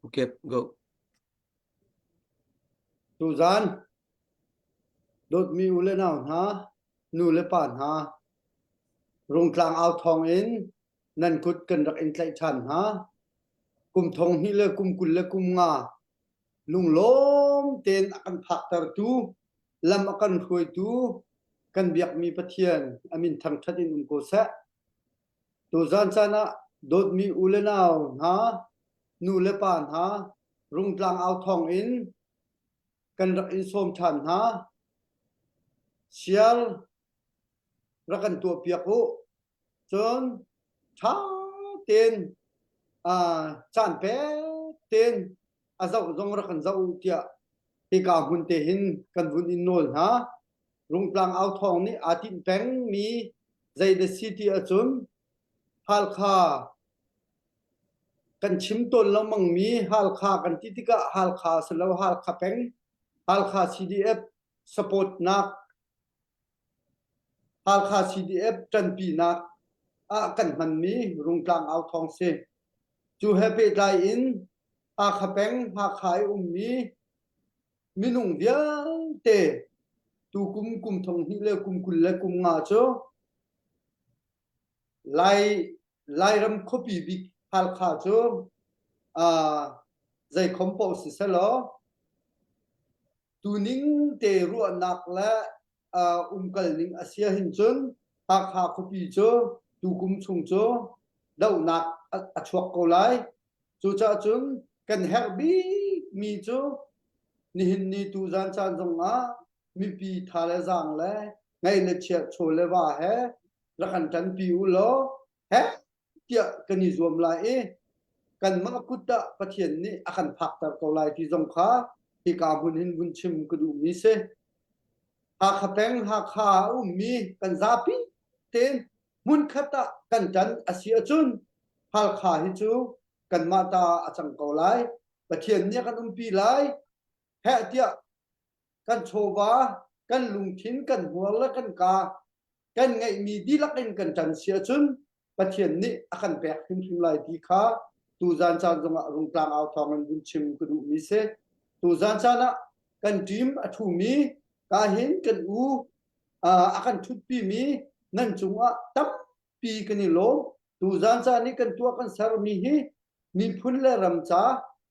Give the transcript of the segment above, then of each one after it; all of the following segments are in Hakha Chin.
Okay, go. Tuzan dawtmi u le nau hna, nu le pa hna, Rungtlang au thawng in nan kut kan rak in tlaih ṭhan hna. Kum thong hnih le kum 20 le kum nga lunglawm tein a kan phaktertu, lam a kan hruaitu, kan biakmi Pathian a min thangṭhat in um ko seh. Tuzan caan ah dawtmi u le nau hna, nu le pa hna, Rungtlang au thawng in kan rak in sawm ṭhan hna. Sial rak kan tuahpiak u. Cun ṭha tein caan pek tein a zoh zong rak kan zoh u tiah hika hmun te hin kan vun in nawl hna. Rungtlang au thawng nih aa tinh pengmi zeidah si ti ahcun Halkha kan chim tawn lengmangmi Halkha kan ti tikah Halkha si lo Halkha peng Halkha CDF supportnak Halkha CDF ṭanpinak ah kan hmanmi Rungtlang au thawng si. Cu he pehtlai in Hakha peng Hakha i ummi minung vialte tukum kum thong hnih le kum 20 le kum nga cu Lai Lairam khuapi bik Halkha cu uh, zeikhom paoh siselaw tuning te ruahnak le uh, umkal ning a sia hin cun Hakha khuapi cu tukum chung cu dohnak a, a chuak ko lai. Cucaah cun kan herh bikmi cu nihin ni tuzan caan zongah mipi tha le zaang le ngei le chia chaw le va he rak kan ṭanpi u law he tiah kan i zuam lai i kanmah kut ah Pathian nih a kan phakter ko lai ti zong kha hika hmun hin vun chim ka duhmi si. Hakha peng Hakha a ummi kan zapi tein hmunkhat ah kan ṭan a si ahcun Halkha hi cu kanmah ta a cang ko lai. Pathian nih a kan umpi lai. Heh tiah kan chawva, kan lungthin, kan hmuar le kan kaa kan ngeihmi dihlak in kan ṭan si ahcun Pathian nih a kan pek hrimhrim lai ti kha tuzan caan zongah Rungtlang au thawng in vun chim ka duhmi si. Tuzan caan ah kan team a ṭhumi ka hin kan u a kan ṭhutpimi nan cungah tampi kan i lawm. Tuzan caan i kan tuah kan sermi hi miphun le ram ca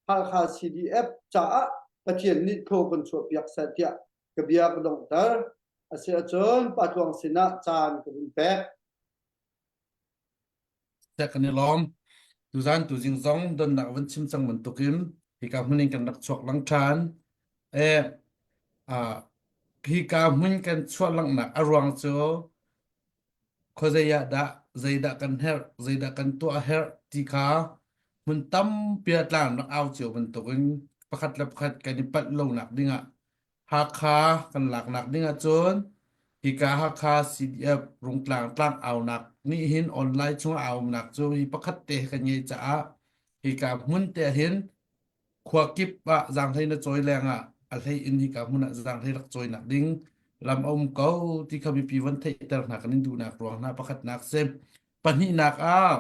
Halkha CDF caah Pathian nih thaw kan chuahpiak seh tiah ka bia ka donghter. A si ahcun Pa Tluang sinah caan ka vun pek. Seh kan i lawm. Tuzan tuzing zong donnak van chim cang bantukin hika hmun in kan rak chuak lang ṭhan. E, ah, hika hmun kan chuah langhnak a ruang cu khuazei ah dah zeidah kan herh, zeidah kan tuah a herh ti kha hmun tampi ah tlang rak au cio bantukin pakhat le pakhat kan i palh lonak dingah Hakha kan laknak ding ahcun hika Hakha CDF Rungtlang tlang aunak nih hin online chung ah umnak cu hi pakhat te kan ngei caah hika hmun te hin khua kip ah zaanghlei na cawi leng ah a hlei in hika hmun ah zaanghlei rak cawinak ding lam a um ko ti kha mipi van theihter hna kan in duhnak ruang hna pakhatnak si. Pahnihnak ah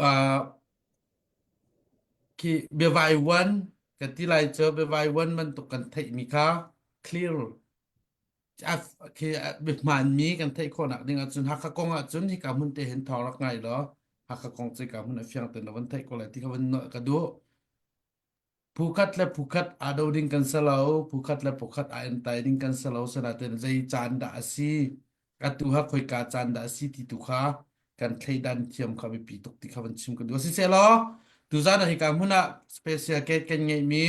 uh, Khi biavaivuan ka ti lai cu biavaivuan bantuk kan theihmi kha clear khi biahmaanmi kan theih khawhnak ding ahcun Hakha kong ahcun hika hmun te hin thawng rak ngai law Hakha kong cu hika hmun a fiang tein na van theih ko lai ti kha van nolh ka duh. Phu khat le phu khat aa do ding kan si lo, phu khat le phu khat aa entai ding kan si lo, sinain zei caan dah a si, atu ha khoika caan dah a si ti tu kha kan thleidan thiam kha biapi tuk ti kha van chim ka duh. Siselaw, tuzan ah hika hmun ah special guest kan ngeihmi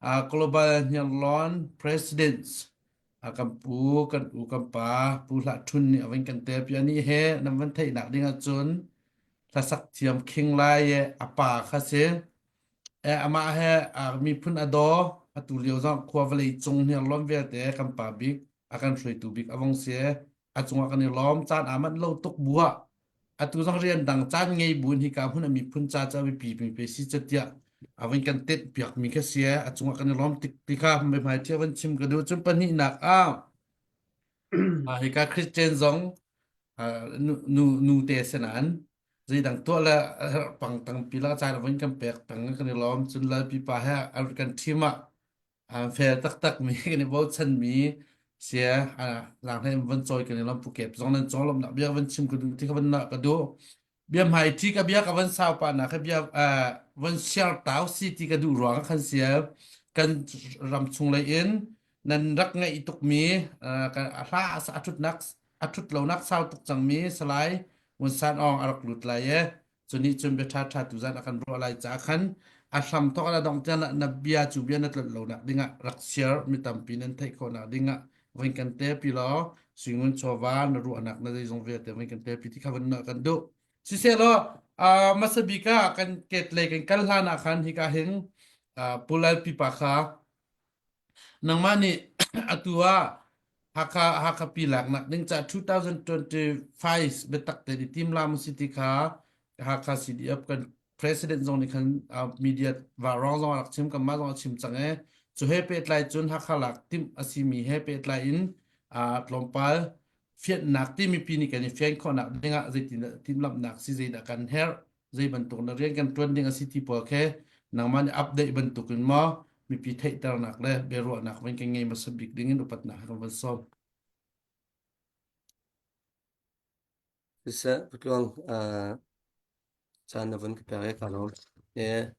uh, Global Hniarlawn President uh, kan pu kan u kan pa Pu Hlah Thun nih a van kan tel pi ani he nan van theihnak ding ahcun hlasak thiam King Lai e a pa kha si Eh, amah he uh, miphun a daw atu lio zong khua vawlei cung hniarlawn vialte kan pa bik a kan hruaitu bik a vong si a cungah kan i lawm caan aa manh lo tuk bu ah atu zong rian dang caan ngei buin hika hmun a miphun ca ca mipi mi si catiah a vun kan tenh piak mi kha si a cungah kan i lawm tik ti kha hmai thia van chim ka duh cun pahnihnak ah hika Christian zong nu nu te senan. Zeidang tuah le pang tangpi la caan von kan pek peng kan i lawm. Cun Lalpi pa he kan team ah an fel taktak mi kan i bochan mi sia lang he von cawi kan i lawm pu kep zong nan cawng lawmnak bia van chim ka duh ti ka van nak ka duh. Bia hmai thi ka bia ka van sau pa na ka bia van share tau si ti ka duh ruang khan sia kan ram chung lei in nan rak ngaih tuk mi hla a thutnak a thut lonak sau tuk cang mi Salai Ngun San Aung a rak lut lai e. Cu nih cun bia ṭha ṭha tu zan a kan ruah lai caah khan a hram thawk a dong tiang na bia cu bia na tlolh lonak dingah rak share mi tampi nan theih khawhnak dingah voin kan te pi law suingun chawva na ruahnak na zeizong vialte voin kan te pi ti kha van na kan duh. Siselaw uh, masabik ah kan ket lei kan kal hlan ah khan hika hin uh, Pulal pipa kha Nangmah nih atu ah Hakha Hakha pi laknak ding ca 2025 biatak tein i timlam si ti kha Hakha CDF kan president zong nih khan uh, media vaurawng zong a rak chim kanmah zong a chim cang e cu he pehtlai cun Hakha lak timh a simi he pehtlai in uh, tlawmpal fianhnak ti mipi nih kan i fian khawhnak dingah zeitindah timhlamhnak si zeidah kan herh zei bantuk na rian kan ṭuan ding a si ti pawl khi nangmah nih update bantuk in maw mipi theihternak le biaruahnak van kan ngei hmasa bik ding in upatnak kan van sawm. Siseh, Putluang, uh, caan na vun ka pek i ka lawm. E,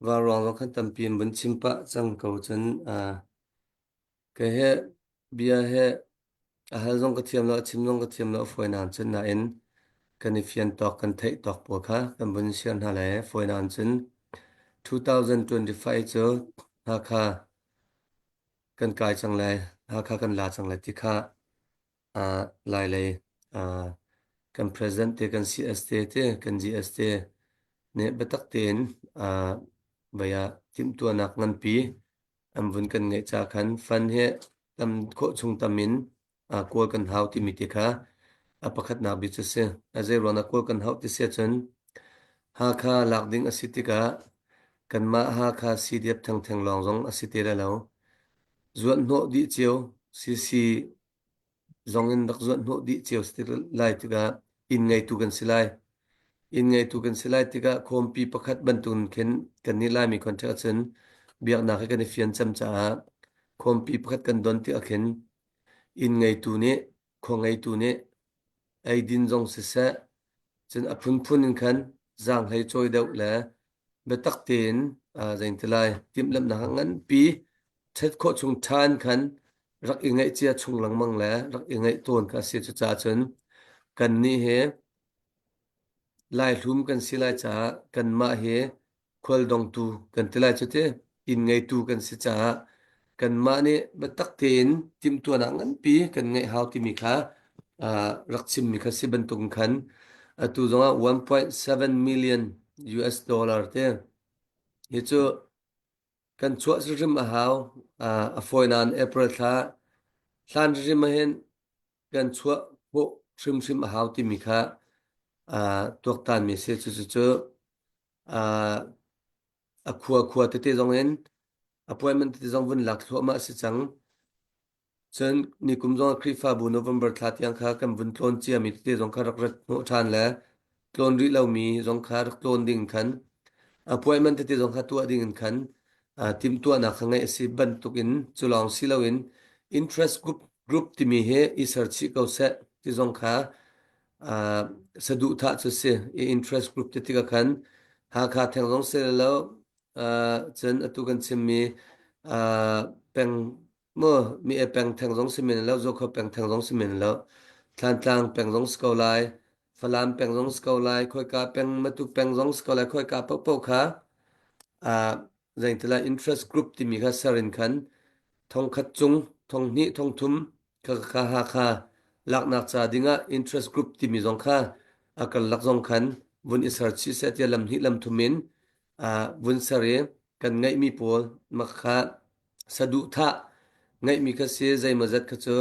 varuang zong khan tampi in vun chim pah cang ko cun uh, Kei he bia he a hal zong ka thiam lo, a chim zong ka thiam lo, a fawi nain cun nain kan i fian tawk, kan theih tawk pawl kha kan vun share hna lai. Fawi nain cun 2025 cu Hakha kan kai cang lai, Hakha kan la cang lai ti kha uh, Lailei uh, kan president te, kan CS te te, kan GS te nih biatak tein uh, vei ah timhtuahnak nganpi an vun kan ngeih ca khan fund hi tam khawh chung tam in kawl kan hau timi ti kha a pakhatnak bik cu si. A zei ruangah kawl kan hauh ti si ahcun Hakha lak ding a si tikah kanmah Hakha CDF thengtheng lawng zong a si te lai lo. Zuanhnawh dih cio CC zong in rak zuanhnawh dih cio si lai tikah inn ngeitu kan si lai. Inn ngeitu kan si lai tikah khawmpi pakhat bantukin khin kannih Laimi contact ahcun biaknak hi kan i fian cem caah khawmpi pakhat kan don tikah khin inn ngeitu nih khua ngeitu nih eidin zong siseh cun a phunphun in khan zaanghlei cawi deuh le biatak tein zeitilai timhlamhnak nganpi ṭhat khawh chung ṭhan khan rak i ngaih cia chung lengmang le rak i ngaih tawn kha a si. Cucaah cun kannih hi Laihlum kan si lai caah kanmah hi khualdongtu kan ti lai cu ti inn ngeitu kan si caah kanmah nih biatak tein timhtuahnak nganpi kan ngeih hau timi kha rak chimmi kha si bantuk khan atu zongah 1.7 million US dollar te hi cu kan chuah hrimhrim a hau. A fawi nain April thla hlan hrimhrim ahhin kan chuah khawh hrimhrim a hau timi kha tuaktanmi a si. Cucu a khua khua tete zong in appointment tete zong vun lak thluahmah a si cang. Cun nikum zong ah Khrihfabu November thla tiang kha kan vun tlawn ciami tete zong kha rak rat hnawh ṭhan le tlawn rih lomi zong kha rak tlawn ding khan appointment tete zong kha tuah ding in khan timhtuahnak kha ngeih a si bantukin cu lawng si loin interest group group timi hi i ser chih ko seh ti zong kha saduhthah cu si i interest group ti tikah khan Hakha theng zong si lo cun atu kan chimmi peng mu mi e peng theng zong si men lo Zokhua peng theng zong si men lo Thlantlang peng zong si ko lai Falam peng zong si ko lai khoika peng Matu peng zong si ko lai khoika paohpaoh kha zeingtila interest group timi kha ser in khan thongkhat cung thonghnih thongthum kha kha Hakha laknak ca dingah interest group timi zong kha a karlak zong khan vun i ser chih seh tiah lamhnih lamthum in vun ser i kan ngeihmi pawl mak kha saduhthah ngeihmi kha si zeimawzat kha cu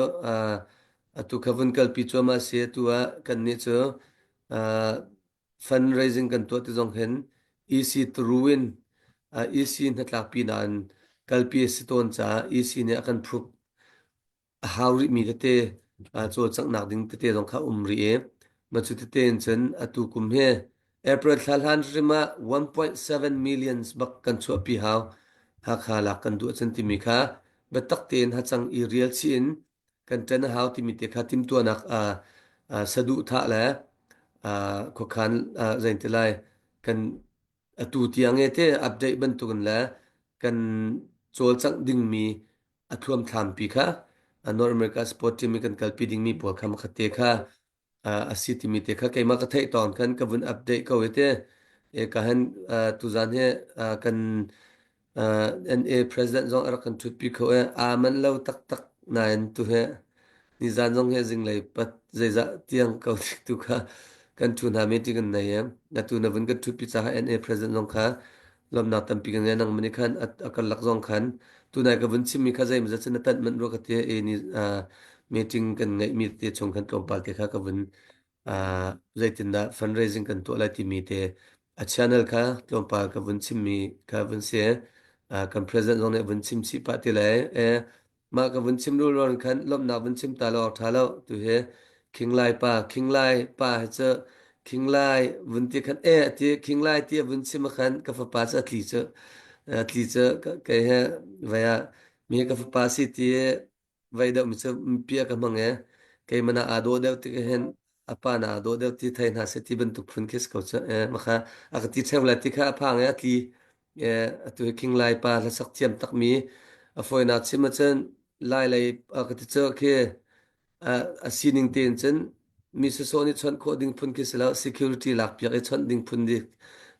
atu kha vun kalpi cuahmah si atu ah kannih cu fundraising kan tuah ti zong hin EC through in EC hnatlakpi nain kalpi a si tawn caah EC nih a kan phruk a hau rihmi tete cawlcanghnak ding tete zong kha um rih i. Ma cu tete in cun atu kum hi April thla hlan hrim ah 1.7 millions bak kan chuahpi hau. Hakha lak kan duh ahcun timi kha biatak tein hacang i rial chih in kan ṭan a hau timi te kha timhtuahnak uh, uh, saduhthah le uh, khuakhan uh, zein ti lai kan atu tiang e te update bantukin le kan cawlcangh dingmi a thuamthlampi kha North America sport team i kan kalpi dingmi pawl kha makhat te kha a si timi te kha keimah ka theih tawn khan ka vun update ko i te e ka han tuzan he kan NA president zong a rak kan ṭhutpi kho i aa manh lo taktak nain tu he nizan zong he zinglei pat zeizah tiang ko tu kha kan ṭhu hna meeting kan nei i atu na vun kan ṭhutpi caah NA president zong kha lawmnak tampi kan ngei nang mani khan a karlak zong khan tunai ka vun chimmi kha zeimawzat cun na tanh manh rua ka ti i ni meeting kan ngeihmi te chung khan tlawmpal te kha ka vun zeitindah fundraising kan tuah lai timi te a channel kha tlawmpal ka vun chimmi kha vun si kan president zong nih vun chim chih pah ti lai e mah ka vun chim rulrual khan lawmhnak vun chim ta lo awk ṭha lo tu hi Khinglai pa Khinglai pa hi cu Khinglai vun ti khan e a ti Khinglai ti a vun chim ah khan ka fapa cu a tli cu a tli cu kei he vai ah mi ka fapa si ti vai deuh mi cu pia ka hmang e keimah na aa dawh deuh tik hin a pa na aa dawh deuh ti thei hna seh ti bantuk phun khi si ko cu e makha a ka ti ṭheu lai ti kha a phang e a tli e atu hi Khinglai pa hlasak thiam takmi a fawinak chim ahcun lai lei a ka ti cu khi a sining tein cun mi sawsawh nih chawnh khawh ding phun khi si lo security lak piak i chawnh ding phun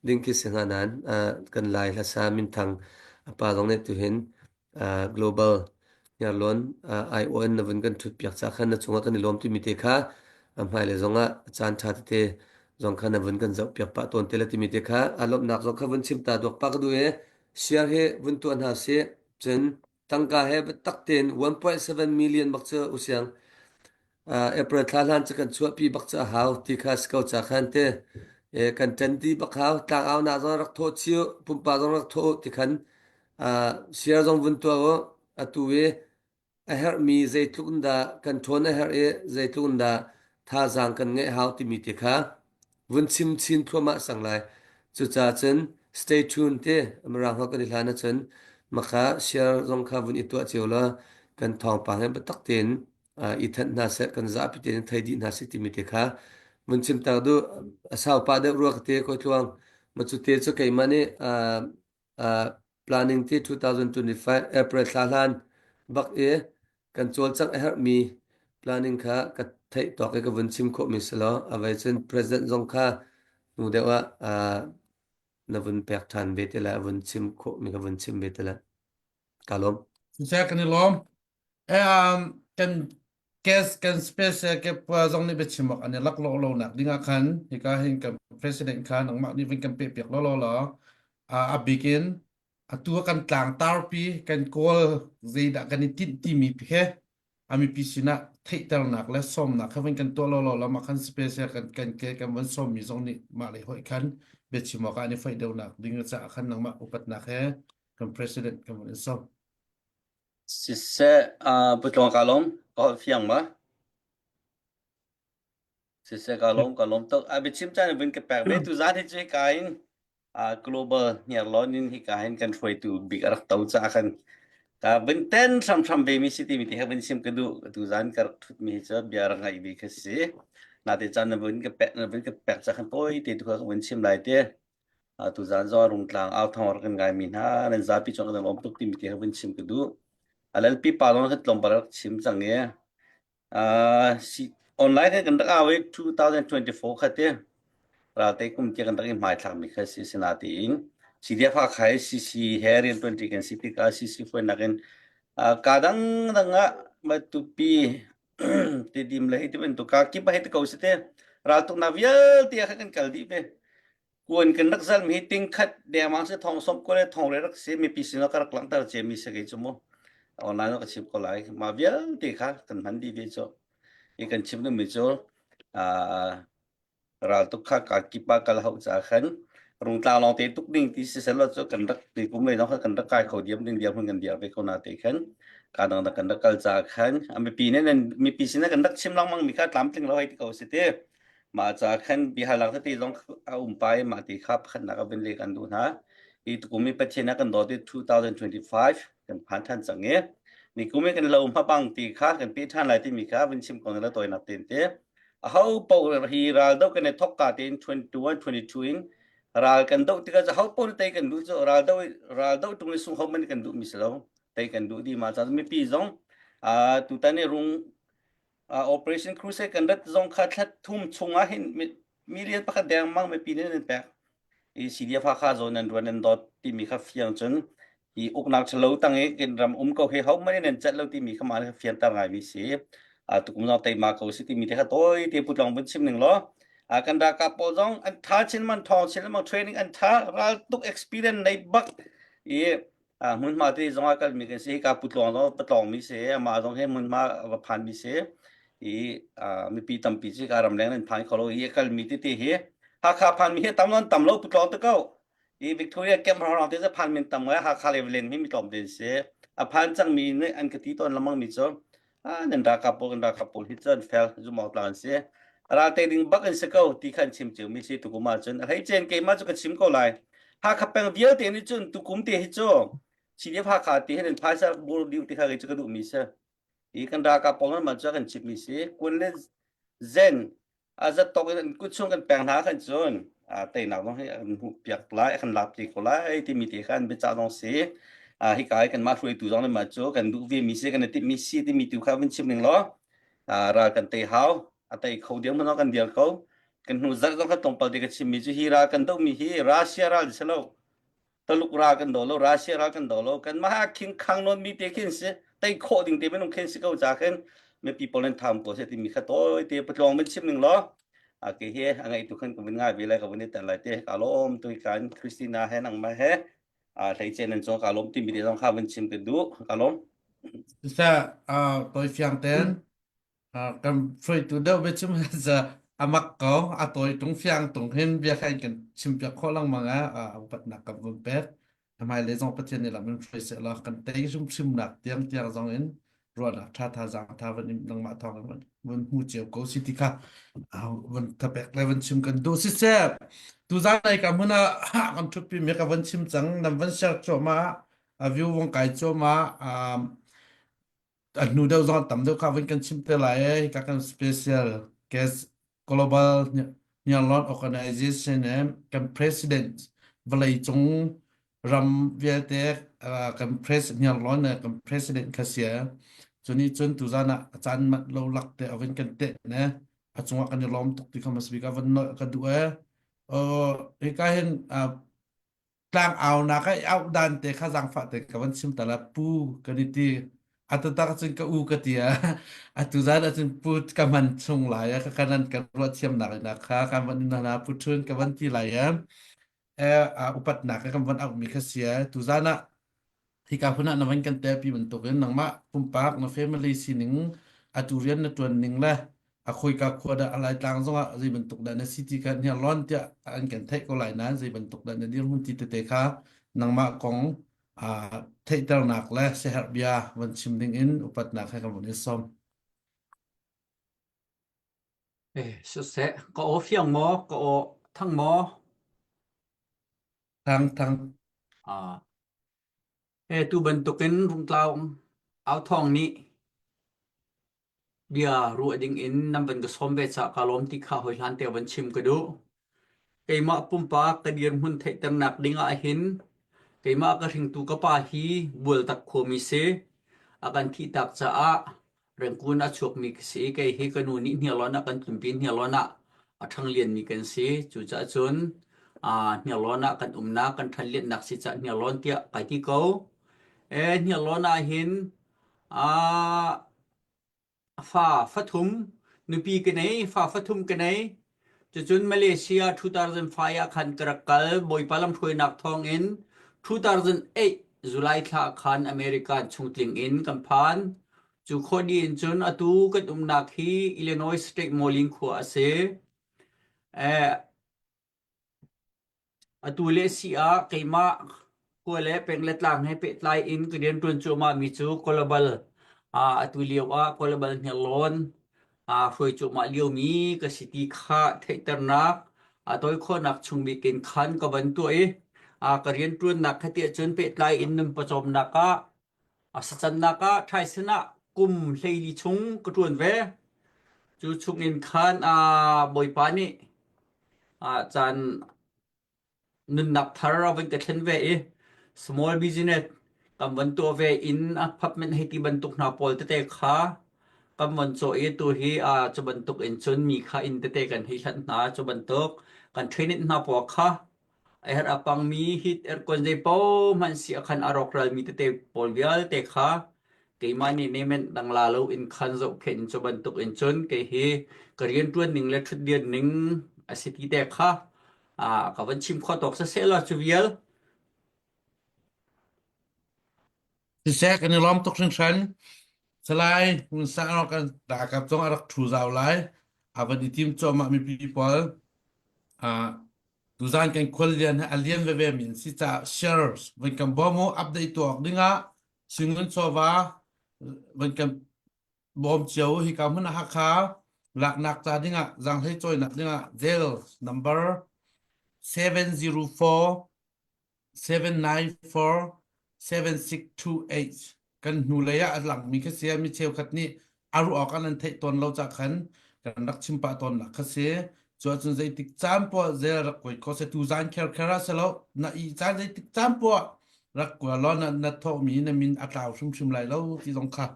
ding khi si hnga nain kan lai hlasa minthang a pa zong nih tuhin global hniarlawn ION na vun kan ṭhut piak ca khan na cungah kan i lawm timi te kha a hmailei zongah caan ṭha tete zong kha na vun kan zoh piak pah tawn te le timi te kha a lawmhnak zong kha vun chim ta duak pa ka duh i share hi vun tuah hna sih cun tangka he biatak tein 1.7 million bak cu usiang April thla hlan cu kan chuahpi bak cu a hau ti kha si ko ca khan te kan ṭan ti bak hau tlangau nak zong rak thawh chiu pumpak zong rak thawh ti khan share zong vun tuah u atu i a herhmi zeitluk in dah kan ṭhawn a herh i zeitluk in dah thazaang kan ngeih hau timi ti kha vun chim chin thluahmah sang lai. Cucaah cun stay tuned te Mirang holh kan i hlan ahcun makha share zong kha vun i tuah cio law kan thawngpang he biatak tein i thanh hna seh kan zapi tein thei dih hna seh timi te kha vun chim tak duh a sau pah deuh rua ka te ko tluang ma cu te cu keimah nih planning ti 2025 April thla hlan bak i kan cawlcangh a herhmi planning kha ka theih tawk i ka vun chim khawhmi si law a vei cun president zong kha hnu deuh ah na vun pek ṭhan ve te lai a vun chim khawhmi ka vun chim ve te lai ka lawm. Siseh kan i lawm. Um, kan guest kan special ke zong nih biachim awk an i laklawh lo nak ding ah khan hika hin kan president kha nangmah nih vun kan pe piak law law law a bik in atu kan tlangtarpi kan kawl zeidah kan i tinh timi he a mipi sinah theihternak le sawmnak kha vun kan tuah law law la mah khan special kan kan ke kan von sawmmi zong nih mah lei hoih khan biachim awk ah an i foih deuhnak ding caah khan nangmah upatnak he kan president kan von in sawm. Siseh, uh, Putluang ka lawm, ka holh fiang ma? Siseh ka lawm, ka lawm tuk. A biachim caan vun ka pek ve. Tu zan hi cu hika in uh, global hniarlawn in hika hin kan hruaitu bik a rak to caah khan ka vun ten hramhram ve mi si timi ti he vun chim ka duh. Tu zan ka rak thut mi hi cu bia rak ngaih mi kha si. Nate caan na vun ka pek na vun ka pek ca khan tawi te tu kha ka vun chim lai te. Tu zan zong Rungtlang au thawng rak kan ngaimi hna nan zapi cung kan lawm tuk timi ti vun chim ka duh. A lalpi pa zong khan tlawmpal rak chim cang i uh, si online kan kan rak au i 2024 kha te ralte kum tia kan rak i hmaithlak mi kha si sina tiin CDF khai CC he rian 20 kan si tikah CC fuainak in uh, ka dang dang ah matupi tidim le hi ti bantuk ka kip ah hi te ko si te raltuknak vialte ah khan kan kal dih ve Kuan kan rak zalmi hi tingkhat dengmang si thong som ko le thong re rak si mipi sin ah ka rak langhter ciami si kei cu mu online ah ka chim ko lai mah vialte kha kan hman dih ve cu hi kan chim duhmi cu raltuk kha ka kip ah kal hau caah khan rungtlang lawng te tuk ding ti si selaw cu kan rak ti kum lei zong kha kan rak kai kho diam ding diam hun kan diar ve ko na te khan ka dang kan rak kal caah khan a mipi ne nan mipi sin ah kan rak chim lengmang mi kha tlamtling lo hei ti ko si te. Mah ca khan biahalak tete zong a um pa i mah ti kha pakhatnak a vun leh kan duh hna. Hi tukum i Pathian a kan dawt i 2025 kan phan than cang i ni kum i kan lo hmabang ti kha kan pe than lai timi kha vun chim ko na la tawinak ten te. Aho paoh hi ral do kan i thok ka tein 21 22 in ral kan doh tikah ho paoh tei kan duh cu ral do ral do tung i sung ho man kan duh mi si lo tei kan duh di ma ca mipi zong tutan i rung Operation Crusade kan rat zong kha thla thum chung ah hin million pakhat dengmang mipi nih nan pek. I CDF Hakha zawn nan ruan nan dawt timi kha fiang cun hi uknak ṭhalo tang i kan ram um ko hi ho man nan celh lo timi kha mah fianter ngai mi si. Tukum zong teima ko si timi te kha tawi te putlong vun chim ning law kan ralkap pawl zong an tha chin man thong chin lamang training an tha ral tuk experience nei bak i hmunhma te zong ah kalmi kan si ka putluang zong patlawng mi si amah zong he hmunhma va phan mi si i mipi tampi ci ka ramleng nan phan kho lo i kalmi tete hi Hakha phan mi hi tam lon tam lo putlawng te ko i Victoria camp rong te phan min tam ngai Hakha le len mi mi tlawm den si a phan cang mi nih an ka ti ton lamang mi cu nan ralkap pawl kan ralkap pawl hi cun fel zumawk tlang an si ral te ding bak in si ko ti khan chim cio mi si tukum ah cun a hlei cen keimah cu ka chim ko lai Hakha peng vialte nih cun tukum te hi cu CDF Hakha ti hin in phaisa bur diu ti kha cu ka duh mi si i kan ralkap pawl man cu kan chim mi si kun le zen a zat tawk in kut chung kan peng hna khan cun teinak zong hi an hmuh piak lai kan lap ti ko lai timi te khan biacah zong si hika i kanmah hruaitu zong nih mah cu kan duh ve mi si kan i timh mi si timi tu kha vun chim ning law ral kan tei hau a tei kho diam hmanh kan dir ko kan hnu zarh zong kha tlawmpal te ka chim mi cu hi ral kan doh mi hi Russia ral si lo Taluk ral kan do lo Russia ral kan do lo kan mah khing khang non mi te khin si tei khawh ding te minung khin si ko cha khin mipi pawl nan tham ko se ti mi kha toy te patlong min chim ning law a ke he a ngai tu khan ka vun ngai ve lai ka vun tan lai te ka lom tu kan Christina he nang ma he a hlei chen nan chong ka lom ti mi te zong kha vun chim te du ka lom Sa toi fiang ten Kan hruaitu deuh biachim cu a mak ko. A tawi tung fiang tung hin bia kha in kan chimpiak khawh lengmang ah upatnak kan vun pek. Hmailei zong Pathian nih lam in hruai seh law kan tei hrimhrimnak tiang tiang zong in ruahnak ṭha thazaang ṭha van in nangmah thawng in vun hmu cio ko si ti kha vun thapek le vun chim kan duh. Siseh, tuzaan ai ka hmun ah kan ṭhutpi mi ka vun chim cang. Nan van share cuahmah, a view vung kai cuahmah. A hnu deuh zong tam deuh kha vun kan chim te lai ee. Hika kan special guest Global Hniarlawn Organization in kan president vawleicung ram vialte kan pres Hniarlawn le kan president kha si ee. Cu nih cun tuzan ah a caan manh lo lak te a vun kan teh ne. A cungah kan i lawm tuk ti kha mas bik ah van nolh ka duh ee. Uh, hika hin uh, Tlangaunak ah i auh dan te kha zaangfah te ka van chim ta la pu kan i ti a taktak cun ka u ka ti a atu zan ahcun pu ka hman chung lai a ka kanan ka ruah thiamnak ina kha kan van in hna pu thun ka van ti lai a upatnak kan van auh mi kha sia tu zan ah Hika hmun ah na van kan telpi bantukin nangmah pumpak na family sining atu rian na ṭuan ning le a khoika khua dah a Laitlang zongah zei bantuk dah na si ti kha hniarlawn tiah an kan theih ko lai nain zei bantuk dah na dirhmun ti tete kha nangmah kong aa theihternak le siaherh bia van chim dingin upatnak he kan vun i sawm. Eh, siseh, ka aw fiang maw, ka aw thang maw? Thang thang. Ah, He tu bantukin Rungtlang Authawng nih bia ruah dingin nan van ka sawm ve caah kaa lawm ti kha hawihlan te van chim ka duh. Keimah pumpak ka dirhmun theihternak ding ahhin keimah ka hringtu ka pa hi Bualtak khuami si. A kan thihtak caah Rangoon a chuakmi ka si i kei hi ka nu nih Hniarlawn ah kan tlunpi. Hniarlawn ah a ṭhanglianmi kan si. Cucaah cun aa Hniarlawn ah kan umnak, kan ṭhanlianhnak si caah Hniarlawn tiah kai ti ko. E, Hniarlawn ah hin aa fa fathum nupi ka nei, fa fathum ka nei. Cucun Malaysia 2005 ah khan ka rak kal. Bawipa lamhruainak thawngin 2008 July thla khan American chungtling in kan phan. Cu khawh dih in cun atu kan umnak hi Illinois State Moline khua a si. Eh, Atu le si ah keimah khua le peng le tlang he pehtlai in ka rianṭuan cuahmah mi cu Global atu lio ah Global Hniarlawn. aa hruai cuahmah liomi ka si ti kha theihternak a tawi khawhnak chung bik in khan ka van tuah i a ka rianṭuannak kha tiah cun pehtlai in nun pawcawmnak ah a sacannak ah ṭhaisen ah kum 14 chung ka ṭuan ve. Cu chungin khan a Bawipa nih a caan nunnak thar a van ka thlen ve i small business kan van tuah ve in a apartment hei ti bantuk hna pawl tete kha kan van cawh i tu hi a cu bantuk in cun mi kha inn tete kan hei hlanh hna cu bantuk kan training hna pawl kha a herh a pangmi hit aircon zei paoh hmanh si a khan a rawkral mi tete pawl vialte kha keimah nih nemen dang la lo in khan zohkhenh cu bantuk in cun kei hi ka rianṭuan ning le ṭhutdir ning a si ti te kha ah ka van chim kho tawk siseh law cu vial. Siseh kan i lawm tuk hringhran. Salai Ngun Sang kan ralkap zong a rak ṭhu zau lai. A van i tim cuahmah mipi pawl. Ah, tuzan kan khual lian he a lian veve mi an si caah shares van kan bawm u update tuah awk dingah Singun chawva van kan bawm cio hika hmun ah Hakha laknak ca dingah zaanghlei cawinak dingah Zelle number 704 794 7628 kan hnulei ah a langmi kha si mi cheukhat nih a ruah awk an an theih tawn lo cah khan kan rak chim pah tawn nak kha si cu ahcun zeitik caan poah zel rak kuai kho se tu zan kher kher ah selo na i caan zeitik caan poah rak kua law na na thawhmi na min a tlau hrimhrim lai lo ti zong kha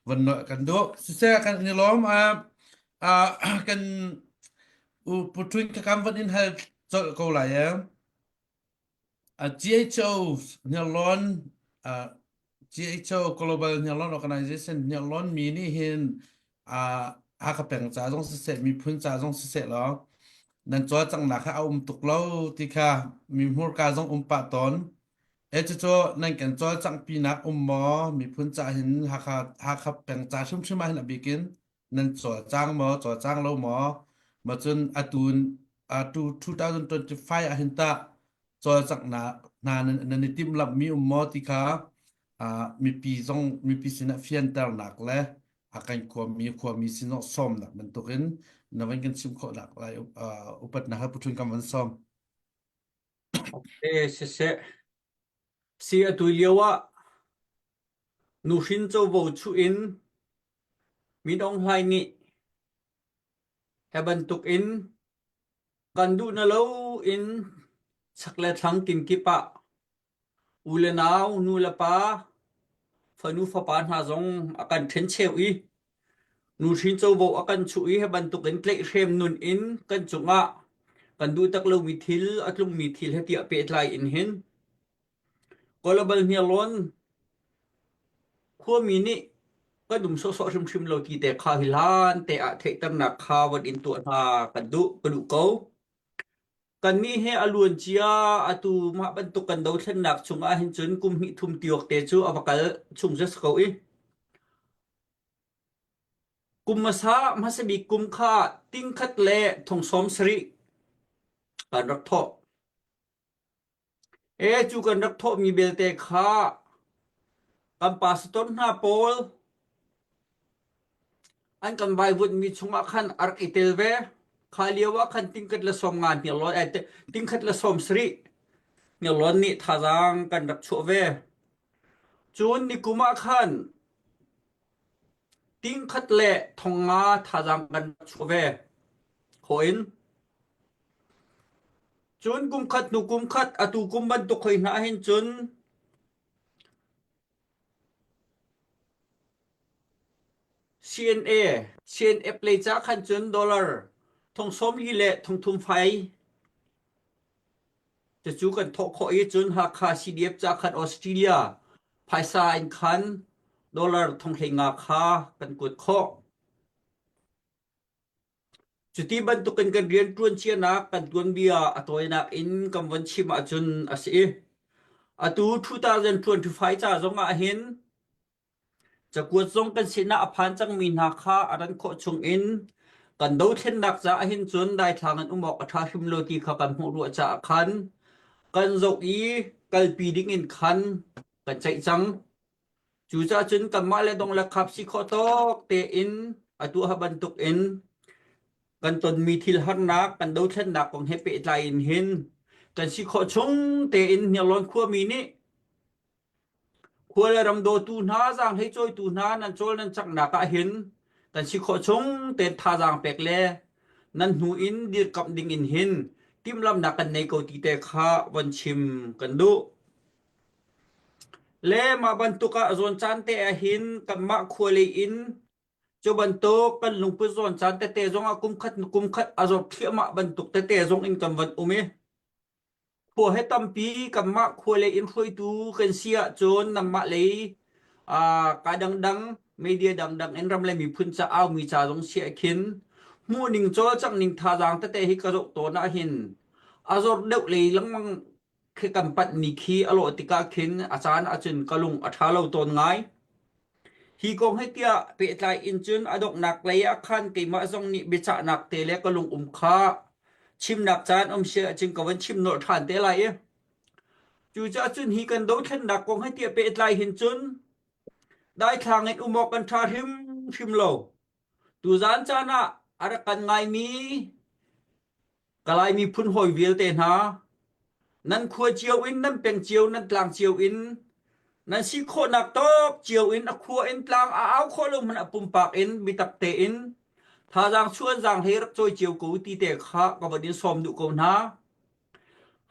van noi kan duh siseh kan ni lawm a kan u putrin ka kam van in hal colh ko lai e GHO Hniarlawn GHO Global Hniarlawn Organization Hniarlawn mi nih hin Hakha peng ca zong siseh miphun ca zong siseh law nan cawlcanghnak kha a um tuk lo ti kha mi hmurka zong um pah tawn. E cucu nan kan cawlcanghpinak um maw miphun ca hin Hakha Hakha peng ca hrimhrim ah hin a bik in nan cawlcang maw cawlcang lo maw ma cun atu atu 2025 ah hin tah cawlcanghnak hna nan nan i timhlamh mi um maw ti kha mipi zong mipi sinah fianternak le a kan khuami khuami sin zong sawmnak bantukin na van kan chim khawhnak lai upatnak he puthun kan van sawm. Okay, siseh. Si atu lio ah nuhrin covo chuh in Min Aung Hlaing nih hi bantuk in kan duh na lo in chak le thlang kinkip ah u le nau, nu le pa, fanu fapa hna zong a kan ṭhencheu i nuhrin covo a kan chuh i hi bantuk in tlaihhrem nun in kan cungah kan duh tak lomi thil, a tlungmi thil he tiah pehtlai in hin Kawlabal hniarlawn Khuami nih kan um sawhsawh hrimhrim lo ti te kha hi hlan te ah theihternak kha van in tuah hna kan duh ka duh ko. Kannih he a luan cia atu mah bantuk kan dothlennak chung ah hin cun kum hnih thum tiawk te cu a va kal chung zet ko i kum hmasa hmasa bik kum kha tingkhat le thong sawm sarih kan rak thawh. E cu kan rak thawhmi belte kha kan pastor hna pawl an kan vaivuanhmi chungah khan a rak i tel ve. Kha lio ah khan tingkhat le sawm nga hniarlawn eh, tingkhat le sawm sarih hniarlawn nih thazaang kan rak chuah ve. Cun nikum ah khan tingkhat le thong nga thazaang kan rak chuah ve. Khawh in Cun kum khat hnu kum khat atu kum bantuk hoi hna hin cun CNA, CNF lei ca khan cun dollar thong sawmli le thong thum fai cucu kan thawh khawh i cun Hakha CDF ca khan Australia phaisa in khan dollar thong hlei nga kha kan kuat khawh. Cuti bantukin kan rianṭuan cianak kan tuanbia a tawinak in kan von chim ahcun a si. Atu 2025 ca zong ah hin cakuat zong kan sinah a phan cangmi hna kha a ran khawh chungin kan dothlennak caah hin cun daithlang in um awk a ṭha hrim lo ti kha kan hmuh ruah caah khan kan zoh i kalpi dingin khan kan ceih cang. Cucaah cun kanmah le dong le khap si khawh tawk tein. Atu ha bantuk in kan tonmi thil harnak, kan dothlennak kong he pehtlai in hin kan si khawh chung tein Hniarlawn khuami nih khua le ram dawtu hna, zaanghlei cawitu hna nan cawl nan caknak ah hin kan si khawh chung tein thazaang pek le nan hnu in dirkamh ding in hin timhlamhnak kan nei ko ti te kha von chim kan duh. Le mah bantuk ah zawn caan te ah hin kanmah khua lei in cu bantuk kan lungput zawn caan tete zong ah kumkhat kumkhat a zawt thliahmah bantuk tete zong in kan van um i khua he tampi kanmah khua lei in hruaitu kan si ahcun nangmah lei ah ka dangdang media dangdang in ram le miphun ca aumi ca zong si ah khin hmuhning cawlcangh ning thazaang tete hi ka zoh tawn ah hin a zor deuh lei lengmang khi kan panhmi khi a lawh tikah khin a caan ahcun ka lung a ṭha lo tawn ngai. Hi kong hi tiah pehtlai in cun a donghnak lei ah khan keimah zong nih biachahnak te le ka lung um kha chimnak caan um si ahcun ka van chim nolh ṭhan te lai i. Cucaah cun hi kan dothlennak kong hi tiah pehtlai hin cun daithlang in um awk kan ṭha hrimhrim lo. Tuzaan caan ah a rak kan ngaimi Kalay miphun hawi vialte hna, nan khua cio in, nan peng cio, nan tlang cio in, nan si khawhnak tawk cio in a khua in tlang a au khawh lo hmanh a pumpak in biatak tein thazaang chuan zaang hlei rak cawi cio ko ti te kha ka van in sawm duh ko hna.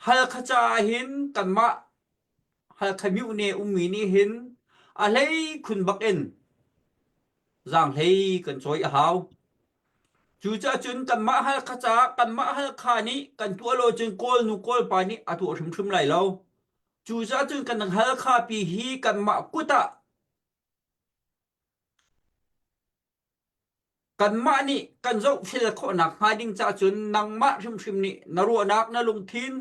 Halkha caah hin kanmah Halkha myuhne ummi nih hin a hlei khun bak in zaanghlei kan cawi a hau. Cucaah cun kanmah Halkha caah kanmah Halkha nih kan tuah lo cun Kawl nu Kawl pa nih a tuah hrimhrim lai lo. Cucaah cun kan Halkha pi hi kanmah kut ah Kanmah nih kan zohfel khawhnak hnga ding caah cun nangmah hrimhrim nih na ruahnak, na lungthin,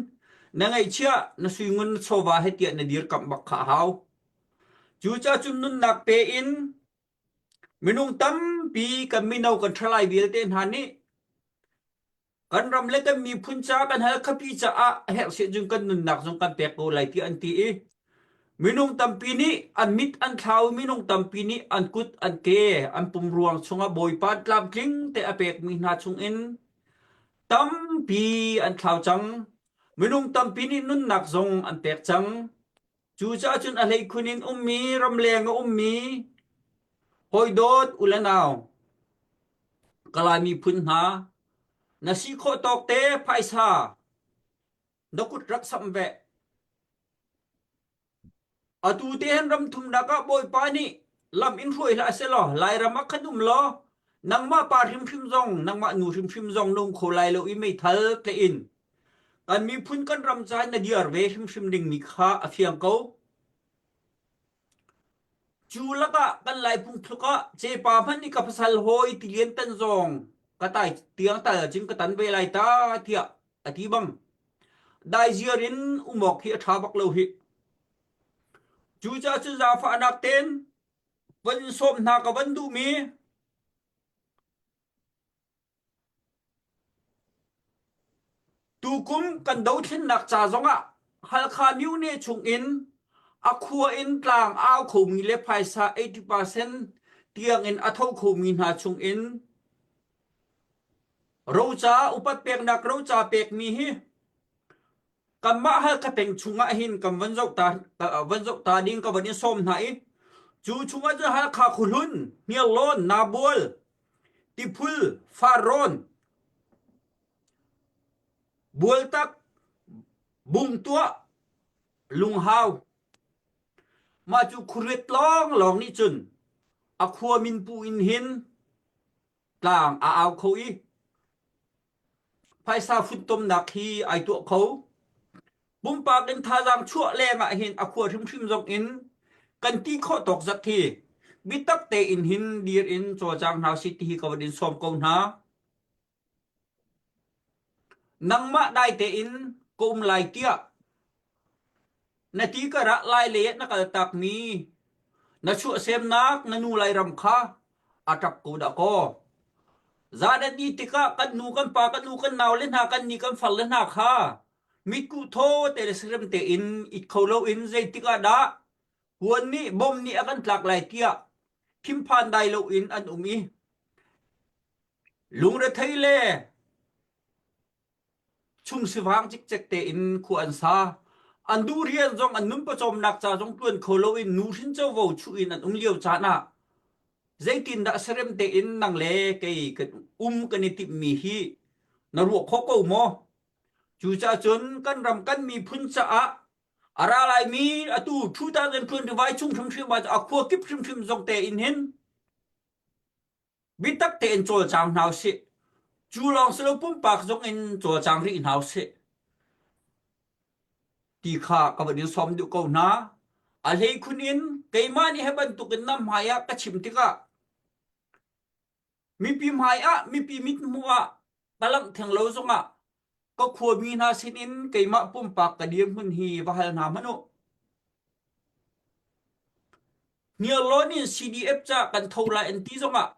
na ngeihchiah, na suingun, na chawva he tiah na dirkamh bak kha a hau. Cucaah cun nunnak pe in minung tampi kan mino kan ṭhalai vialte hna nih Kan ram le kan miphun ca kan Halkhapi caah a herh seh cun kan nunnak zong kan pek ko lai tiah an ti i minung tampi nih an mit an thlau minung tampi nih an kut an ke an pumruang chungah Bawipa tlamtling te a pekmi hna chungin tampi an thlau cang. Minung tampi nih nunnak zong an pek cang. Cucaah cun a hleikhun in ummi ramleng a ummi hawidawt u le nau Kalay miphun hna na si khawh tawk te phaisa na kut rak samh ve. Atu te hin ram thumnak ah Bawipa nih lam in hruai hlah selaw Lairam ah khan um law nangmah pa hrimhrim zong nangmah nu hrimhrim zong na um kho lai lo i meithal tlaih in kan miphun kan ram ca na diar ve hrimhrim dingmi kha a fiang ko. Cu lakah kan Lai phungthluk ah cepa hmanh nih ka pasal hawi tilian tan zong ka tai tiang tal cun ka tan ve lai ta tiah a ti bang. Daiziar in um awk hi a ṭha bak lo hih. Cucaah cun zaangfahnak tein van in sawm hna ka van duhmi Tukum kan dothlennak ca zongah Halkha Myone chungin a khua in tlang au khomi le phaisa 80% tiangin a tho khomi hna chungin roca upat peknak roca pekmi hi kanmah Halkha peng chungah hin kan van zoh ta van zoh ta ding ka van in sawm hna i cu chungah cun Halkha Khuhlun, Hniarlawn, Nabual, Tiphul, Farrawn, Bualtak, Bungtuah, Lunghau. Mah cu khuaruat lawnglawng nih cun a khua min pu in hin tlang a au kho i phaisa funtomnak hi ai tuah kho. Pumpak in thazaang chuah leng ah hin a khua hrimhrim zong in kan ti khawh tawk zat hi biatak tein hin dir in cawlcang hna usih ti hi ka van in sawm ko hna. Nangmah dai tein ka um lai tiah na ti karah lai lei ah na kaltakmi na chuahsemnak na nu Lairam kha a ṭap ko dah kaw. Zan an ih tikah kan nu kan pa kan u kan nau le hna kan ni kan far le hna kha mitkuh thaw te le serem tein it kho loin zeitik ah dah huan nih bom nih a kan tlak lai tiah thinphan dai loin an um i. Lungrethei le chung sivang cikcek tein khua an sa. An duh rian zong an nun pawcawmnak ca zong ṭuan kho loin nuhrin covo chuh in an um lio caan ah zeitindah serem tein nang le kei kan um kan i timhmi hi na ruah khawh ko maw? Cucaah cun kan ram kan miphun caah a ra laimi atu 2025 chung hrimhrim ah a khua kip hrimhrim zong tein hin biatak tein cawlcang hna usih. Cu lawng si lo pumpak zong in cawlcang rih hna usih. Ti kha ka van in sawm duh ko hna. A hleikhun in keimah nih hi bantukin na hmai ah ka chim tikah mipi hmai ah mipi mithmuh ah ka langh theng lo zongah ka khuami hna sinin keimah pumpak ka dirhmun hi va hal hna hmanh u. Hniarlawn in CDF ca kan tho lai an ti zongah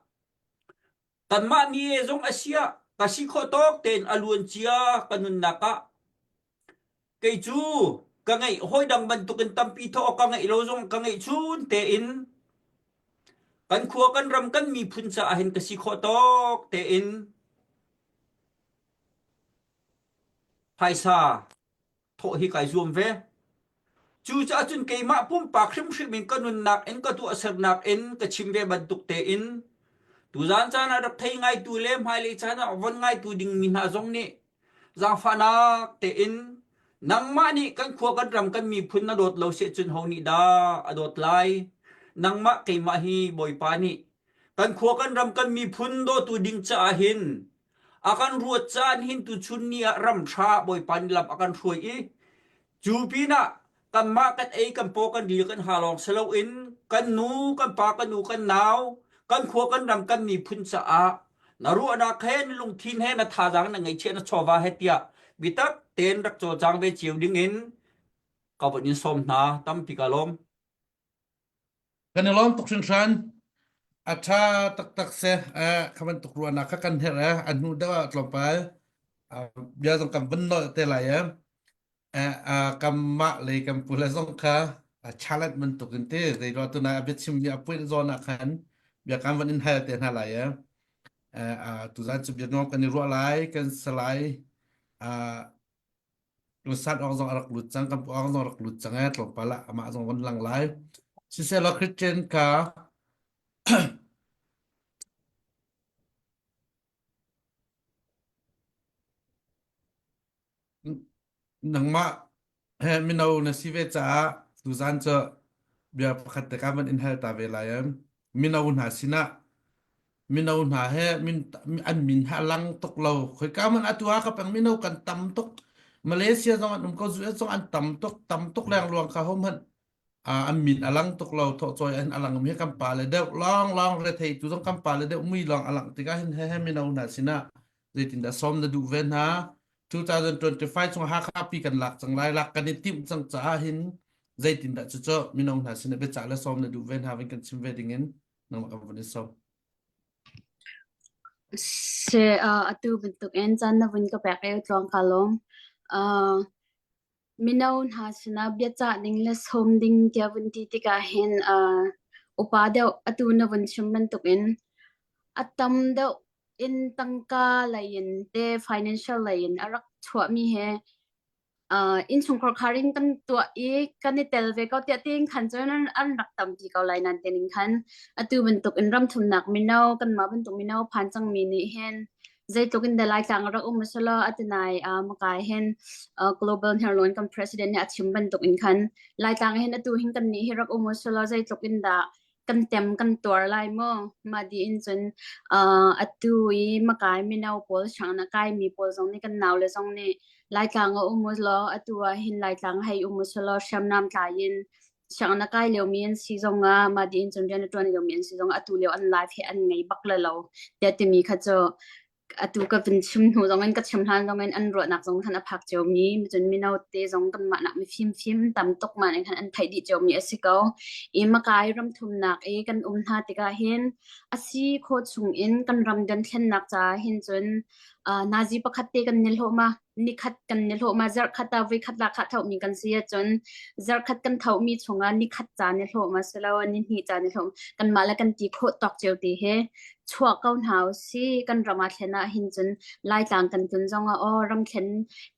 kanmah ni e zong a siah ka si khawh tawk tein a luan cia ka nunnak ah kei cu ka ngeih hawi dang bantukin tampi thawh ka ngeih lo zong ka ngeih chun tein kan khua kan ram kan miphun caah hin ka si khawh tawk tein phaisa thawh hi kai zuam ve. Cucaah cun keimah pumpak hrimhrim in ka nunnak in ka tuahsernak in ka chim ve bantuk tein tuzaan caan ah rak thei ngaitu le hmailei caan ah von ngaitu dingmi hna zong nih zaangfahnak tein nangmah nih kan khua kan ram kan miphun na dawt lo si cun ho nih dah a dawt lai nangmah keimah hi Bawipa nih kan khua kan ram kan miphun dawtu ding caah hin A kan ruat caan hin tuchun ni ah ram ṭha Bawipa nih lam a kan hruai i cu pinah kanmah kan ei kan paw kan dil kan ha lawng si loin kan nu kan pa kan u kan nau kan khua kan ram kan miphun caah na ruahnak he na lungthin he na thazaang na ngeihchiah na chawva he tiah biatak tein rak cawlcang ve cio dingin ka von in sawm hna tampi ka lawm. Kan i lawm tuk hringhran. A ṭha taktak si. Eh, kha bantuk ruahnak kha kan herh eh. A hnu deuh ah tlawmpal ah, bia zong kan vun nolh te lai eh. Eh, ah, kanmah lei kan pu le zong kha a challenge bantuk in ti zei ruah tunai a biachim mi a point zawn ah khan bia kan van in hal te hna lai eh. Eh, ah, tuzan cu bia nuam kan i ruah lai kan salai ah Lusat awk zong a rak lut cang, kan pu awk zong a rak lut cang ee, tlawmpal ah amah zong von lang lai. Siseh Christian ka nangmah he mino na si ve caah tuzan cu bia pakhat te ka van in hal ta ve lai em. Mino hna sinah mino hna he min an min ha lang tuk lo khoika man atu ha ka peng mino kan tam tuk Malaysia zong an um ko US zong an tam tuk tam tuk leng luang kha hom han an min alang tuk lo tho choi an alang mi kan pa le deuh long long re thei tu zong kan pa le deuh mui long alang tikah hin he he mino hna sina zeitin dah som na duh ve hna 2025 chung Hakha pi kan lak cang lai lak kan i timh cang caah hin zeitin dah cu cu mino hna sin biacah le som na duh ve hna vin kan chim ve ding in nangmah kan vun i som. Se uh, atu bantuk in caan na vun ka pek i tluang ka lawm. Uh, mino hna sinah biacah ding le sawm ding tiah vun ti tikah hin uh, upa deuh atu na vun chim bantuk in a tam deuh in tangka lei in te financial lei in a rak chuahmi he uh, innchungkhar khar in kan tuah i kan i tel ve ko tiah tiin khan cun an, an rak tampi ko lai nan tening khan atu bantuk in ram thumnak mino kanmah bantuk mino phan cangmi nih hin zeitluk in dah Laitlang a rak um selaw atinai uh, makai hin uh, global hnerlawn kan president nih a chim bantuk in khan Laitlang hin atu hin kan nih hi rak um selaw zeitluk in dah kan tem kan tuar lai maw mah di in cun uh, atu i makai mino pawl sianginn a kaimi pawl zong nih kan naule zong nih Laitlang a um law atu ah hin Laitlang hei um law hriamnam tlai in sianginn a kai liomi an si zong ah mah di in cun rian a ṭuan liomi an si zong ah atu lio an life hi an ngei bak le lo tiah timi kha cu atu ka vun chim hnu zong in ka chim hlan zong in an ruahnak zong khan a phak ciomi cun mino te zong kanmah nak mifim fim tam tuk ma ning khan an theih dih ciomi a si ko i makai ram thumnak i kan um hna tikah hin a si khawh chung in kan ram dothlennak caah hin cun. Uh, nazi pakhat te kan ni hlawh ma nikhat kan ni hlawh ma zarhkhat ah voikhat la kha tho mi kan si ahcun zarhkhat kan tho mi chungah nikhat ca ni hlawh ma silo ni hnih ca ni hlawh kan mah le kan ti khawh tawk cio te he chuah ko hna usih. Kan ram ah thlen ah hin cun Laitlang kan tlun zong ah aw ram thlen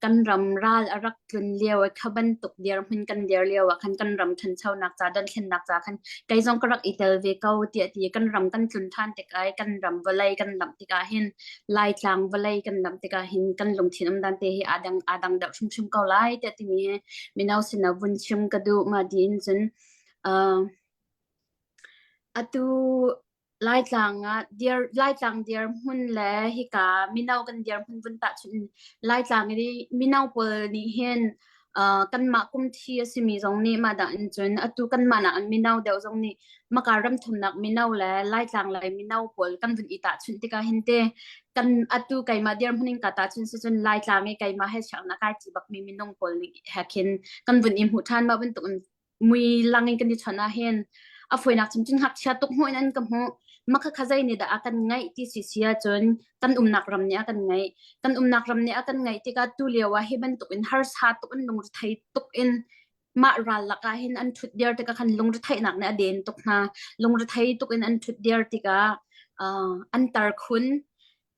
kan ram ral a rak tlun lio i kha bantuk dirhmun kan dir lio ah khan kan ram ṭhanchonak ca donthlennak ca khan kei zong ka rak i tel ve ko tiah ti kan ram kan tlun ṭhan tikah i kan ram vawlei kan lamh tikah hin Laitlang vawlei kan lamh tikah hin kan lungthin um dan te hi aa dang aa dang deuh hrimhrim ko lai tiah timi hi mino sinah vun chim ka duh ma tiin cun uh, atu Laitlang ah dir Laitlang dirhmun le hika mino kan dirhmun vun tahchunh Laitlang i mino pawl nih hin uh, kanmah kum thi a simi zong nih mah dah in cun atu kanmah nak in mino deuh zong nih maka ram thumnak mino le Laitlang lei mino pawl kan vun i tahchunh tikah hin te kan atu keimah dirhmun in ka tahchunh si cun Laitlang i keimah he sianginn a kai ṭi bakmi minung pawl nih he khin kan vun i hmuh ṭhan mah bantuk in mui lang in kan i chawnh ah hin a fawinak cun cun ngakchia tuk hmuh in an ka hmuh makha kha zei nih dah a kan ngaih ti si si ahcun kan umnak ram nih a kan ngaih kan umnak ram nih a kan ngaih tikah tu lio ah hi bantuk in harsa tuk in lungrethei tuk in mah ral lakah hin an ṭhut dir tikah khan lungretheihnak nih a den tuk hna lungrethei tuk in an ṭhut dir tikah uh, an tar khun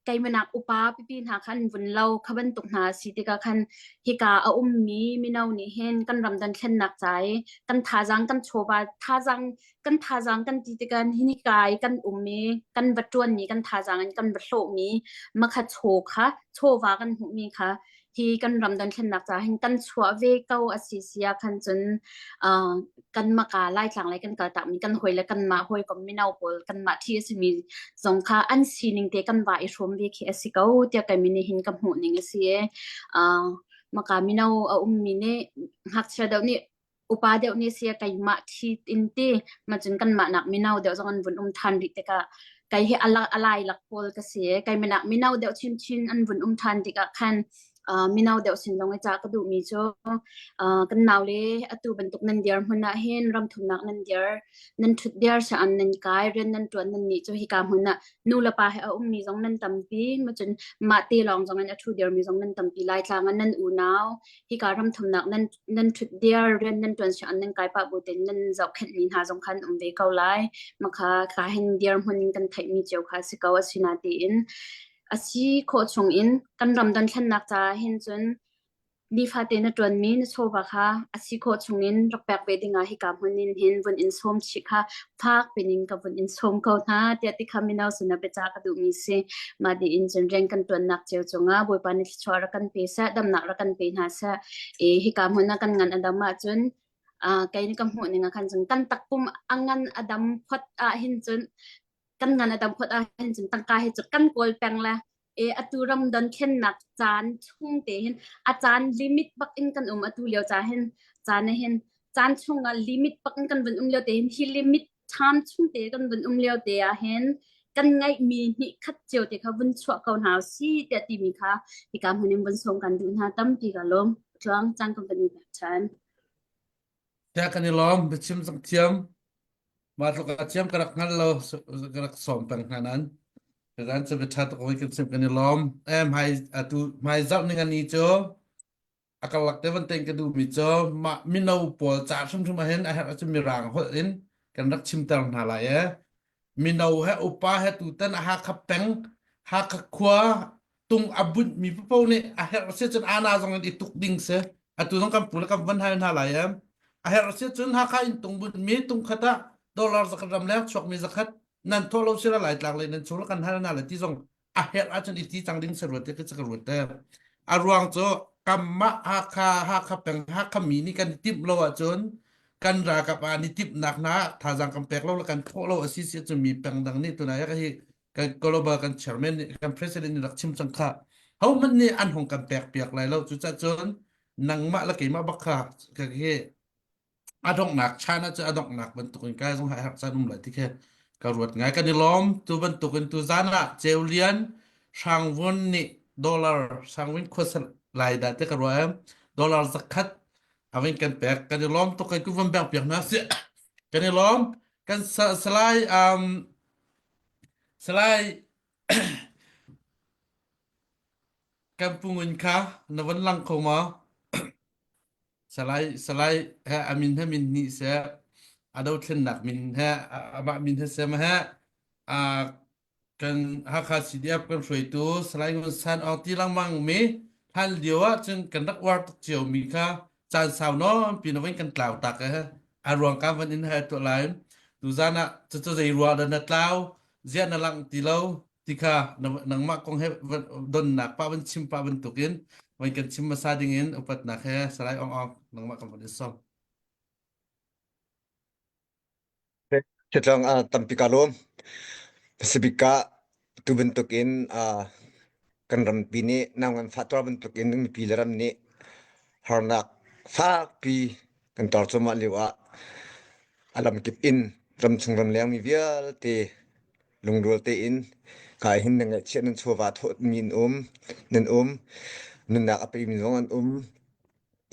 keimanak upa pipi hna kha an vun lo kha bantuk hna si tikah khan hika a ummi mino nih hin kan ram dan thlennak ca i kan thazaang kan chawva thazaang kan thazaang kan ti tikah hika i kan um i kan va ṭuanmi kan thazaang in kan va hlawhmi makha chaw kha chawva kan hmuhmi kha hi kan ram dothlennak ca hin kan chuah ve ko a si si ah khan cun uh, kan maka Laitlang lei kan kaltak mi kan hawi le kanmah hawikom mino pawl kanmah thi a simi zong kha an sining te kan va i hrawm ve khi a si ko tiah kai mi nih hin ka hmuh ning a si e uh, maka mino a ummi nih ngakchia deuh nih upa deuh nih sia keimah thi in ti macun kanmah nak mino deuh zong an vun um than rih tikah kei hi ala alai lak pawl ka si kei minak mino deuh chinchin an vun um than tikah khan uh, mino deuh sin zong i ca ka duhmi cu uh, kan nau le atu bantuk nan dir hmun ah hin ram thumnak nan dir nan thut dir sa an nan kai rian nan tuan nan nih cu hika hmun ah nu le pa he a ummi zong nan tampi macun mah te lawng zong in a thu dirmi zong nan tampi lai tlang ah nan unau hika ram thumnak nan nan ṭhut dir rian nan ṭuan sian nan kai pah bu tein nan zohkhenh mi hna zong khan um ve ko lai makha ka hin dir hmun in kan theih mi cio kha si ko asina tiin a si khawh chung in kan ram don thlennak ca hin cun nifate na ṭuanmi na chawva kha a si khawh chungin rak pek ve dingah hika hmun in hin vun in sawm chih kha fak pinin ka vun in sawm ko hna tiah ti kha mino sinah biacah ka duhmi si. Mah tiin cun rian kan ṭuannak cio cungah Bawipa nih thluachuah rak kan pe seh, damnak rak kan pe hna seh. I hika hmun ah kan ngan a dam ahcun uh, kei nih ka hmuh ning ah khan cun kan takpum a ngan a dam phot ah hin cun kan ngan a dam phot ah hin cun tangka hi cu kan kawl peng le e atu ram don thlennak caan chung te hin a caan limit bak in kan um atu lio ca hin caan hin caan chung ah limit bak in kan vun um lio te hin hi limit time chung te kan vun um lio te ah hin kan ngaihmi hnih khat cio te kha vun chuah ko hna si tiah timi kha hika hmun in vun sawm kan duh hna tampi ka lawm tluang caan kan van i pek ṭhan Tiah kan i lawm biachim zong thiam Mah tluk a thiam ka rak hngal lo ka rak sawm peng hna nan. Kan cu biaṭha tuk hawi kan chim kan i lawm. Eh hmai atu hmai zarh ning ani cu a karlak te van tein ka duhmi cu mah mino pawl ca hrimhrim ah hin a herh ahcun mirang holh in kan rak chimter hna lai ee. Mino he upa he tutan a Hakha peng Hakha khua tung a bunh mi paoh nih a herh si cun ana zong in i tuk ding si atu zong kan pu le kan van hal hna lai em a herh si cun Hakha in tung bunh mi tung khat ah dollar zakhat ram leng chuak mi zakhat nan thawh lo sila lai tlak le nan chung kan hal hna le ti zong a herh ahcun i ti cang ding si ruat te ka ruat te a ruang cu kanmah Hakha Hakha peng Hakha mi nih kan i timh lo ahcun kan ralkap ah ni timhnak hna thazaang kan pek lo le kan thawh lo a si si cun mi peng dang nih tunai hi kan global kan chairman nih kan president nih rak chim cang kha ho hmanh nih an hong kan pek piak lai lo cucaah cun nangmah le keimah bak kha ka hi a donghnak chan ah cun a donghnak bantukin kai zong hai chan um lai ti khi ka ruat ngai kan i lawm tu bantukin tu zan ah Ceulian Hrangvun nih dollar Hrangvun khuasa lai dah te ka ruah em dollar zakhat avin kan pek kan i lawm tuk kan ku van bang piak hna si kan i lawm kan salai um salai. Kan Pu Ngun kha na von lang kho maw? Salai Salai he a min he min hnih seh, a dothlennak min he amah min he seh ma he kan Hakha CDF kan hruaitu Salai Ngun San Aung ti lengmang mi hlan lio ah cun kan rak uar tuk cio mi kha caan sau nawn pi na van kan tlau tak eh a ruang ka van in hal tuah lai tuzan ah cucu zei rua dah na tlau ziah na langh ti lo ti kha nangmah kong he donnak pa van chim pa bantukin van kan chim hmasa ding in upatnak he Salai Aung Aung nangmah kan van in sawm. Titlang ah tampi ka lawm. Sibik ah tu bantukin ah kan rampi nih nau nganfah tuar bantukin mipi le ram nih harnak fakpi kan tuar cuahmah lio ah a lamkip in ramchung ramleng mi vialte lungrual tein kai hin na ngaihchiah nan chawva thawtmi an um nan um nunnak a pemi zong an um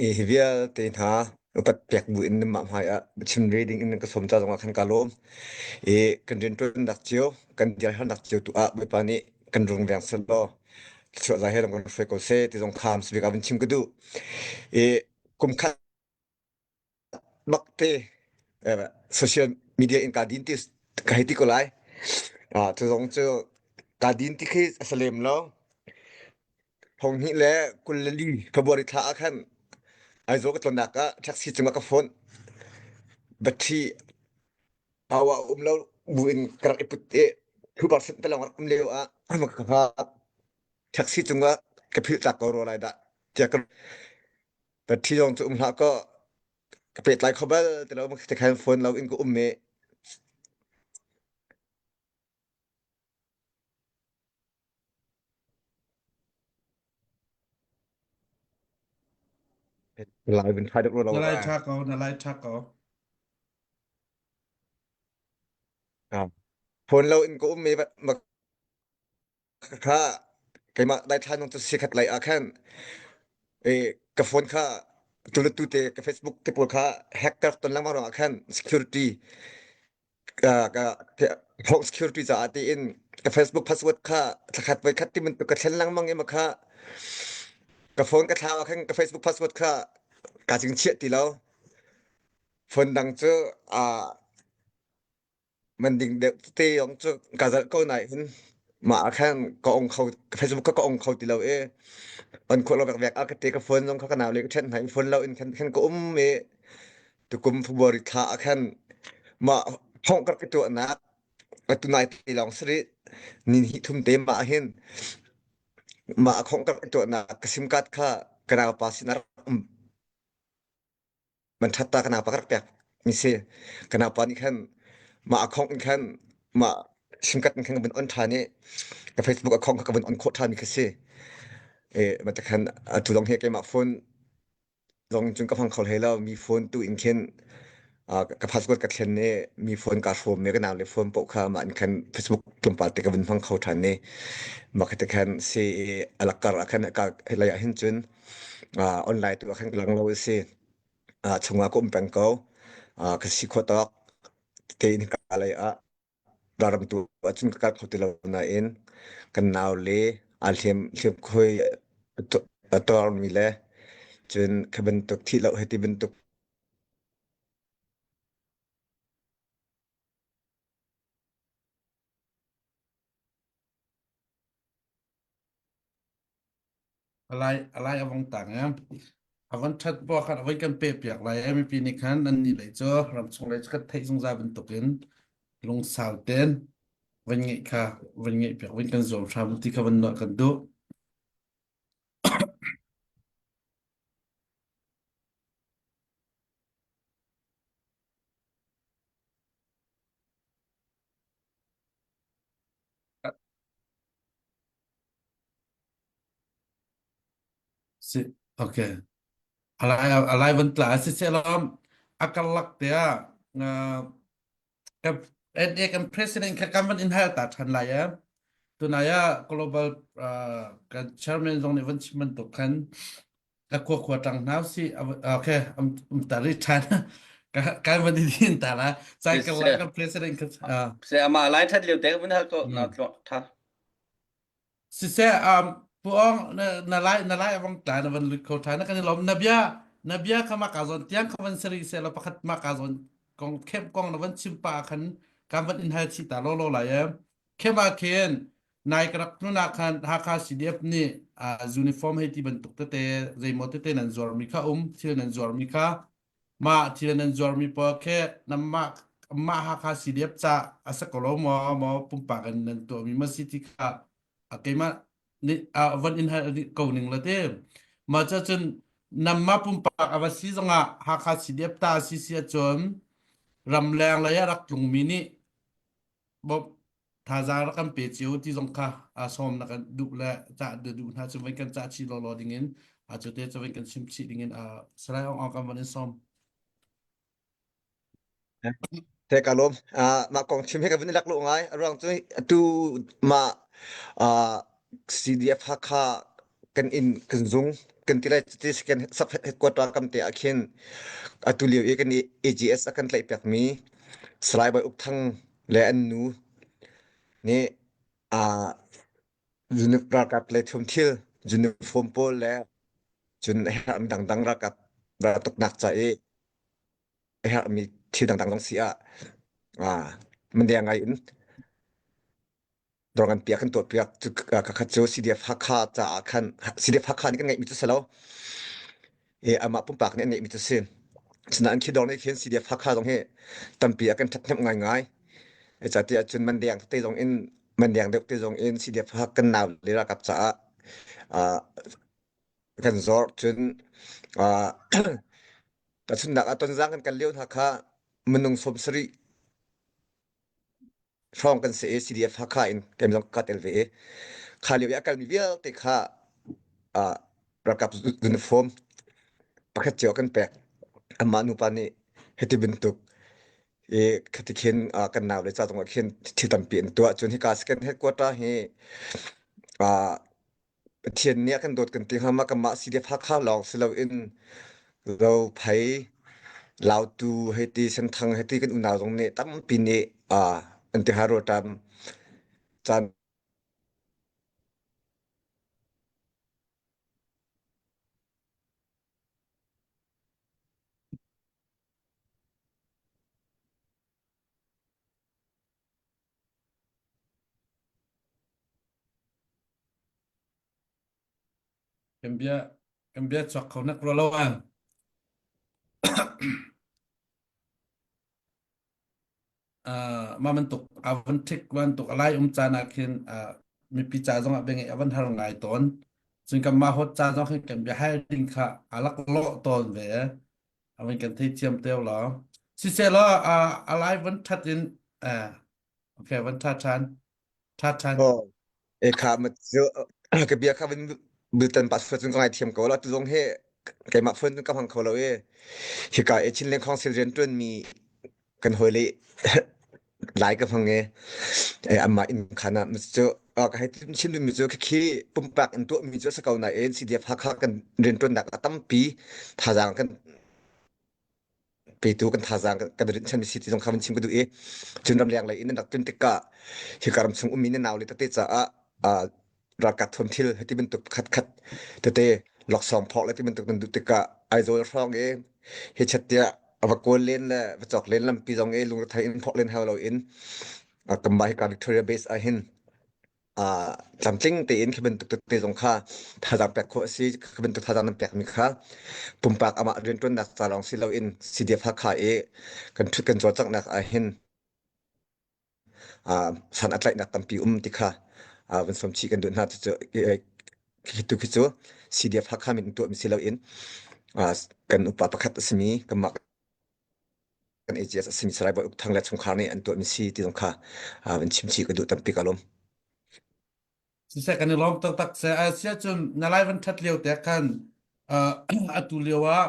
I hi vialte hna upat pek bu in nanmah hmai ah chim ve ding in nan ka sawm ca zongah khan ka lawm. I kan rianṭuannak cio, kan dirharnak cio tu ah Bawipa nih kan rungveng sehlaw thluachuah zai he lam kan hruai ko seh ti zong kha bik ah vun chim ka duh. I kum khat bak te social media in ka din ti ka hei ti ko lai. Ah, cu zong cu ka din ti khi a si lem lo. Thonghnih le 24 February thla ah khan Aizawl ka tlawnnak ah taxi cungah ka phone battery power a um lo buin ka rak i put i 2% te lawng rak um lio ah ka taxi cungah ka philh tak ko rua lai dah tiah ka battery zong cu um hlah kaw ka pehtlai kho bal ti lo ti khan phone lo in ka um i Lai vun try deuh rua lo Na lai ba. ṭha ko, na lai ṭha ko. Ah. Phone lo in ka um mi ma kha keimah daithlan nung cu sikhat lai ah khan e ka phone kha tulutu te ka Facebook te pawl kha hack ka rak ton lengmang ruangah khan security ka ka phone security caah tiin ka Facebook password kha thlakhat voi khat ti bantuk ka thlen lengmang i ma kha ka phone ka thlau ah khan ka Facebook password kha ka cing chiah ti lo phone dang cu ah man ding deuh tete yong cu ka zalh ko nain mah ah khan ka ong kho ka Facebook kha ka ong kho ti lo i on khawh lo vekvek ah ka te ka phone zong kha ka nau le ka ṭhenh hna i phone lo in khan khan ka um i tukum February thla ah khan mah thong ka ka tuahnak atu nai te lawng si rih ni hnih thum te mah hin mah khong ka tuahnak ka sim card kha ka naupa sin ah rak um man ṭhat ta ka naupa ka rak pek mi si ka naupa nih khan mah account in khan mah sim card in khan ka vun on ṭhan i ka Facebook account kha ka vun on khawh ṭhan mi kha si e mah khan atu zong hi keimah phone zong cun ka hmang kho hlei lo mi phone tu in khin ka password ka thlen i mi phone kaa hrawm i ka nau le phone paoh kha mah in khan Facebook tlawmpal te ka vun hmang kho ṭhan i mah khi te khan si i a lakar ah khan ka lei ah hin cun online tu ah khan ka lang lo a si. Chungah ka um peng ko. Ka si khawh tawk tein ka lei ah ralram tu ahcun ka kal kho ti lo nain kan nau le aa hliam hliamkhuai a tuarmi le cun kha bantuk thih loh hei ti bantuk Alai alai a vong tang em. A von ṭhat puah khan a voi kan peh piak lai em mipi nih khan nan nih lei cu ramchung lei cu kan theih zungzal bantukin lungsau ten van ngeih kha van ngeih piak van kan zuam hram ti kha van nuah kan duh. Si, okay. Alai alai van tla si se lam a karlak te ah kan NA kan president kha kan van in hal ta than lai eh tunai ah global kan chairman zong nih van chim bantuk khan ka khua khua tang hna si okay um um ta ri than ka kan van in ta la sai kan la kan president kha Se ama lai that liu te van hal ko na tha Siseh, um, Pu Ong na na lai na lai awang tla na van lut kho tha na kan i lom na bia na bia kha ma ka zon tiang kha van seri se la pakhat ma ka zon kong khem kong na van chim pa khan kan van in hal chi ta lo lo lai em khem a khen nai ka rak nu na khan Hakha CDF nih uniform hei ti bantuk tete zeimaw tete nan zuar mi kha um thil nan zuar mi kha mah thil nan zuar mi pawl khe namah mah Hakha CDF ca a sa ko lo maw maw pumpak in nan tuah mi ma si ti kha a keimah nih van in hal ko ning la te mah ca cun namma pumpak a va si zongah Hakha CDF ta si si ahcun ramleng lei ah rak tlungmi nih bawmh thazaang rak kan pe cio ti zong kha a sawm na kan duh le cah duh hna cu van kan cah chih lawlaw dingin a cu te cu van kan chim chih dingin a Salai Aung Aung kan van in sawm. Te ka lawm. Ah, mah kong chim hi ka vun i lak lu ngai. A ruang cu atu mah ah CDF Hakha kan inn kan zung kan ti lai ti kan sub headquarter kam te ah khin atu lio i kan i AGS a kan tlaih piakmi Salai Bawi Uk Thang le an nu nih ah ralkap le thil uniform pawl le cun a herhmi dangdang ralkap raltuknak ca i a herhmi thil dangdang zong si ah ah mandeng ngai in dawr ngan piak kan tuah piak cu kakhat cu CDF Hakha caah khan CDF Hakha nih kan ngeihmi cu si lo e amah pumpak nih an ngeihmi cu si sinain khi dawr nih khin CDF Hakha zong hi tampi a kan ṭhathnemh ngaingai e ca ti ahcun mandeng te zong in mandeng deuh te zong in CDF Hakha kan nau le ralkap caah ah kan zor cun ah Tahchunhnak ah Tonzang kan kal lio hna kha minung 70 hrawng kan si i CDF Hakha in keim zong ka tel ve i kha lio i a kalmi vialte kha uh, ralkap uniform pakhat cio kan pek. Amah nupa nih hiti bantuk i khati khin uh, kan nau le ca zong ah khin thil tampi an tuah. Cun hika second headquarter hi uh, Pathian nih a kan dawt kan ti hnga ma kanmah CDF Hakha lawng si loin Zophei, Lautu hei ti Senthang hei ti kan unau zong nih tampi nih uh, an ti hnga rawlṭam caan Kan bia kan bia chuak kho nak rua lo ang. Uh, ma bantuk a van thik bantuk alai um caan ah khin uh, mipi ca zong ah bia a van har ngai tawn. Cun kan mah hot ca zong khin kan bia hal ding kha a lak lawh tawn ve. A van kan thei thiam teo lo. Siseh law uh, alai van that in uh, okay van tha than tha than. Oh, e kha ma cu ka bia kha van bultan pa cun ka ngaithiam ko la tu zong he keimah phone cun ka hmang kho lo e hika e Chinland Council rian tuan mi kan hawi le lai ka hmang e e amma in khana cu ka hei chim mi cu khi pumpak in tuah mi cu sa ko na in CDF Hakha kan rian tuan nak a tampi thazaang kan petu kan thazaang kan rinhchan mi si ti zong kha van chim ka duh i cun ramleng lei in an rak tlun tikah hika ram chung ummi na nau le tete caah ralkap thuam thil heti bantuk khat khat tete laksawng phawk le ti bantuk nan duh tikah Aizawl hrawng i hi chat tiah a va kawl len le va cawk len lampi zong i lungrethei in phawk len hau lo in kanmah hika Victoria Base ah hin tlamtling tein khi bantuk tete zong kha thazaang pek khawh a si khi bantuk thazaang nan pekmi kha pumpak amah rianṭuannak ca lawng si loin CDF Hakha i kan ṭhut kan cawlcanghnak ah hin san a tlaihnak tampi um ti kha van sawm chih kan duh hna cucu khi tu khi cu CDF Hakha min tuahmi si loin kan upa pakhat a simi kanmah kan AGS a simi Salai Bawi Uk Thang le chungkhar nih an tuahmi si ti zong kha van chim chih ka duh tampi ka lawm. Siseh kan i lawm taktak se sia cun na lai van ṭhat lio te khan atu lio ah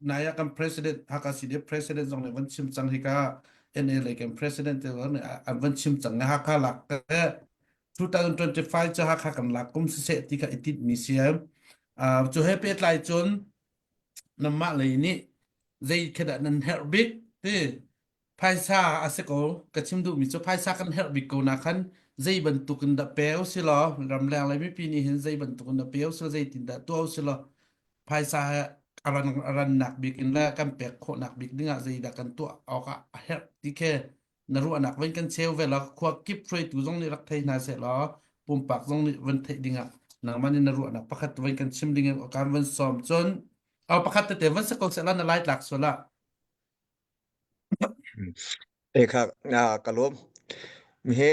nai ah kan president Hakha CDF president zong nih van chim cang hi ka NA lei kan president te zong nih an van chim cang Hakha lak te 2025 cu Hakha kan lak kum siseh ti kha i tinh mi si cu he pehtlai cun namah lei nih zei khi dah nan herh bik ti phaisa a si ko ka chim duhmi cu phaisa kan herh bik ko na khan. Zei bantuk in dah pe usih law ramleng le mipi nih hin zei bantuk in dah pe usih law zeitin dah tuah usih law phaisa he a ran a rannak bik in le kan pek khawhnak bik dingah zeidah kan tuah awk ah a herh ti khi na ruahnak van kan cheu ve law khua kip hruaitu zong nih rak thei hna seh law pumpak zong nih van theih dingah nangmah nih na ruahnak pakhat van kan chim ding in kan van sawm cun aw pakhat tete van si ko seh la na lai tlak sual ah E kha ka lawm. Mi he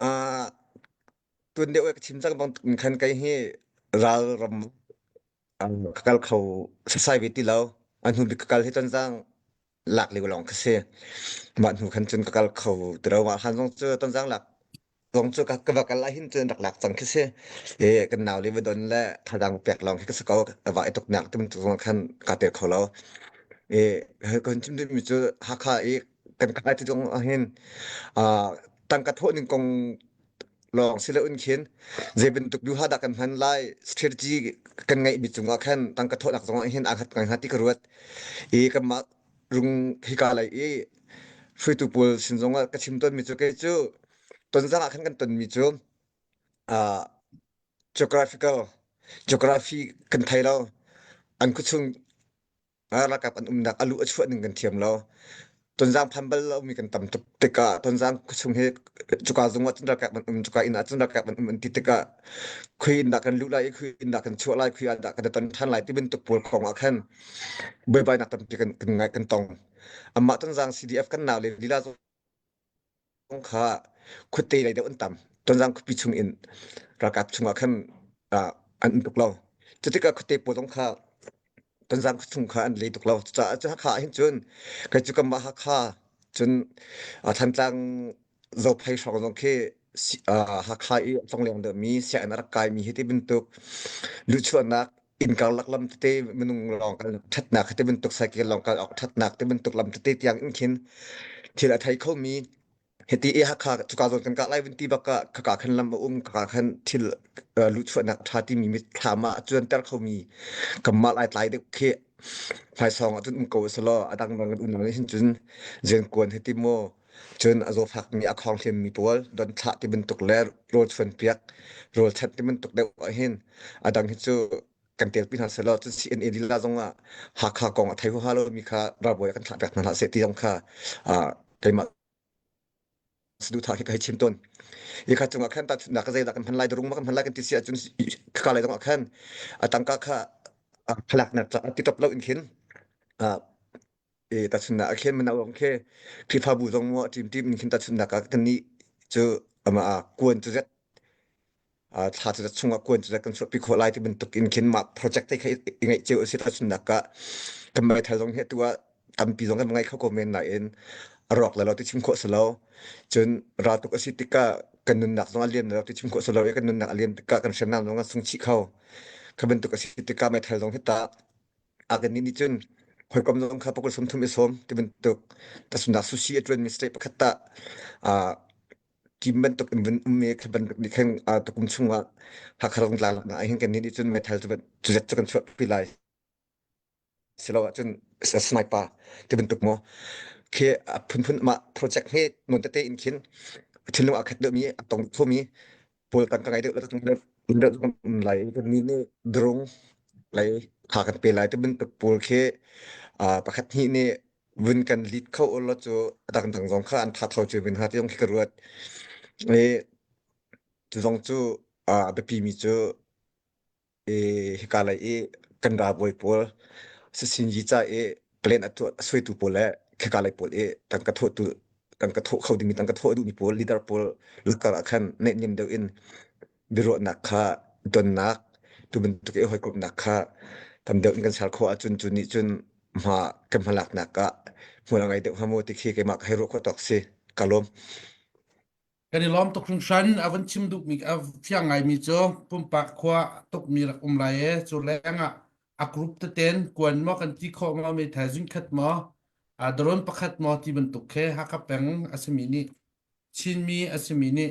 ah tun deuh ka chim cang bang khan kai hi ral ram ka kal kho sasai ve ti lo. An hnu bik ka kal hi tonzang lak lio lawng ka si. Mah hnu khan cun ka kal kho ti lo. Mah khan zong cu tonzang lak zong cu ka va kal ahhin cun rak lak cang khi si. E kan nau le va don le thadang pek lawng khi ka si ko. Va i tuknak ti bantuk zong khan kaa tel kho lo. E kan chim duhmi cu Hakha i kan kai ti zong ahhin ah tangka thawh ning kong lawng si loin khin zei bantuk duha dah kan hman lai strategy kan ngeihmi cungah khan tangka thawhnak zong ah hin aa hngat ngai hnga ti ka ruat i kanmah rung hika lei i hruaitu pawl sin zongah ka chim tawnmi cu kei cu tonzang ah khan kan tonmi cu uh, geographical geography kan thei lo an khuachung ralkap an umnak a luh a chuah ning kan thiam lo. Tonzang phan bal lomi kan tam tuk tikah Tonzang khuachung hi cuka zung ah cun ralkap an um cuka inn ah cun ralkap an um an ti tikah khui in dah kan luh lai i khui in dah kan chuah lai khui ah dah kan i ton ṭhan lai ti bantuk pawl kong ah khan buaibainak tampi kan kan ngai kan tong. Amah Tonzang CDF kan nau le lila zong kha khuate lei deuh an tam. Tonzang khuapi chung in ralkap chungah khan ah an um tuk lo. Cutikah khuate pawl zong kha Tonzang khuachung kha an le tuk lo. Cucaah cu Hakha ah hin cun kei cu kanmah Hakha cun Thantlang Zophei hrawng zong khi Hakha i a tlongleng deuhmi sianginn a rak kaimi hi ti bantuk luhchuahnak inn karlak lam tete minung lawng kal ṭhatnak hi ti bantuk cycle lawng kal awk ṭhatnak ti bantuk lam tete tiang in khin thil a thei khomi Hiti i Hakha cuka zawn kan kah lai vun ti bak ah khaka khan lam a um khaka khan thil luhchuahnak ṭha timi mitthlam ah a cuanter khomi kanmah lai tlai deuh khi hmaisawng ah cun um ko usalaw a dangdang kan unau nih hin cun riankuan hiti maw cun a zawfakmi a khawng hliammi pawl don thlah ti bantuk le rawl chuan piak rawl chanh ti bantuk deuh ah hin a dang hi cu kan telpi hna selaw cun CNA lila zong ah Hakha kong a thei huaha lomi kha ralbawi ah kan thlah piak hna hlah seh ti zong kha keimah saduhthah khi ka hei chim tawn. Hi kha cungah khan tahchunhnak ka zeidah kan hman lai darung ma kan hman lai kan ti si ahcun khaka lei zongah khan a tangka kha phalaknak caah ti top lo in khin e tahchunhnak ah khin mana wong khi Khrihfabu zong mo team team in khin tahchunhnak ah kan nih cu ama kuan cu zet thla cu chungah kuan cu kan chuahpi khawh lai ti bantuk in khin mah project te kha i ngeih cio a si tahchunhnak ah kan meithal zong hi atu ah tampi zong kan ngai kho ko men nain a rawk le lo ti chim khawh si lo cun raltuk a si tikah kan nunnak zong a liam lo ti chim khawh si lo i kan nunnak a liam tikah kan hriamnam zong a sung chih kho kha bantuk a si tikah meithal zong hi ta a kan nih nih cun hawikom zong kha pakul 30 i sawm ti bantuk tahchunhnak sushi a ṭuanmi state pakhat ta Kim bantuk in vun um i khi bantuk nih khin tukum chungah Hakha rung tla laknak ah hin kan nih nih cun meithal cu cu zat cu kan chuahpi lai. Silo ahcun sniper ti bantuk maw khi a phunphun mah project he non tete in khin thinlung aa khat deuhmi a tong khomi pawl kan ka ngai deuh deuh um lai kan nih nih drung lei kha kan pe lai ti bantuk pawl khi pakhat hnih nih vun kan lead kho u law cu a dangdang zong kha an tha tho cu vun ha ti zong khi ka ruat. I cu zong cu a biapi mi cu i hika lei i kan ralbawi pawl sisinyi ca i plan a tuah a suaitu pawl le khika lei pawl i tangka thawhtu tangka thawh kho dingmi tangka thawh a duhmi pawl leader pawl lakar ah khan naihniam deuh in biaruahnak kha tonnak tu bantuk i hawikomhnak kha tam deuh in kan ser khawh ahcun cu nih cun hma kan hmalaknak ah hmual a ngei deuh hnga maw ti khi keimah ka hei ruah khawh tawk si. Ka lawm. Kan i lawm tuk hringhran. A van chim duhmi a fiang ngaimi cu pumpak khua tukmi rak um lai e. Cu lengah a group teten kuan maw kan ti khawh maw meithal zungkhat maw drone pakhat maw ti bantuk khi Hakha peng a simi nih Chinmi a simi nih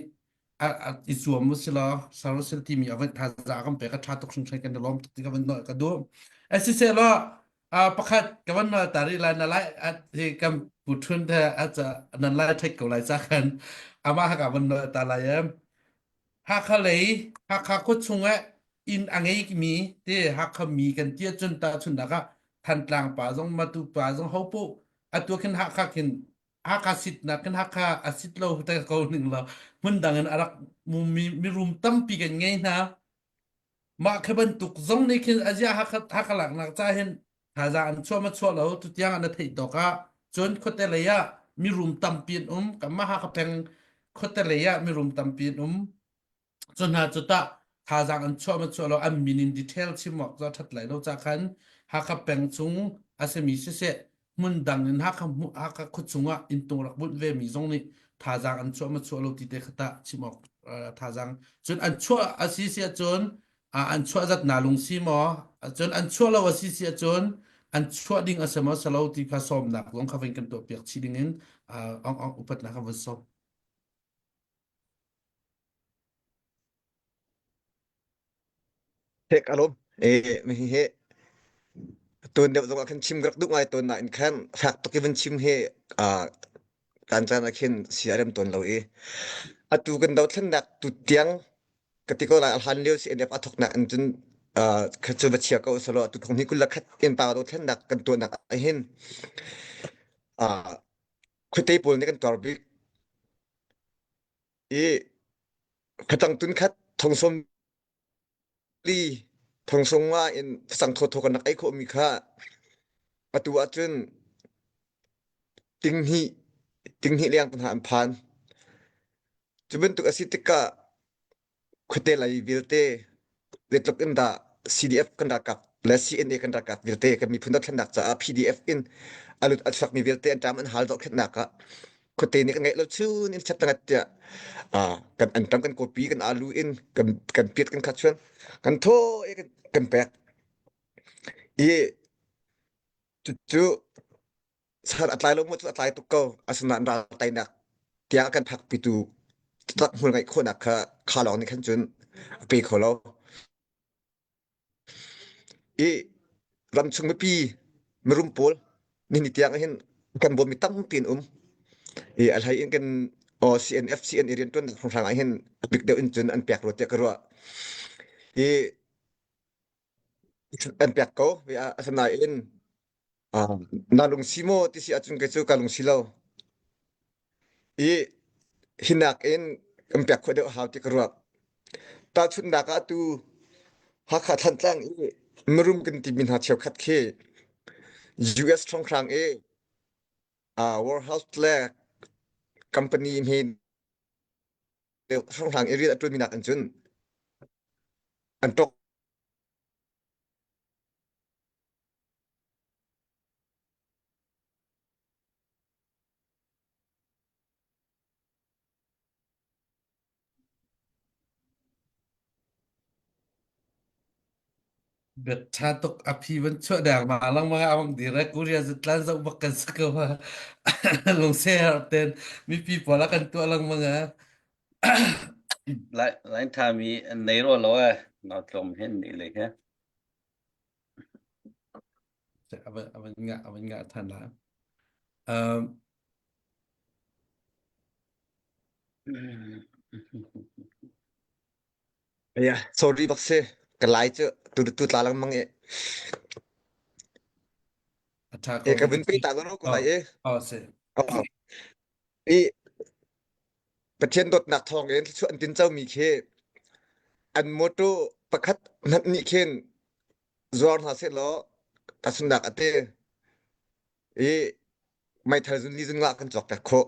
a, a i zuam u sila sar u sila timi a van thazaang kan pek a tha tuk hringhran kan i lawm tuk ti ka van nawl ka duh. Asisehlaw pakhat ka van nawl ta rih lai na lai hi kan pu thun te a ca nan lai theih ko lai ca khan. Amah haka van ta lai em. Hakha lei Hakha khua chung ah inn a ngeimi te Hakha mi kan ti ahcun tahchunhnak ah Thantlang pa zong Matu pa zong hopoh atu khin Hakha khin Hakha sitnak khin Hakha a sit lo te ko ning law hmun dang in a rak mumi mirum tampi kan ngei hna. Mah khi bantuk zong nih khin azia Hakha Hakha laknak ca hin thazaang an chuah ma chuah lo tutiang an theih tawk ah cun khuate lei ah mirum tampi an um kanmah Hakha peng khuate lei ah mirum tampi an um cu hna cu tah thazaang an chuah ma chuah lo an min in detail chim awk cu a ṭhat lai lo ca khan Hakha peng chung a simi siseh hmun dang in Hakha Hakha khuachung ah inntung rak bunh ve mi zong nih thazaang an chuah ma chuah lo ti te kha tah chim awk thazaang cun an chuah a si si ahcun an chuah zat na lung si maw cun an chuah lo a si si ahcun an chuah ding a si maw si lo ti kha sawmnak zong kha vun kan tuah piak chih ding in ong ong upatnak kan vun sawm. Hek alom e mi he tun deuh zong ah khan chim rak duh ngai tawn nain khan fak tuk i van chim he a kan caan ah khin si a rem tawn lo i atu kan dothlennak tu tiang ka ti ko lai a hlan lio CNF a thawknak in cun kha cu va chia ko selaw atu thong hi 21 in pa dothlennak kan tuahnak ah hin khuate pawl nih kan tuar bik i khatang tun khat thong som li thong sung nga in facang thawthaw kan rak ei khawhmi kha atu ahcun tinghnih tinghnih leng hna an phan. Cu bantuk a si tikah khuate lei vialte zeitluk in dah CDF kan ralkap le CNA kan ralkap vialte kan miphun dothlennak caah PDF in a lut a chuakmi vialte an ṭam an hal dohthlennak ah khuate nih kan ngeih lo chun in chat langat tiah kan anṭam kan kawpi kan alu in kan kan piat kan khat chuan kan thaw i kan, kan pek i cucu san a tlai lo mu cu a tlai tuk ko asinain ral teinak tiang a kan phakpitu tak hmul ngeih khawhnak kha kha lawng nih khan cun a pe kho lo I ramchung mipi mirum pawl nihin tiang hin kan bawmmi tampi an um. I a hlei in kan aw CNF CNA rianṭuan hrawnghrang ah hin a bik deuh in cun an pek rua tiah ka ruah. I an pek ko. Asinain na lungsi maw ti si ahcun kei cu ka lungsi lo. I hinak in kan pek khawh deuh hau ti ka ruah. Tahchunhnak ah atu Hakha Thantlang i mirum kan timi hna cheukhat khi US hrawnghrang i uh, warehouse le company hme hrawnghrang i rian a ṭuanmi nak in cun an ṭok Biaṭha tuk a phi van chuah deng ma lengmang ah amang dir eh Korea zatlan zoh bak kan si ko ha. Lungse har ten mipi pawl a kan tuah lengmang ah. Lai lai tha mi an nei ro lo eh nau tlawm hen ni le he. Avan avan nga avan nga than la. Um Yeah, sorry bak si. Ka lai cu tu tu tla lengmang i. A ṭha E ko. ka vun pe ta lo ko lai e. Oh, si. Oh. I Pathian dawtnak thawng in thluachuah an tin comi khi an mawṭaw pakhat hmanh nih khin zuar hna sehlaw tahchunhnak a te i meithal zun li zun nga kan cawk piak khawh.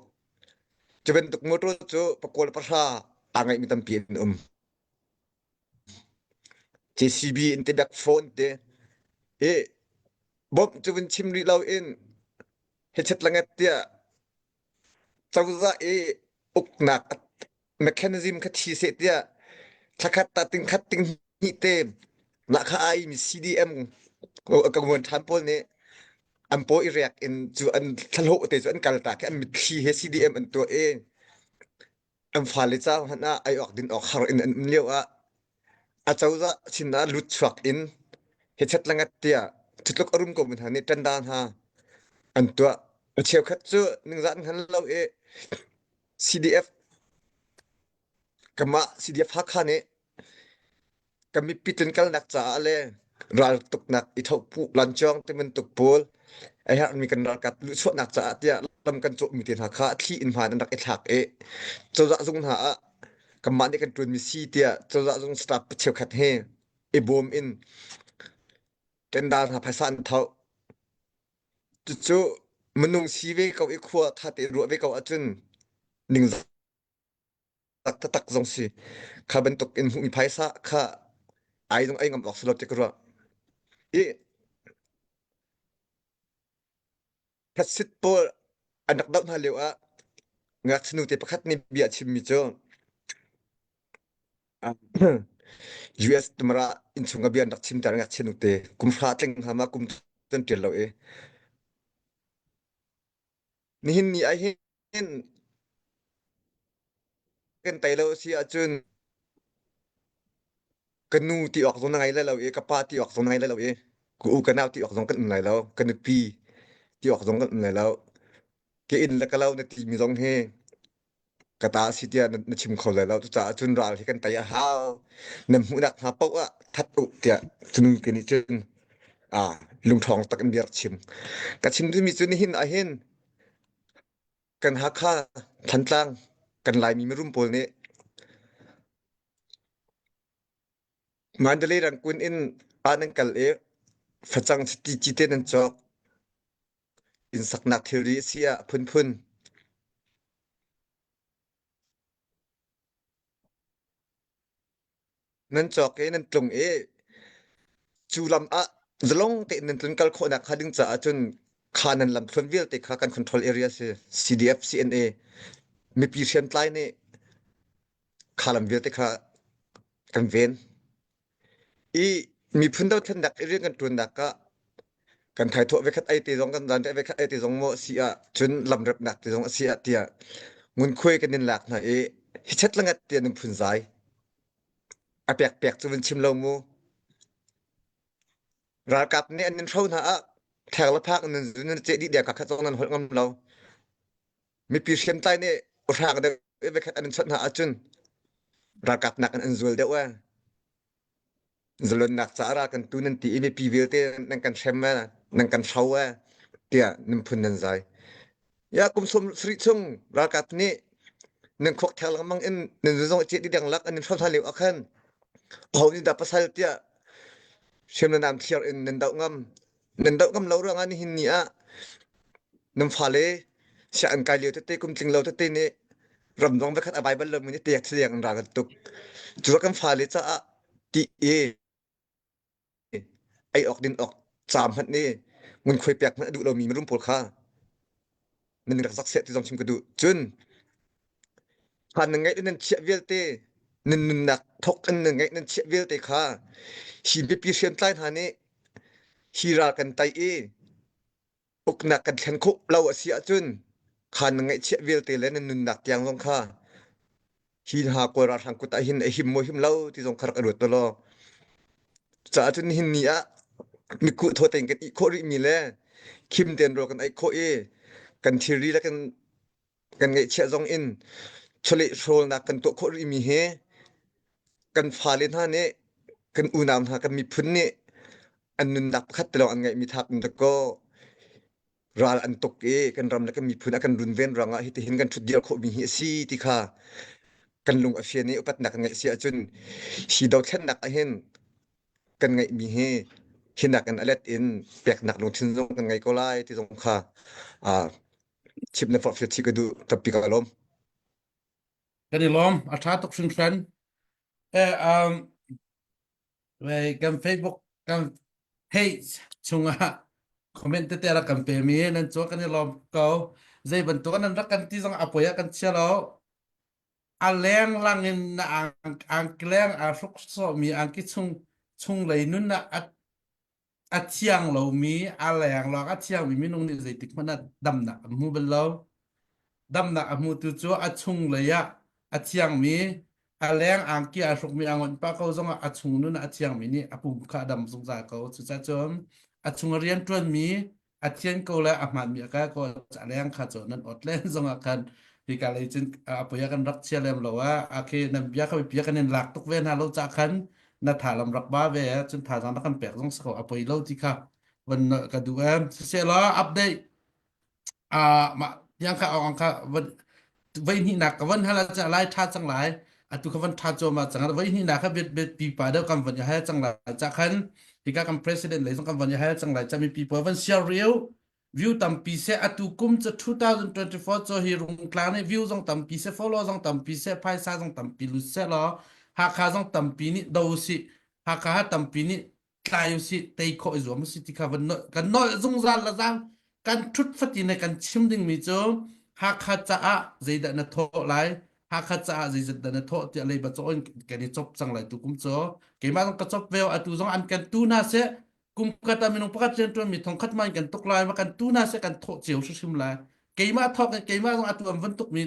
Cu bantuk mawṭaw cu pakua le pahra aa ngeihmi tampi an um. JCB in te bek phone te i bawmh cu vun chim rih lo in hechet langet tiah cozah i uknak mechanism kha thi seh tiah thlakhat ta ting khat ting hnih te lahkhah ai mi CDM ka nguan ṭhan pawl nih an paw i riak in cu an thlahlawh te cu an kal ta khi an mitthli he CDM an tuah i an fale ca hmanh ah ai awk din awk har in an um lio ah acozah sin ah lut chuak in hechet langat tiah cutluk a rum ko mi hna nih ṭanda hna an tuah a cheukhat cu ningzah an hngal lo i CDF. Kamah CDF Hakha nih kan mipi tlunkalnak caah le raltuknak i thohpuh lancawng ti bantuk pawl a herhmi kan ralkap luhchuahnak caah tiah lam kan cawhmi te hna kha a thli in hmaan an rak i thlak i cozah zung hna ah kanmah nih kan ṭuanmi si tiah cozah zung staff cheukhat he i bawm in tender hna phaisa an tho. Cucu minung si ve ko i khua ṭha tein ruah ve ko ahcun ningzak taktak zong si. Kha bantuk in hmuhmi phaisa kha ai zong ai ngam awk si lo ti ka ruah. I phasit pawl an rak doh hna lio ah ngakchia nute pakhat nih bia a chimmi cu US tumara innchung ah bia an rak chimter ngakchia nute kum hra tling hna ma kum cun ṭial lo i nihin ni ah hin kan tei lo si ahcun ka nu ti awk zong na ngei lai lo i ka pa ti awk zong na ngei lai lo i ka u ka nau ti awk zong kan um lai lo ka nupi ti awk zong kan um lai lo ke inn le ka lo na ti mi zong hi ka ta si tiah na, na chim kho lai lo cucaah cun ral hi kan tei a hau nan hmuhnak hna paoh ah that u tiah cun ke nih cun ah lungṭhawng tak in bia rak chim ka chim duhmi cu nihin ah hin kan Hakha Thantlang kan Laimi mirum pawl nih Mandalay Rangoon in ah nan kal i facang chiti cite nan cawk inn saknak thilri a si ah phunphun nan cawk i nan tlung i cu lam ah zalong tein nan tlun kal khawhnak hnga ding caah cun kha nan lam thluan vialte kha kan control area si CDF CNA mipi hriamtlai nih kha lam vialte kha kan ven i miphun dothlennak i rian kan ṭuannak ah kan thaithawh vekhat ei te zong kan zan vekhat ei te zong maw si ah cun lam repnak te zong a si ah tiah ngunkhuai kan in lak hna i hi chat langat tiah nan phun zai a pek pek cu vun chim lo mu ralkap nih an in hro hna ah thek le phak nan zun nan ceh dih deng kha zong nan holh ngam lo mipi hriamtlai nih hrang deuh i vekhat an in chawnh hna ahcun ralkap nak in an zual deuh e zalonnak caah ral kan tu nan ti i mipi vialte nan kan hrem e nan kan hro e tiah nan phun nan zai ya kum som sarih chung ralkap nih nan khuak thek lengmang in nan zong ceh di deng lak an in hro hna lio ah khan aho nih dah pasal tiah hriam nan am thliar in nan doh ngam nan doh ngam lo ruangah nihin ni ah nan fale sia an kai lio tete kum tling lo tete nih ramdong vekhat a Bible lo mi tek thliang an ra kan tuk cu kan fale caah ti i ei awk din awk ca hmanh nih ngunkhuai pek hmanh a duh lomi mirum pawl kha nan rak zak seh ti zong chim ka duh cun khan nan ngeih nan chiah vialte nan nunnak thok in nan ngeih nan chiah vialte kha hi biapi hriamtlai hna nih hi ral kan tai i uknak kan thlen khawh lo a si ahcun kha na ngaihchiah vialte le na nunnak tiang zong kha hi hna kawl ralhrang kut ah hin a him maw him lo ti zong kha rak i ruat law caah cun nihin ni ah mikuh thaw tein kan ih khawh rih mi le khim tein rawl kan ei khawh i kan thilri le kan kan ngaihchiah zong in chawleh hrawlnak kan tuah khawh rih mi hi kan fale hna nih kan unau hna kan miphun nih an nunnak pakhat te lawng an ngeihmi thap in dakaw ral an tuk i kan ram le kan miphun a kan runven ruangah hitihin kan ṭhutdir khawhmi hi a si ti kha kan lung a fian i upatnak kan ngeih si ahcun hi dothlennak ahhin kan ngeihmi hi hinak in a let in peknak lungthin zong kan ngei ko lai ti zong kha chim le forhfial chih ka duh tampi ka lawm. Kan i lawm a ṭha tuk hringhran. Eh, um, kan Facebook kan page chungah comment tete rak kan pe mi nan cu kan i lawm ko. Zei bantuk nan rak kan ti zong a poi ah kan chia lo. A leng lang in na ang angkleng a hruk sawhmi angki chung chunglei nun ah a a thiang lomi a leng lawng a thiangmi minung nih zeitik hmanh ah damnak an hmu bal lo. Damnak a hmutu cu a chunglei ah a thiangmi a leng angki aa hrukmi aa ngonh pah ko zongah a chung nun ah a thiangmi nih a pum kha a dam zungzal ko. Cucaah cun a chung a rianṭuanmi a thian ko le a hmaanmi a kal ko a leng kha cu nan awt len zongah khan. Hika lei cun a poi ah kan rak chia lem lo a a khi nan bia kha bia kan in lak tuk ve hna lo ca khan na tha lam rak ba ve cun thazaang na kan pek zong si ko a poi lo ti kha van ka duh em siseh law update ah mah tiang kha ong kha van voi hnih nak ka van hal ah lai tha cang lai atu ka van tha choma cang voi hnih nak kha bet bet pi pa deuh kan van i hal cang lai cha khan hika kan president lei zong kan van i hal cang lai cha mi pi pa van share riu view tampi se atu kum cu 2024 cu hi rungtlang nih view zong tampi se follow zong tampi se phaisa zong tampi lut se law Hakha zong tampi nih do si Hakha ha tampi nih tlai usih tei khawh i zuam usih ti kha van kan nolh zungzal la zang kan ṭhut fatin kan chim dingmi cu Hakha caah zeidah na thawh lai Hakha caah zeizat dah na thawh tiah leiba caw in kan i cop cang lai tu kum cu keimah zong ka cop ve atu zong an kan tu hna seh kum khat ah minung pakhat rian ṭuan mi thong khat ma in kan tuk lai ma kan tu hna seh kan thawh cio hrimhrim lai keimah thawk in keimah zong atu an van tuk mi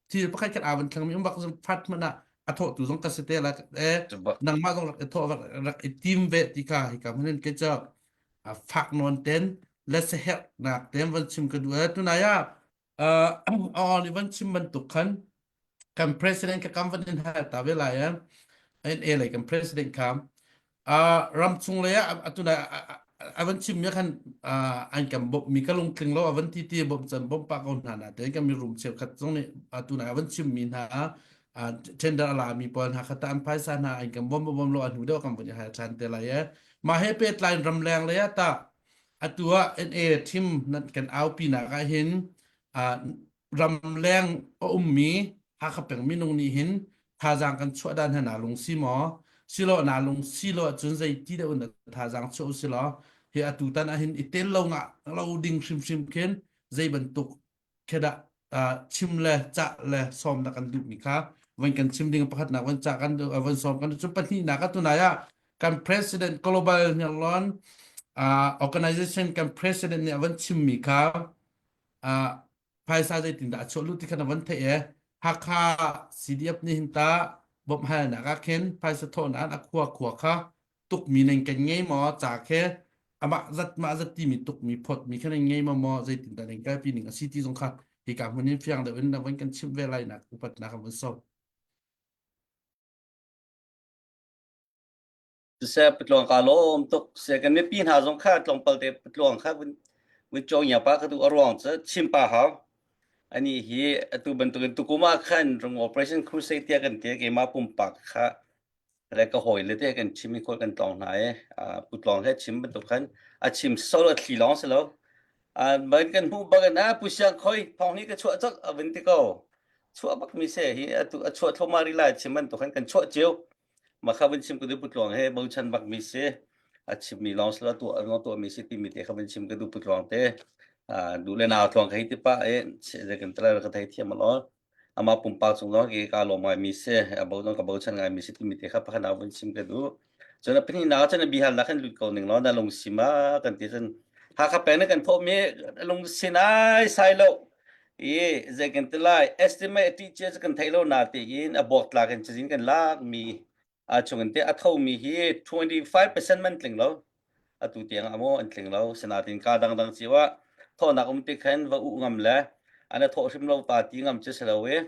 thil pakhat khat aa van thleng mi um bak zong fat hmanh ah a thawhtu zong ka si te la e nangmah zong rak i thawh rak i tim ve ti kha hika hmun ke cha fak non ten le seher nak ten van chim ka du e tunai ah uh ni van chim bantuk khan kan president ka kam van in hal ta ve lai e en e lai kan president kam ram chung lei ah atu na a van chim mi khan an kan bawmh mi ka lungtling lo a van ti ti bawmh can bawmh pa ko hna na te kan mi rum cheukhat zong nih atu na a van chim mi hna tender a la mi pawl hna khata an phaisa hna an kan bawm bawm lo a hnu deuh kan vun i hal than te lai e ma he pe tlain ramleng lei ah ta atu ah NA thim nan kan aupi nak ah hin ramleng a ummi Hakha peng minung nih hin thazaang kan chuah dan hna lung si maw silo na lung si lo ahcun zei ti deuh in thazaang chuah usih law hi atu tan ahhin i tel lo ngah lo ding hrimhrim khin zei bantuk khedah chim le cah le sawm na kan duhmi kha van kan chim ding pakhatnak van cah kan van sawm kan cu pahnihnak ah tunai ah kan president global Hniarlawn organization kan president nih a van chimmi kha phaisa zeitindah a chuah lu ti kha na van theih e Hakha CDF nih hin ta bawmh halnak ah khin phaisa thawhnak a khua khua kha tukmi nan kan ngei maw ca khe amah zat mah zat timi tukmi phawtmi kha nan ngei maw maw zeitindah nan kalpi ning a si ti zong kha hika hmun in fiang deuh in na van kan chimh ve lai nak upatnak kan vun sawm. Siseh patluang ka lawm tuk. Siseh kan mipi hna zong kha tlawmpal te patluang kha vun vun cawng pa ka tu a ruang cu chim pa hau. Ani hi atu bantukin tukum ah khan rung Operation Crusade tiah kan ti keimah pumpak kha le ka hawi le te kan chim i khual kan tlawng hna i putlawng he chim bantuk khan a chim solo thli lawng si lo. Ban kan hmuh bak in a pu siang khoi thong hi ka chuah colh a vun ti ko. Chuah bak mi se hi atu a chuah thloma ri lai chim bantuk khan kan chuah cio. Mah kha vun chim ka duh putluang he bochan bak mi si a chimmi lawng si lo tuah lo tuah mi si timi te kha vun chim ka duh putluang te duh le nau tluang ka hei ti pah i zei kan tala ka thei thiam lo ama pumpak cung zong ki ka lawm ngai mi si a bo zong ka bochan ngai mi si timi te kha pakhat na vun chim ka duh cun a pahnih nak cun a bihal nak khan lut ko ning law na lung si ma kan ti cun Hakha peng na kan thawh mi lung sinai sai lo i zei kan ti lai estimate a ṭih cia cu kan theih lo na tiin a buaktlak in cazin kan lak mi a chung in te a tho mi hi 25% man tling lo atu tiang ah maw an tling lo sinatin ka dangdang cio ah thawhnak um ti khan va u ngam le ana thawh hrim lo pa ti ngam cu si lo i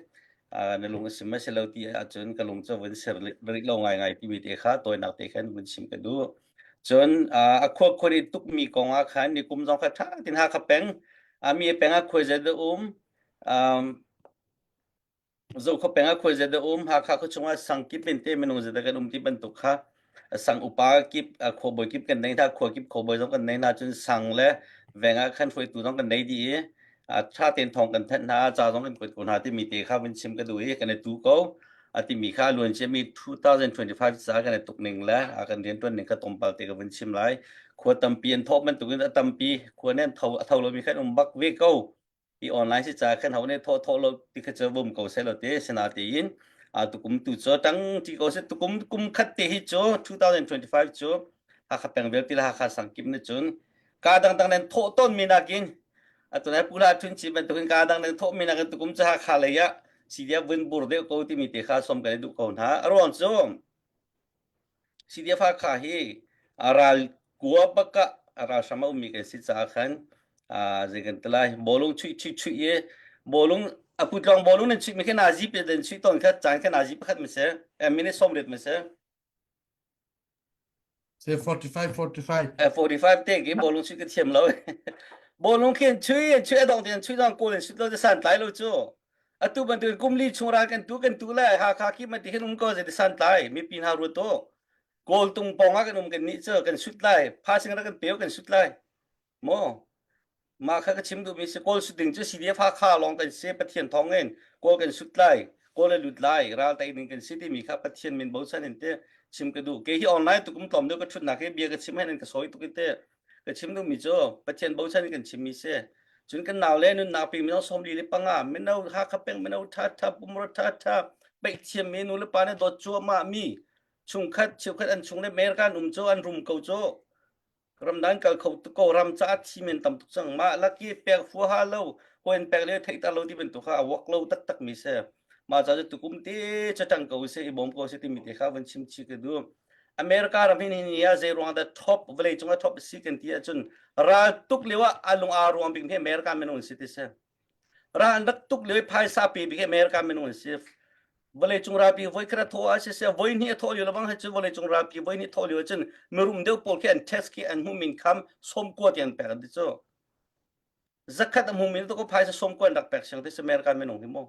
na lung a sim ma si lo ti ahcun ka lung cu vun sir rih lo ngai ngai timi te kha tawinak te khan vun chim ka duh cun a khua khuan i tukmi kong ah khan ni kum zong kha ṭha tin Hakha peng mi peng ah khuai zei dah um Zokhua peng ah khuai zei dah um Hakha khua chungah sang kip in te minung zei dah kan um ti bantuk kha sang upa kip khuabawi kip kan nei hna khua kip khuabawi zong kan nei hna cun sang le veng ah khan hruaitu zong kan nei dih i ṭha tein thawng kan thanh hna ca zong kan kuat ko hna timi te kha vun chim ka duh i kan i tu ko a timi kha a luan ciami 2025 ca kan i tuk ning le a kan rianṭuan ning kha tlawmpal te ka vun chim lai. Khua tampi an thawh bantukin a tampi khua nih an tho a tho lomi khan um bak ve ko. I online si ca khan ho nih thawh thawh lo ti kha cu bum ko seh lo te sinatein a tukum tu cu tang ti ko seh tukum kum khat te hi cu 2025 cu Hakha peng vialte le Hakha sangkip nih cun ka dangdang nan thawh tawn mi nakin atu nai pula thun chi bantukin ka dang nan thawh mi nakin tukum cu Hakha lei ah CDF vun bur deuh ko timi te kha som kan i duh ko hna a ruang cu CDF Hakha hi a ral kua bak ah a ral hram a ummi kan si caah khan zei kan ti lai bawlung chuih chuih chuih i bawlung. A putlong bawlung nan chuih mi khi nazi pe den chuih tawn kha caan kha nazi pakhat mi si. Minute 30 mi si. Se 45 45. 45 te ki bawlung chuih ka thiam lo. Bawlung khin chui chui adong ten chui dong kawl in sut lo te san tlai lo cu. Atu bantukin kum li chung ral kan tu kan tu le Hakha khi man ti hin um ko zei san tlai mipi hna ruat to. Kawl tung pong ah kan um kan nih cu kan sut lai. Phasing ra kan peu kan sut lai. Maw? Mah kha ka chim duhmi si Kawl sut ding cu CDF Hakha lawng kan si Pathian thawng in Kawl kan sut lai Kawl le lut lai ral tei ding kan si timi kha Pathian min bochan in te chim ka duh ke hi online tukum tlawm deuh ka thutnak hi bia ka chim hen in ka sawi tuk in te ka chim duhmi cu Pathian bochan in kan chimmi si cun kan nau le nunnak pe mino 45 le panga mino Hakha peng mino tha tha pumro tha tha peih thiam mi nu le pa ne dawt cuahmah mi chungkhat cheukhat an chung le American um cu an rum ko cu ramdang kal kho tuk ko ram caah thi men tam tuk cang mah laki pek huaha lo hoin pek le theihter lo ti bantuk kha a wak lo taktak mi si mah ca cu tukum te chatang ko se i bawm ko se timi te kha van chim chi ka du America ram hin ni ah zei ruang dah top vawlei cung ah top si kan ti ahcun ral tuk lio ah a lung aa ruang bik hi America minung si ti si Ra an rak tuk lio i phaisa pe bik hi America minung an si. Vawleicung ralpi voi khat a thawh ah siseh voi hnih a thawh lio lebang hi cu vawleicung ralpi voi hnih thawh lio cun mirum deuh pawl khi an tax khi an hmuh min kham sawmkua ti an pek an ti cu. Zakhat a hmu min to ko phaisa sawmkua an rak pek siang ti si America minung hi mu.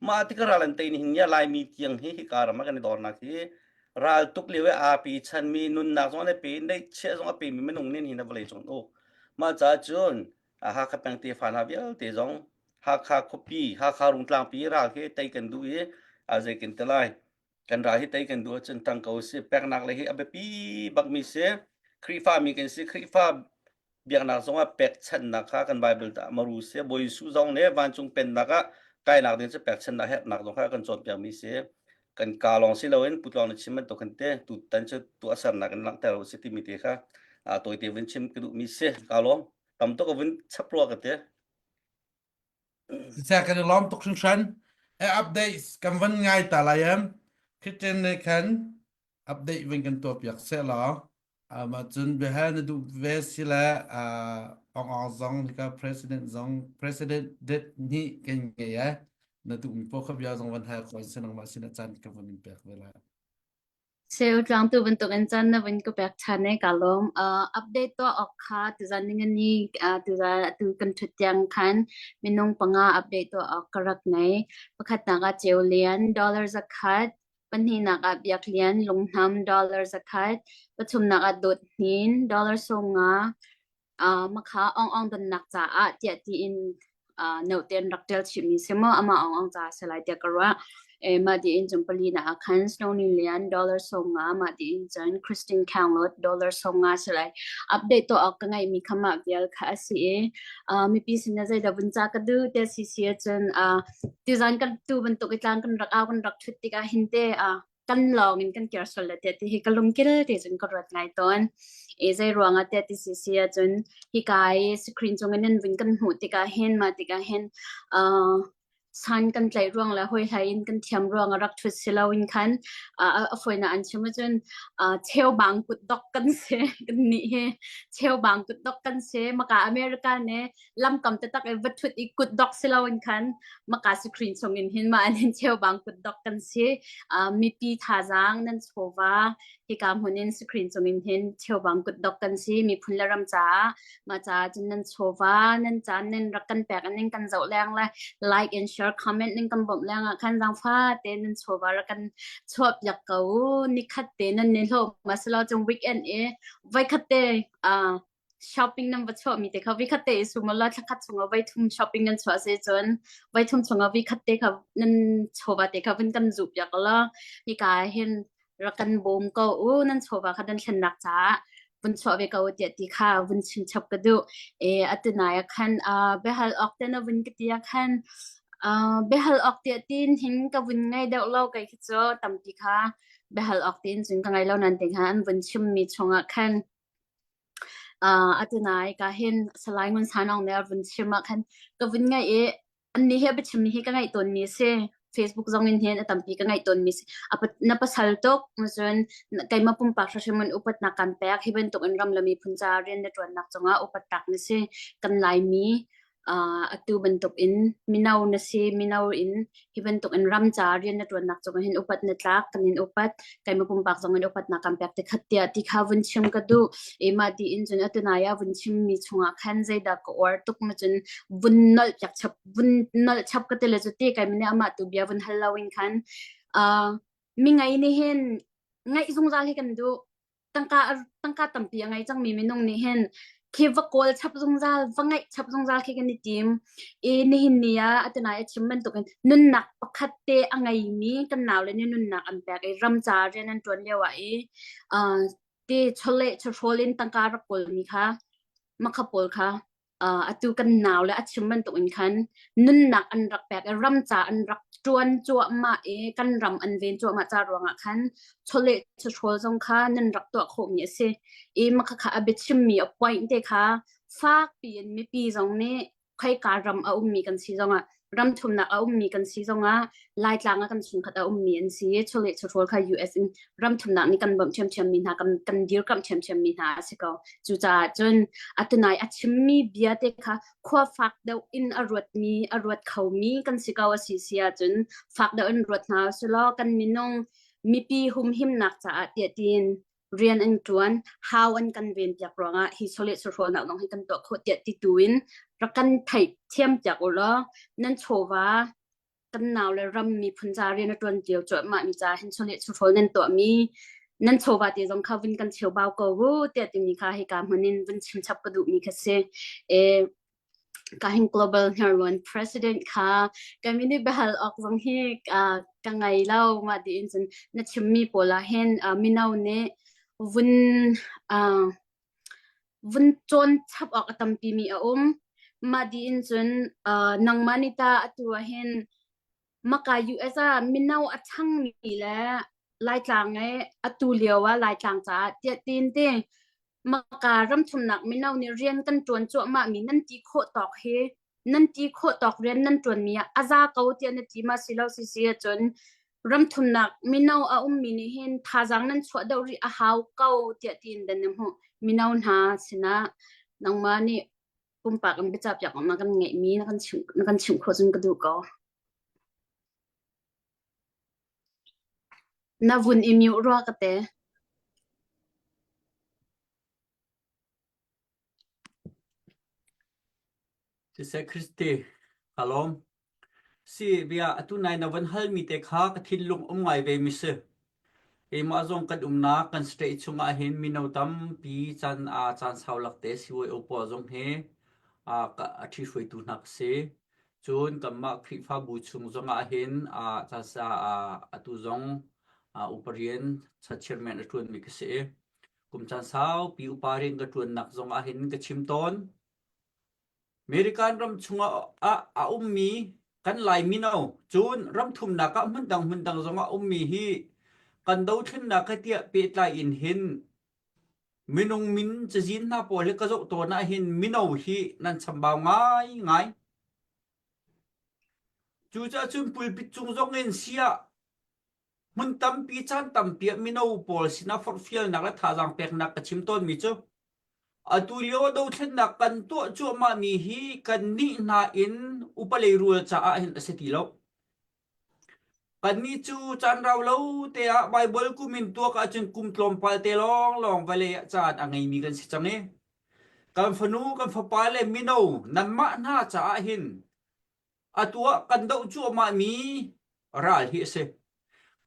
Mah ti ka ral an tei ni hin nia Laimi tiang hi hika ram ah kan i dornak hi ral tuk lio i aa pe chanmi nunnak zong an pe neihchiah zong a pe mi minung nin hin vawlei cung uk. Mah caah cun Hakha peng tefa hna vialte zong Hakha khuapi, Hakha Rungtlangpi ral hi tei kan duh i zeikin te lai. Kan ral hi tei kan duh ahcun tang ko si. Peknak le hi a biapi bakmi si. Khrihfa mi kan si. Khrihfa biaknak zong ah pekchanhnak kha kan Bible dah maru si. Bawi Jesuh zong nih vancung pennak ah kainak ding cu pekchanhnak herhnak zong kha kan cawnpiakmi si. Kan ka lawng si loin putlawng na chim bantuk khan te tutan cu tuahsernak in langhter u si timi te kha tawite vun chim ka duhmi si. Ka lawm. Tam tuk a vun chap rua ka ti. Siseh kan i lawm tuk hringhran. E update kan van ngai ta lai em. Christian nih khan update vun kan tuah piak seh law. Mah cun biahal na duh ve si le ong ong zong hika president zong president det nih kan ngei e. Na duhmi paoh kha bia zong van hal ko in si nangmah sin ah caan ka vun in pek ve lai. Seu tlangtu bantukin caan na vun ka pek ṭhan i kaa lawm. Uh, update tuah awk kha tuzan ningani uh, tuzan atu kan ṭhut tiang khan minung panga update tuah awk ka rak ngei. Pakhatnak ah Ceu Lian dollar 100, pahnihnak ah Biak Lian Lunghnam dollar 100, pathumnak ah Dawt Hnin dollar 50, uh, makha ong ong donnak caah tiah tiin uh, note an rak ṭial chihmi si maw amah ong ong caah si lai tiah ka ruah. E, mah tiin cun pali na ah khan Snow Ni Lian dollar 50 mah tiin cun Christine Khanglot dollar 50 si lai. Update to awk ka ngeihmi kha mah vial kha a si i uh, mipi sin ah zeidah vun ca ka duh te si si ahcun uh, tuzan kan tu bantuk i tlang kan rak au kan rak ṭhut tikah hin te uh, kan lawng in kan kir sual le tiah ti hi ka lungkil te cun ka ruat ngai tawn. E zei ruangah tiah ti si si ahcun hika i screen cung in nan vun kan hmuh tikah hin mah tikah hin uh, san kan tlaih ruang le hawi hlai in kan thiam ruang a rak ṭhut si loin khan uh, a fawinak an chim ahcun uh, cheubang kutdok kan si kan nih hi cheubang kutdok kan si maka America ne lamkam taktak i va ṭhut i kutdok si loin khan maka screen chung in hin mah an cheubang kutdok kan si. Uh, mipi thazaang nan chawva hika hmun in screen chung in hin cheubang kutdok kan si. Miphun le ram caah mah caah cun nan chawva nan caan nan rak kan pek ning kan zoh leng le like and share comment ning kan bawmh leng ah khan zaangfa te nan chawva rak kan chuah piak ko nikhat te nan ni hlo ma silo chung weekend i voikhat te uh, shopping nan va chuahmi te kha vikhat te i sum la thlakhat chungah voi thum shopping nan chuah se cun voi thum chungah vikhat te kha nan chawva te kha vun kan zuh piak la hika hin rak kan bawm ko u nan chawva kha nan thlennak caah vun chuah ve ko tiah ti kha vun chim chap ka duh e atunai ah khan biahal awk te na vun ka ti ah khan biahal awk tiah tin hin ka vun ngai deuh lo kai khi cu tampi kha biahal awk tin cun ka ngai lo nan te kha an vun chim mi chungah khan Uh, atunai ka hin Salai Ngun Sanong nih a vun chim ah khan ka vun ngaih i annih hi a biachim hi ka ngaih tawnmi a si. Facebook zong in hin a tampi ka ngaih tawnmi si. A na pasal tuk cun keimah pumpak hrimhrim in upatnak kan pek hi bantuk in ram le miphun ca rian na ṭuannak cungah upattak na si. Kan Laimi. Uh, atu bantuk in mino na si, mino in hi bantuk in ram ca rian na ṭuannak cung hin upat na tlak, kan in upat, keimah pumpak zong in upatnak kan pek ti khat tiah ti kha vun chim ka duh. E mah ti in cun atu nai ah vun chim mi chungah khan zeidah ka uar tuk ma cun vun nolh piak chap vun nolh chap ka ti le cu ti kai mene amah tu bia vun hal lo in khan uh, mi ngei nih hin ngaih zungzal hi kan duh tangka tangka tampi a ngei cangmi minung nih hin khi va kawl chap zungzal va ngaih chap zungzal khi kan i tim i nihin ni ah atunai a chim bantukin nunnak pakhat te a ngeimi kan nau le nih nunnak an pek i ram ca rian an ṭuan lio ah i uh, ti chawleh chawhrawl in tangka rak kawlmi kha makha pawl kha uh, atu kan nau le a chim bantuk in khan nunnak an rak pek i ram ca an rak ṭuan cuahmah i kan ram an ven cuahmah ca ruangah khan chawleh chawhrawl zong kha nan rak tuah khawhmi a si i makha kha a biachimmi a point te kha fak piin mipi zong nih khoika ram a ummi kan si zongah ram thumnak a ummi kan si zongah Laitlang ah kan chungkhat a ummi an si i chawleh chawhrawl kha US in ram thumnak nih kan bawmh ṭhiamṭhiammi hna kan kan dirkamh ṭhiamṭhiammi hna a si ko. Cucaah cun atunai a chimmi bia te kha khua fak deuh in a ruatmi a ruat khomi kan si ko a si si ahcun fak deuh in ruat hna usih kan minung mipi humhimnak caah tiah tiin rian an ṭuan hau an kan ven piak ruangah hi chawleh chawhrawlnak zong hi kan tuah khawh tiah ti tu in rak kan theih thiam piak u law nan chawva kan nau le ram miphun ca rian a ṭuan lio cuahmah mi ca hin chawleh chawhrawl nan tuahmi nan chawva te zong kha vun kan cheu bau ko u tiah timi kha hika hmun in vun chim chap ka duhmi kha si. E, ka hin global hniarlawn president kha ka mini biahal awk zong hi ka ngei lo mah tiin cun na chimmi pawl ah hin mino nih vun vun cawn chap awk a tampi mi a um mah tiin cun nangmah nih ta atu ah hin Maka US ah mino a ṭhangmi le Laitlang i atu lio ah Laitlang caah tiah tiin ti maka ramthumnak mino nih rian kan ṭuan cuahmahmi nan ti khawh tawk hi nan ti khawh tawk rian nan ṭuanmi ah a za ko tiah na ti ma si lo si si ahcun ramthumnak mino a ummi nih hin thazaang nan chuah deuh rih a hau ko tiah tiin dan na hmuh mino hna sinah nangmah nih pumpak in biacah piak awk na kan ngeihmi na kan chimh na kan chimh khawh cun ka duh ko. Na vun i mute rua ka te. Siseh Christy, ka lawm. Si bia atu nai na van halmi te kha ka thinlung um ngai ve mi si. Keimah zong kan umnak kan state chungah hin mino tampi caan a caan sau lak te sibawi upa zong hi a a ṭhihruaitu hna ka si. Cun kanmah Khrihfabu chung zongah hin a caan sa atu zong upa rian chairman a ṭuanmi ka si. Kum caan saupi upa rian ka ṭuannak zongah hin ka chim tawn. American ram chungah ah a ummi kan Lai mino cun ram thumnak ah hmundang hmundang zongah ummi hi kan dothlennak he tiah pehtlai in hin minung min cazin hna pawl hi ka zoh tawn ah hin mino hi nan chambau ngai ngai. Cucaah cun pulpit cung zong in siah hmun tampi caan tampi ah mino pawl sinah forhfialnak le thazaang peknak ka chim tawnmi cu atu lio dothlennak kan tuah cuahmahmi hi kannih hna in upa leirawl caah hin a si ti lo. Kannih cu caan rau lo te ah Baibal kum in tuak ahcun kum tlawmpal te lawnglawng vawlei ah caan a ngeimi kan si cang i kan fanu kan fapa le mino nanmah hna caah hin atu ah kan doh cuahmahmi ral hi a si.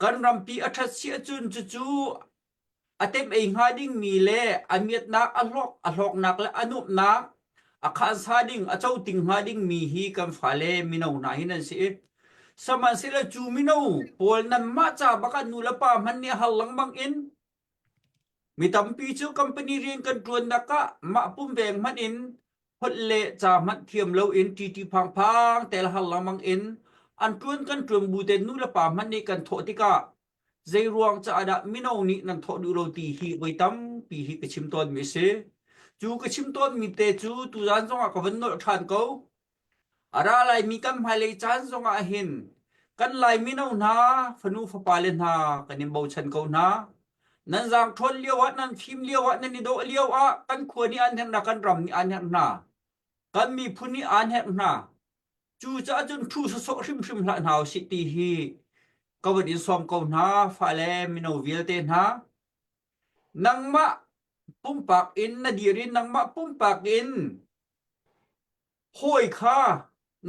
Kan rampi a ṭhat si ahcun cucu a tem ei hnga dingmi le a miatnak a hlawk a hlawknak le a nuamhnak a khansa ding a coting hnga dingmi hi kan fale mino hna hi nan si i sihmanhsehlaw cu mino pawl nanmah ca bak ah nu le pa hmanh nih har lengmang in Mi tampi cu company rian kan ṭuannak ah mah pumveng hmanh in holh le ca hmanh thiam loin ṭiṭi phangphang tel har lengmang in an ṭuan kan ṭuan bu te nu le pa hmanh nih kan thawh tikah zei ruang caah dah mino nih nan thawh duh lo ti hi voi tampi hi ka chim tawnmi a si. Cu ka chim tawnmi te cu tuzaan zongah ka van nolh ṭhan ko. A ra laimi kan hmailei caan zongah hin kan Lai mino hna, fanu fapale hna kan in bochan ko hna. Nan zaang ṭhawn lio ah, nan fim lio ah, nan i dawh lio ah kan khua nih an herh hna, kan ram nih an herh hna. Kan miphun nih aan herh hna. Cucaah cun ṭhu sawsawh hrimhrim hlah hna usih ti hi ka van in sawm ko hna fale mino vialte hna. Nangmah pumpak in na dir i nangmah pumpak in hawi kha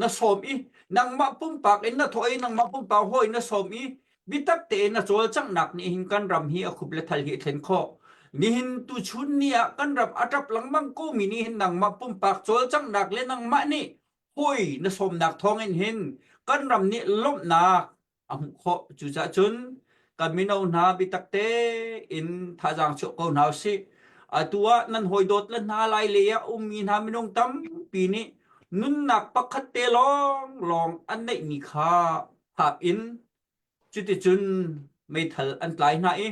na sawm i nangmah pumpak in na thawh i nangmah pumpak hawi na sawm i biatak tein na cawlcanghnak nih hin kan ram hi a khup le thal hi a thlen khawh. Nihin tuchun ni ah kan ram a ṭap lengmang ko mi nih hin nangmah pumpak cawlcanghnak le nangmah nih hawi na sawmnak thawngin hin kan ram nih lawmhnak a hmuh khawh. Cucaah cun kan mino hna biatak tein thazaang chuah ko hna usih. Atu ah nan hawi dawt le hna lai lei ah ummi hna minung tampi nih nunnak pakhat te lawnglawng an neihmi kha phak in cuticun meithal an tlai hna i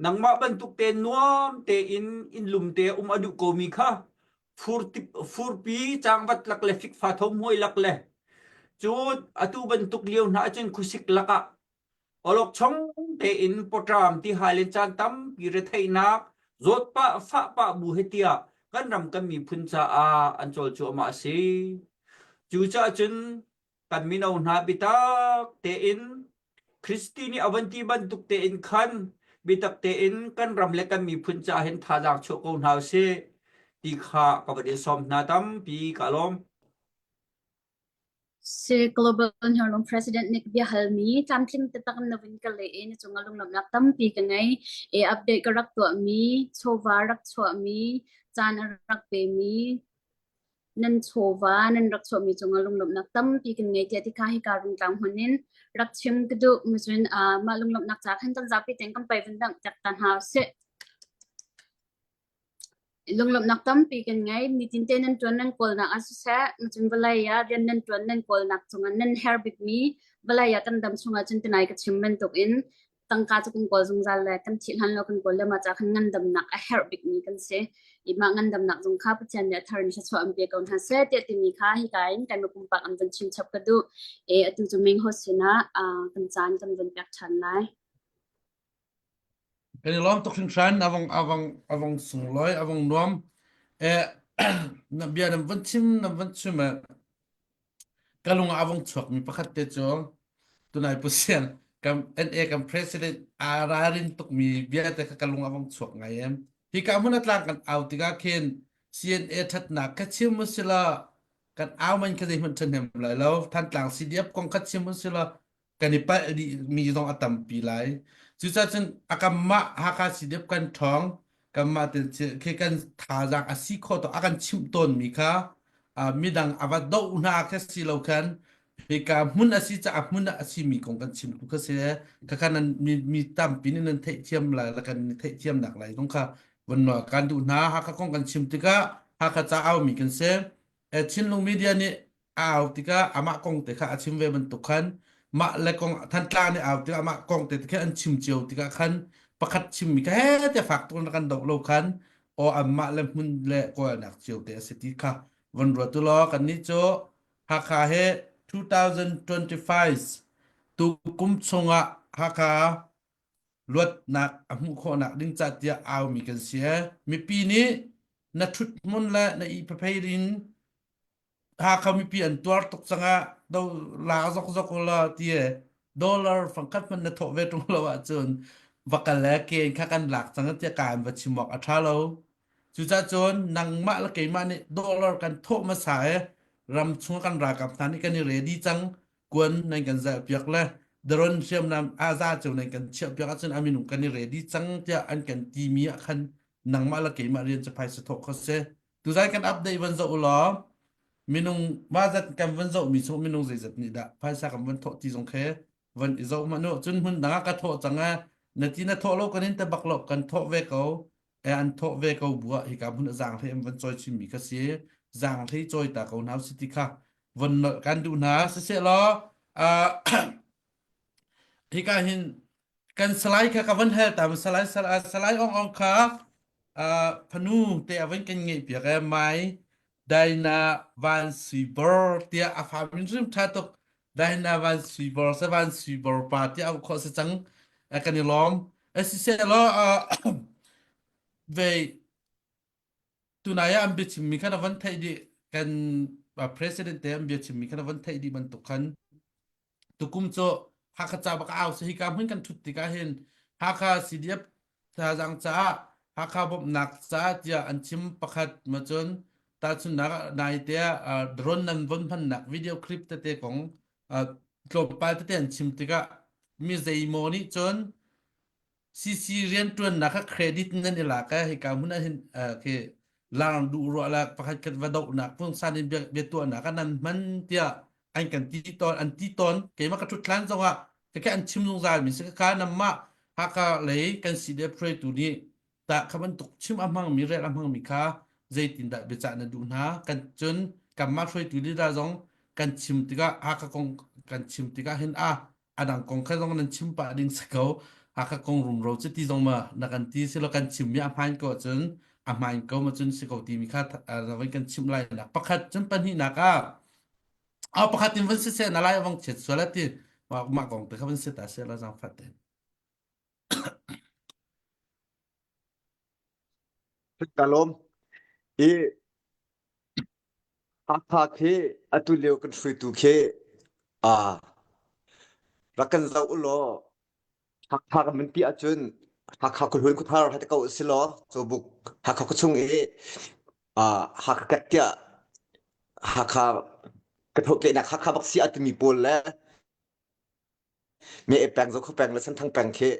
nangmah bantuk te nuam tein innlum te um a duh komi kha furpi cangvat lak le fikfa thomhuai lak le cu atu bantuk lio hna ahcun khuasik lakah awlokchong tein pawṭam ti hal in caan tampi retheihnak zawtpah fahpah bu he tiah kan ram kan miphun caah an cawl cuahmah a si. Cucaah cun kan mino hna biatak tein Kristi nih a van ti bantuk tein khan biatak tein kan ram le kan miphun caah hin thazaang chuah ko hna usih ti kha ka van in sawm hna tampi ka lawm. Si Global Hnorlung President nih biahalmi tlamtling taktak na vun ka leh i na cungah lunglawmhnak tampi ka ngei. E update ka rak tuahmi, chawva rak chuahmi, caan a rak pemi, nan chawva nan rak chuahmi cungah lunglawmhnak tampi kan ngei tiah tikha hika rungtlang hmun in rak chim ka duh. Cun mah lunglawmhnak ca khan kan zapi tein kan pai vun dangh tak ta hna usih. Lunglawmhnak tampi kan ngei. Nitinte nan ṭuan nan kawlnak ah siseh, cun vawlei ah rian nan ṭuan nan kawlnak cungah nan herh bikmi vawlei ah kan dam chungah cun tunai ka chim bantukin tangka cu kan kawl zungzal le kan thih hlan lo kan kawl le mah ca khan ngandamnak a herh bikmi kan si. I mah ngandamnak zong kha Pathian nih a thar in thluachuah an pe ko hna seh tiah timi kha hika in kan pumpak an van chim chap ka duh. E atu cu Ming Ho sinah kan caan kan van pek ṭhan lai. Kan i lawm tuk hringhran avang avang avang sunglawi avang nuam eh na bia nan van chim nan van chim eh ka lung ah avang chuak mi pakhat te cu tunai pusian kan NA kan president aa ralrin tuk mi bia te kha ka lung avang chuak ngai em hi ka hmun a tlang kan au tikah khin CNA thatnak kha chim usila kan au man kha zeihmanh ṭhahnem lai lo Thantlang CDF kong kha chim usila kan i palh dihmi zong a tampi lai. Cucaah cun a kanmah Hakha CDF kan ṭhawng, kanmah te khi kan thazaang a si khawh tawk a kan chimh tawnmi kha midang a va doh hna kha si lo khan hika hmun a si caah hmun ah a simi kong kan chim tu kha si khakha nan mi, mi tampi nih nan theihthiam lai le kan theihthiamnak lai zong kha von nawl kan duh hna Hakha kong kan chim tikah Hakha ca aumi kan si Chinlung media nih a au tikah amah kong te kha a chim ve bantuk khan mah le kong Thantlang nih au tikah amah kong te kha an chim cio tikah khan pakhat chimmi kha he te fak tuk in kan doh lo khan aw anmah le hmun le kawlnak cio te a si ti kha von ruat u law kannih cu Hakha he 2025 tu kum chungah Hakha luatnak a hmuh khawhnak ding ca tiah aumi kan si mipi nih na ṭhut hmun le na ihphei in Hakha mipi an tuar tuk cangah do la zok zok ula ti dollar fangkhat hmanh na thawh ve ṭung lo ahcun va kal le ken kha kan lak cang tiah ka an va chim awk a ṭha lo. Cucaah cun nangmah le keimah nih dollar kan thawh hmasa i ram chung kan ralkap hna nih kan i ready cang kuan nan kan zalh piak le daron hriamnam aza cu nan kan chiah piak ahcun a minung kan i ready cang tiah an kan timi ah khan nangmah le keimah rian cu phaisa thawh kho si. Tuzan kan update van zoh ulaw minung mah zat kan van zoh mi chung minung zeizat nih dah phaisa kan van thawh ti zong khi van i zoh hmanh u cun hmun dang ah ka thawh cang e na ti na thawh lo kan in te bak lo kan thawh ve ko e an thawh ve ko bu ah hika hmun ah zaanghlei an van cawi chin mi kha si zaanghlei cawi ta ko hna si ti kha von nolh kan duh hna siseh law hika hin kan salai kha ka van hal ta salai salai ong ong kha phanu te a van kan ngeih piak e mai Daina Van Suibor tiah a fa min hrim tha tuk Daina Van Suibor se Van Suibor pa tiah au khawh si cang kan i lawm siseh law ve tunai ah an biachimmi kha na van theih dih. Kan president te an bia chimmi kha na von theih dih bantuk khan tukum cu Hakha ca bak au si hika hmun kan thut tikah hin Hakha CDF thazaang caah Hakha bawmhnak caah tiah an chim pakhat ma cun tahchunhnak ah nai te ah drone nan von hmannak video clip tete kong tlawmpal tete an chim tikah mi zeimaw nih cun CC rianṭuannak kha credit nan i lak eh hika hmun ah hin khi lang duh ruah la pakhat khat va dohnak pungsan in bia bia tuahnak ah nan hman tiah an kan ti tawn an ti tawn keimah ka ṭhut hlan zongah kha an chim zungzal mi si kha namah Hakha lei kan CDF hruaitu nih tah kha bantuk chim a hmangmi rel a hmangmi kha zeitindah biacah na duh hna kan cun kanmah hruaitu lila zong kan chim tikah Hakha kong kan chim tikah hin a a dang kong kha zong nan chim pah ding si ko Hakha kong rumro cu ti zong ma na kan ti si lo kan chim mi a hmaan ko ahcun a hmaan ko ma cun si ko timi kha voi kan chim lai nak pakhat cun pahnihnak ah a pakhat in van si seh na lai vong chiat sual ati mah mah kong te kha van si ta se la zang fat te Ka lawm. I Hakha khi atu lio kan hruaitu khi aa rak kan zoh u law Hakha kan van ti ahcun Hakha khuahlun khuathar hei ti ko usih law Cawbuk Hakha khuachung i aa Hakha kek tiah Hakha ka thawhkehnak Hakha bak si a timi pawl le Me peng Zokhua peng le Senthang peng khi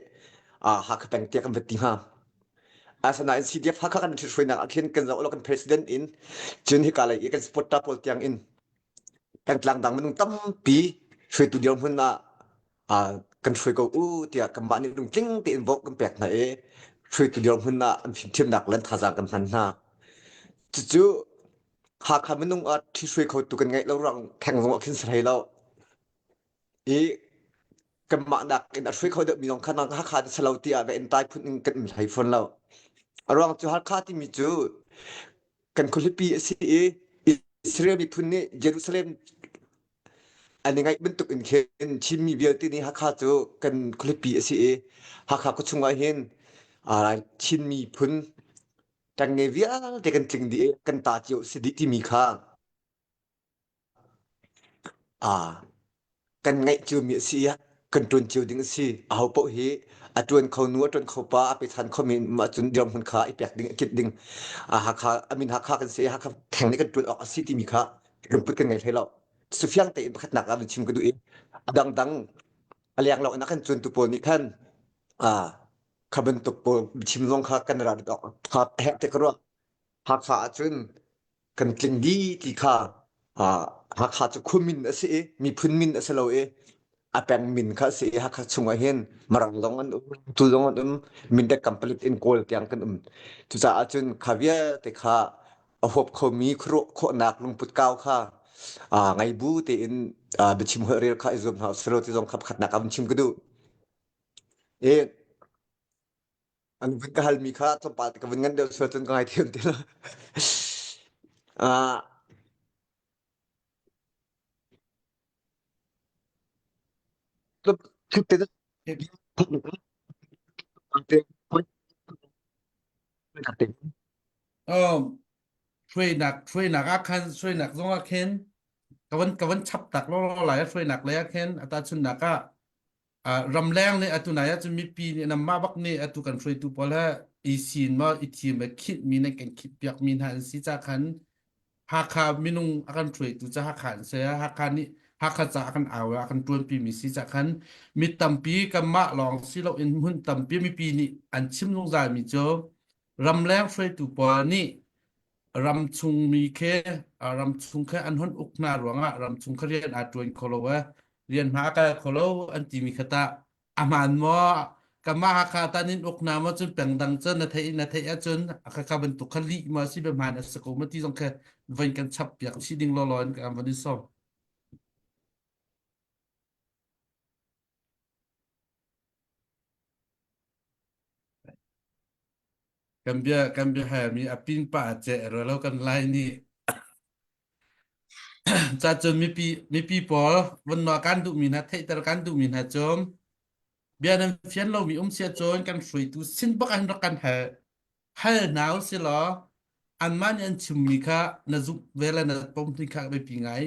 uh, Hakha peng tiah kan va ti hnga. Asinain CDF Hakha kan ṭhithruainak ah khin kan zoh lo kan president in cun hika lei i kan supporter pawl tiang in pengtlang dang minung tampi hruaitu dirhmun ah uh, kan hruai ko u tiah kanmah nih lungtling tein vote kan pek hna i hruaitu dirhmun ah an fimthiamnak le an thazaang kan hman hna. Cucu Hakha minung ah ṭhihruai khotu kan ngeih lo ruang theng zong ah khin si hlei lo. I kanmah nakin a hruai kho deuhmi zong kha nang Hakha na si lo tiah va entai phun in kan um hlei fawn lo. A ruang cu Hakha timi cu kan khualipi a si i Israel miphun nih Jerusalem an i ngaih bantuk in khin Chinmi vialte nih Hakha cu kan khualipi a si i Hakha khuachung ah hin Chin miphun ṭengnge vialte kan tling dih i kan ta cio si dih timi kha Aa, kan ngaih ciomi a si i kan ṭuan cio ding a si. Ahopaoh hi a ṭuan kho nu, a ṭuan kho pa, a pechan khomi um ahcun dirhmun kha i pek ding, i kit ding. Ah, Hakha, a min Hakha kan si i Hakha theng nih kan ṭuan awk a si timi kha lungput kan ngei hlei lo. Cufiang tein pakhatnak ah vun chim ka duh i a dangdang a lenglo in a kan cuantu pawl nih khan ah, kha bantuk pawl biachim zong kha kan ral awk kha herh te ka ruah. Hakha ahcun kan tling dih ti kha Hakha cu khua min a si i miphun min a si lo i a peng min kha a si i Hakha chungah hin Marang zong an um, tu zong an um, Mindat Kampalit in Kawl tiang kan um. Cucaah cun kha vialte kha a huap khomi khuaruah khawhnak lungput kau kha ngei bu tein biachim holh rel kha i zuam hna usih law ti zong kha pakhatnak ah vun chim ka duh. I An vun ka halmi kha tlawmpal te ka vun ngan deuh sual cun ka ngaithiam ti lo. Ah, Um, hruainak hruainak ah khan hruainak zong ah khin ka van ka van chap tak law lai hruainak lei ah khin ata chunnak ah ramleng nih atu nai ahcun mipi nih nanmah bak nih atu kan hruaitu pawl he i sin maw i thim le khinh mi nan kan khinh piak mi hna an si ca khan Hakha minung a kan hruaitu ca Hakha an si Hakha nih Hakha ca a kan au a kan ṭuanpi mi si ca khan mi tampi kanmah lawng si loin hmun tampi mipi nih an chim zungzal mi cu ramleng hruaitu pawl nih ramchung mi khi ramchung khi an hon uk hna ruangah ramchung kha rian aa ṭuan kho lo e rian hma a kal kho lo an timi kha tah a hmaan maw kanmah Hakha tan in uk hna maw cun peng dang cun na theih na theih ahcun kha kha bantuk kha lih ma si bia hmaan a si ko ma ti zong kha van kan chap piak chih ding lawlaw in kan van in sawm. Kan bia kan bia halmi a pin pah a ceh rua lo kan lai nih. Ca cun mipi mipi pawl von nawl kan duhmi hna theihter kan duhmi hna cu bia nan fian lomi um sia cun kan hruaitu sin bak ah hin rak kan hal hal hna usih law. Anmah nih an chimmi kha na zumh ve le na pom ti kha biapi ngai.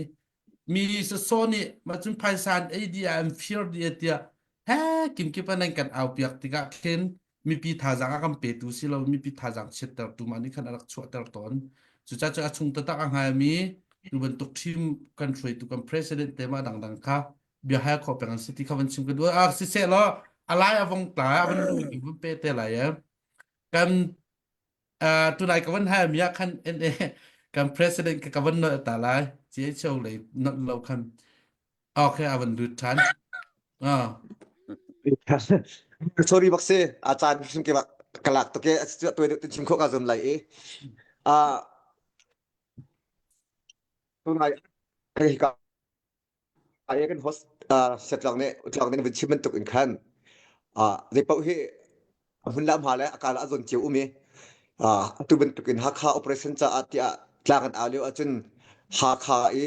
Mi sasaw nih mah cun phaisa an ei dih ah an fir dih ah tiah he kimkip ah nan kan aupiak tikah khin mipi thazaang a kan petu si lo mipi thazaang chiattertu mah nih khan a rak chuahter tawn. Cucaah cu a chung taktak a hngalmi tu bantuk team kan hruaitu kan president te mah dangdang kha bia hal khawh peng an si ti kha van chim ka duh. Ah siseh law a lai a vong tla a van lu vun pe te lai e. Kan Uh, tunai ka van hal mi ah khan NA kan president ka ka van nolh ta lai. CHO lei nolh lo khan. Okay, a van lut than. Ah. Sorry bak si a caan hrim ke bak ka lak tuk e a tuai deuh tin chim khawh ka zum lai i a tunai hei ka ai kan host setlang nih utlang nih vun chim bantuk in khan zei paoh hi a hmun la hma le a kala a zawn cio um i atu bantuk in Hakha operation caah tiah tlang an au lio ahcun Hakha i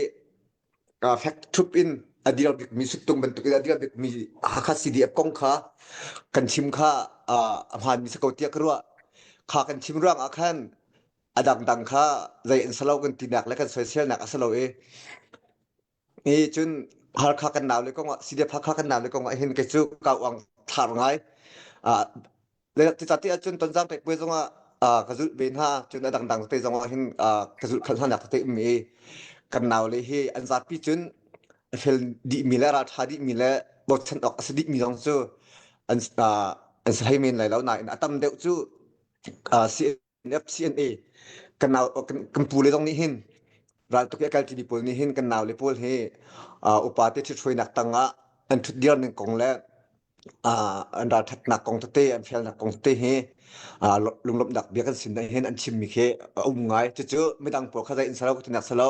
fek thup in a dir bikmi suttung bantuk in a dir bikmi Hakha CDF kong kha kan chim kha a hmaanmi si ko tiah ka ruah. Kha kan chim ruang ah khan a dangdang kha zei an si lo kan tinak le kan soiselnak a si lo i i cun Halkha kan nau le kong ah CDF Hakha kan nau le kong ah hin kei cu ka uang thar ngai. Ah le ti ahcun Tonzang pek puai zong ah ka zulh ve hna cun a dangdang te zong ah hin ka zulh khal hna nak te um i kan nau le hi an zapi cun a fel dihmi le ralṭha dihmi le bochan awk a si dihmi zong cu an an si hlei men lai lo nain a tam deuh cu CNA kan nau kan pu le zong nih hin raltuk i a kalṭimi pawl nih hin kan nau le pawl hi upa te ṭhithruainak tangah an ṭhutdir ning kong le an ralṭhatnak kong tete an felnak kong tete hi lunglawmhnak bia kan sin hin an chimmi khi a um ngai. Cucu midang pawl kha zei in salo ka tinak salo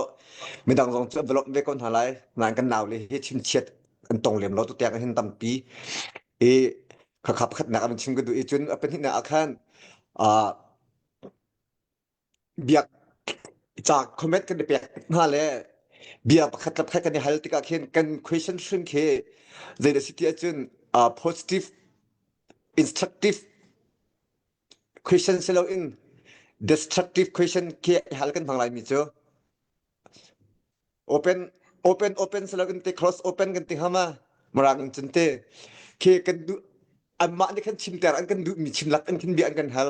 midang zong cu an va lawmh ve ko hna lai. Nain kan nau le hi chimchiat an tong lem lo tu tiang hin tampi i khakha pakhatnak an chim ka duh i cun a pahnihnak ah khan biak ca comment kan i pek hna le bia pakhat le pakhat kan i hal tikah khin kan question hrim khi zei dah si ti ahcun positive instructive question si loin destructive question khi hal kan hmang lai mi cu Open open open silo kan ti close open kan ti hama marang in cun te khi kan duh anmah nih khan chimter an kan duhmi chimlak an khin bia an kan hal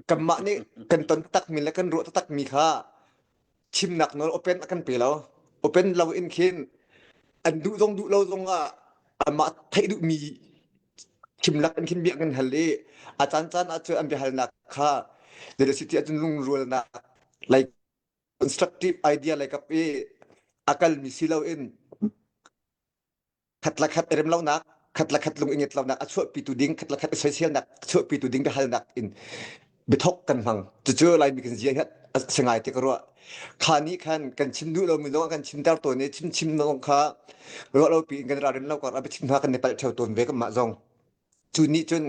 kanmah nih kan ton takmi le kan ruah takmi kha chimnak nawl open a kan pe lo open lo in khin an duh zong duh lo zong ah anmah theih duhmi chimlak in khin bia kan hal i a caan caan ah cun an biahalnak kha city ahcun lungrualnak like constructive idea lei kap i a kalmi si loin khat le khat i rem lonak khat le khat lung i nget lonak a chuahpitu ding khat le khat i soiselnak a chuahpitu ding biahalnak in biathok kan hmang cucu laimi kan zia hi a si ngai ti ka ruah kha nih khan kan chim duh lomi zong kan chimter tawn i chim chim zong kha ruah lo piin kan ralrin lo kar a biachim hna kan i palh ṭheo tawn ve kanmah zong Cu nih cun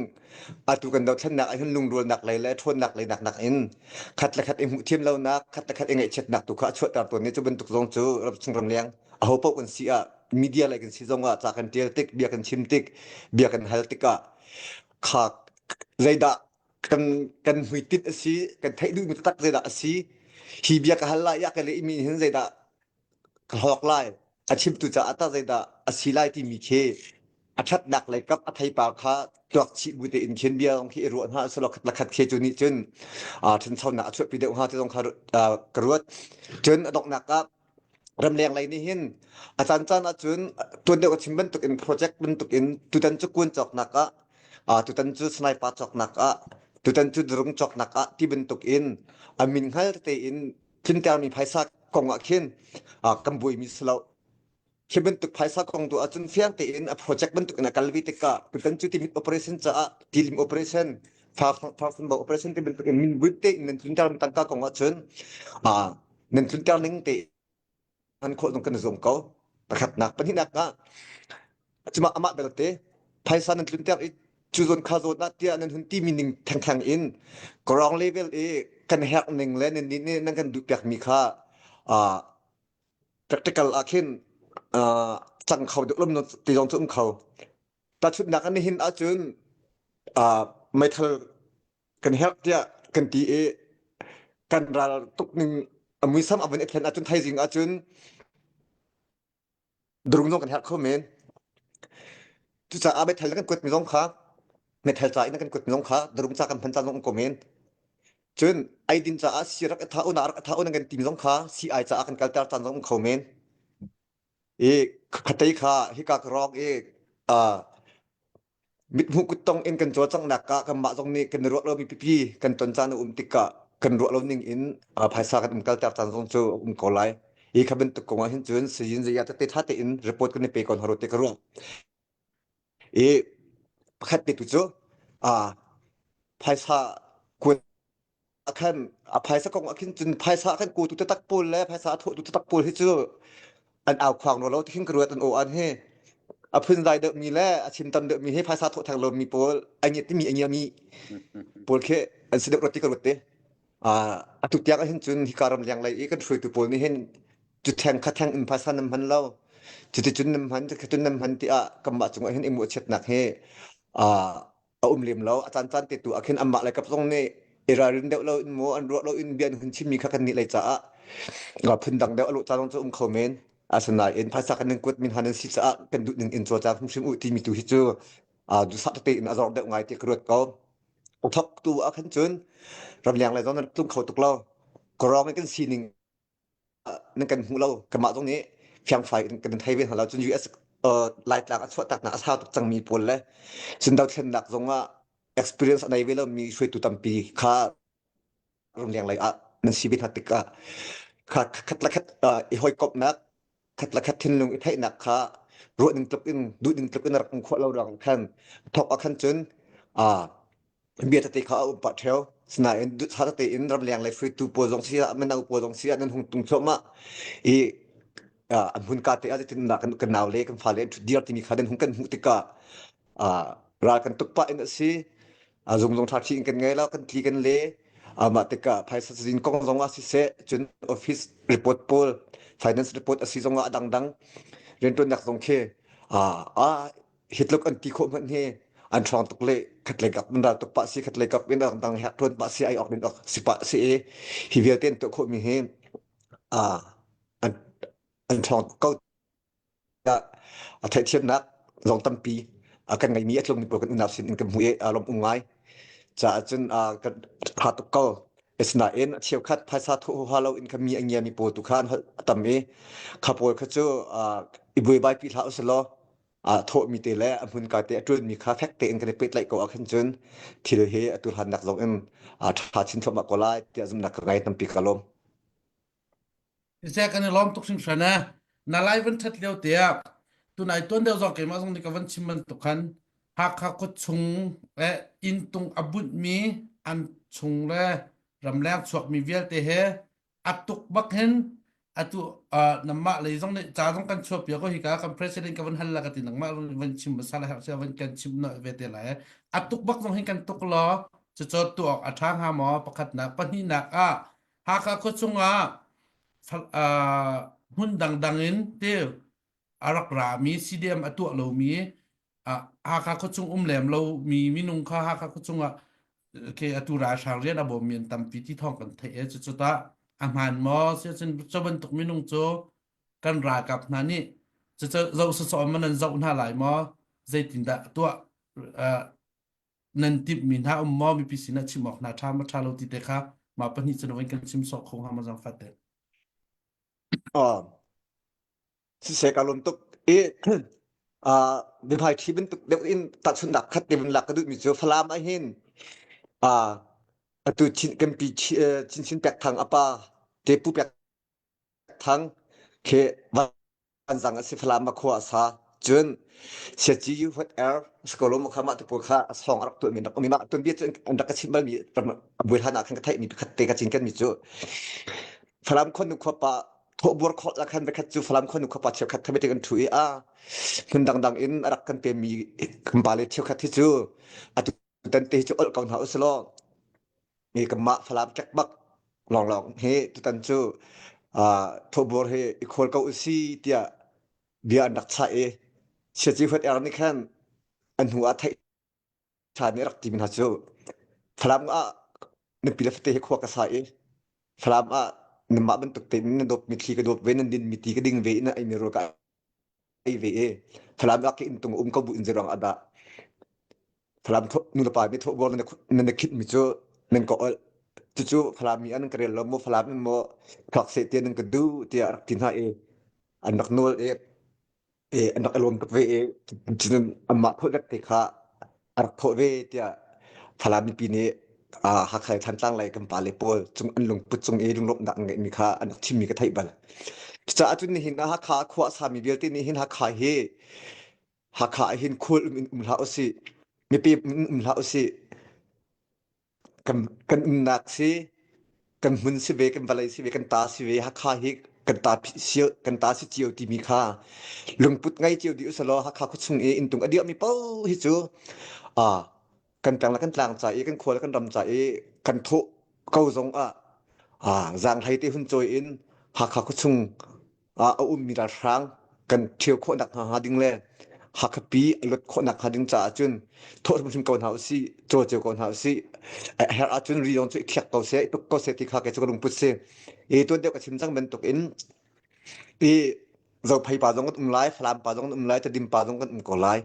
atu kan dothlennak ah hin lungrualnak lei le ṭhawnnak lei nak in khat le khat i hmuh thiam lonak, khat le khat i ngaihchiatnak tu kha a chuahter tawn i cu bantuk zong cu ramchung ramleng aho paoh kan si ah media lei kan si zong ah ca kan ṭial tik, bia kan chim tik, bia kan hal tikah kha zeidah kan kan hmuitinh a si, kan theih duhmi taktak zeidah a si, hi bia ka hal lai i a ka lehmi hin zeidah ka hlawk lai a chimtu caah tah zeidah a si lai timi khi a ṭhatnak lei kap a theipar kha tuak chih bu tein khin bia zong khi i ruah hna selaw khat le khat khi cu nih cun ṭhanchonak a chuahpi deuh hnga ti zong kha ka ruat cun a donghnak ah ramleng lei nih hin a caan caan ahcun tuan deuh ka chim bantuk in project bantuk in tutan cu kuan cawknak ah tutan cu sniper cawknak ah tutan cu drone cawknak ah ti bantuk in a min hngal tein tlintermi phaisa kong ah khin kan buaimi si lo. Khi bantuk phaisa kong tu ahcun fiang tein a project bantuk in a kal ve tikah tutan cu timit operation caah tilim operation farfunbo operation ti bantuk in min buit tein nan tlunter tangka kong ahcun nan tlunter ning te an khawh zong kan i zuam ko. Pakhatnak pahnihnak ah cuma amah belte phaisa nan tlunter i cu zawn kha zawn ah tiah nan hun timi ning thengtheng in ground level i kan herh ning le nan nih nih nan kan duh piakmi kha uh, practical ah khin uh, cang kho deuh lom ti zong cu um kho. Tahchunhnak an hin ahcun uh, meithal kan herh tiah kan ti i Kan ral tuk ning a muisam a vun i thlen ahcun thaizing ahcun Durung zong kan herh kho men. Cucaah meithal na kan kuatmi zong kha meithal ca in na kan kuatmi zong kha durung ca kan hman caan zong um ko men. Cun eidin caah si rak i tha u na rak i tha u nan kan timi zong kha sii-ai caah kan kalter caan zong um kho men. I khatei kha hika ka rawk i uh, Mithmuh kuttong in kan cawlcanghnak ah kanmah zong nih kan i ruah lomi pipi kan ton caan a um tikah kan ruah lo ning in phaisa kan umkalter caan zong cu a um ko lai. Hi kha bantuk kong ah hin cun sayin zeiah tete ṭha tein report kan i pe ko hna rua ti ka ruah. I pakhat te tu cu phaisa kuat khan a phaisa kong ah khin cun phaisa a kan kawtu taktak pawl le phaisa a thawhtu taktak pawl hi cu an au khuang lo lo ti khin ka ruat an aw an hi a phunzai deuhmi le a chim tam deuhmi hi phaisa thawh theng lomi pawl a ngiat timi a ngiami pawl khi an si deuh rua ti ka ruat te. Atu tiang ah hin cun hika ram leng lei i kan hruaitu pawl nih hin cu theng kha theng in phaisa nan hman lo cuticun nan hman cuticun nan hman tiah kanmah cungah hin i mawhchiatnak hi a um lem lo. A caancaan te tu ah khin anmah le kap zong nih i ralrin deuh lo in maw an ruah lo in bia an hun chimmi kha kan nih lei caah phundang deuh a lawh caan zong cu um kho men. Asinain phaisa kan in kuat min han an si caah kan duh ning in cawlcang hrimhrim u timi tu hi cu duhsah tete in a zor deuh ngai ti ka ruat ko. Thok tu ah khan cun ramleng lei zong nan tlung kho tuk lo. Kawrong in kan sining nan kan hmu lo kanmah zong nih fiangfai in kan thei ve hna lo cun US Laitlang a chuahtaknak a sau tuk cangmi pawl le cun dothlennak zong ah experience a nei ve lomi hruaitu tampi kha ramleng lei ah nan si ve hna tikah kha khat le khat i hawikomhnak khat le khat thinlung i theihnak kha ruah ning tluk in duh ning tluk in rak um khawh lo ruang khan thawk ah khan cun bia tete kha a um pah ṭheo. Sinain ṭha tete in ramleng lei hruaitu pawl zong si ah mino pawl zong si ah nan hung tung thluahmah i an hmunka te ah zeitindah kan kan nau le kan fale an ṭhut dir timi kha nan hung kan hmuh tikah ral kan tuk pah in a si. Zung zong ṭha ṭhi in kan ngei lo, kan tli kan le. Mah tikah phaisa cazin kong zong ah siseh, cun office report pawl, finance report a si zong ah a dangdang rianṭuannak zong khi hi tluk an ti khawh hmanh hi an ṭhawng tuk le khatlei kap in ral tuk pah si khatlei kap in dang herh ṭuan pah si ai awk din awk si pah si i hi vialte an tuah khawhmi hi an an ṭhawng tuk ko tiah a theihthiamnak zong tampi a kan ngeimi a tlungmi pawl kan unau sin in kan hmuh i a lawm um ngai caah cun kan ṭha tuk ko asinain a cheukhat phaisa thawh huaha lo in kha mi a ngiami pawl tu kha an holh a tam i kha pawl kha cu i buaibai pi hlah usih law aa thawhmi te le a hmunka te a ṭuanmi kha fek tein kan i pehtlaih ko ah khan cun thil hi atu hlannak zong in aa ṭha chin thluahmah ko lai tiah zumhnak ka ngei tampi ka lawm. Siseh kan i lawm tuk hringhran eh. Na lai van ṭhat lio te ah tunai tuan deuh zong keimah zong nih ka van chim bantuk khan Hakha khuachung eh inn tung a bunhmi an chung le ramleng chuakmi vialte he a tuk bak hin atu namah lei zong nih ca zong kan chuah piak ko hika kan president ka van hal la ka ti nangmah van chim hmasa la herh sia van kan chim na ve te lai a tuk bak zong hin kan tuk law cucu tu awk a ṭha hnga maw pakhatnak pahnihnak ah Hakha khua chungah hmun dangdang in ti a rak rami CDM a tuah lomi Hakha khuachung um lem lomi minung kha Hakha khuachung ah ke atu ralhrang rian a bawmmi an tampi ti thawng kan theih e cucu tah a hmaan maw siacun cu bantuk minung cu kan ralkap hna nih cucu zoh sawsawh man nan zoh hna lai maw zeitindah tuah nan timhmi hna um maw mipi sinah chim awk hna ṭha ma ṭha lo ti te kha mah pahnih cun van kan chim sawh kho hnga ma zangfat te Siseh ka lawm tuk i uh, biahmai ṭhi bantuk deuh in tahchunhnak khat te vun lak ka duhmi cu Falam ah hin uh, atu Chin kan pi Chinchin Pek Thang a pa te Pu Pek Thang khi vanzang a si Falam a khua a sa cun Siaci yu hot er skolo mo kha mah te pawl kha a song a rak tuahmi rak um i mah tuanbia cu an rak ka chimh balmi buai hlan ah khan ka theihmi pakhat te ka cinken mi cu Falam khuanu khuapa thawhbur khawt ah khan voikhat cu Falam khuanu khuapa cheukhat kha meeting an ṭhu i a hmun dangdang in a rak kan pemmi kan pale cheukhat hi cu atu tan te hi cu olh ko hna usilaw mi kanmah Falam ṭek bak lawnglawng hi tutan cu thawhbur hi i khawl ko usi tiah bia an rak chah i Siaci Huat Er nih khan an hnu ah theih ṭha nih a rak timi hna cu Falam ah nupi le fate hi khua ka sa i. Falam ah nanmah bantuk tein na dawt mitthli ka dawt ve nan din miti ka ding ve i na ei mi rawl ka ei ve i Falam ah ka inntung um ko bu in zeiruang ah dah Falam nu le pa nih thawhbawr nan na khit mi cu nan ka olh cucu Falam mi an ka rel lo maw Falam in maw thluak seh tiah nan ka duh tiah rak ti hna i an rak nawl i an rak i lawm tuk ve i cun anmah thawh te kha a rak thawh ve tiah Falam mipi nih Hakha le Thantlang lei kan pale pawl cung an lungput cung i lunglawmhnak an ngeihmi kha an rak chimmi ka theih bal. Cucaah cun nihin ah Hakha khua a sami vialte nih hin Hakha hi Hakha ah hin khual um in um hlah usih, mipi in um hlah usih. Kan kan umnak si kan hmun si ve, kan vawlei si ve, kan ta si ve, Hakha hi kan ta cio kan ta si cio timi kha lungput ngei cio dih usalaw Hakha khuachung i inntung a dirhmi paoh hi cu ah kan peng le kan tlang ca i kan khua le kan ram ca i kan thawh ko zong ah ah zaanghlei te hun cawi in Hakha khuachung ah a ummi ralhrang kan ṭhio khawhnak hnga ding le Hakha pi a luat khawhnak hnga ding caah cun thawh hrimhrim ko hna usih, cawl cio ko hna usih. A herh ahcun ri zong cu i khiak ko seh, i tuk ko seh ti kha kei cu ka lungput si. I tuan deuh ka chim cang bantuk in i Zophei pa zong kan um lai, Falam pa zong kan um lai, Tedim pa zong kan um ko lai.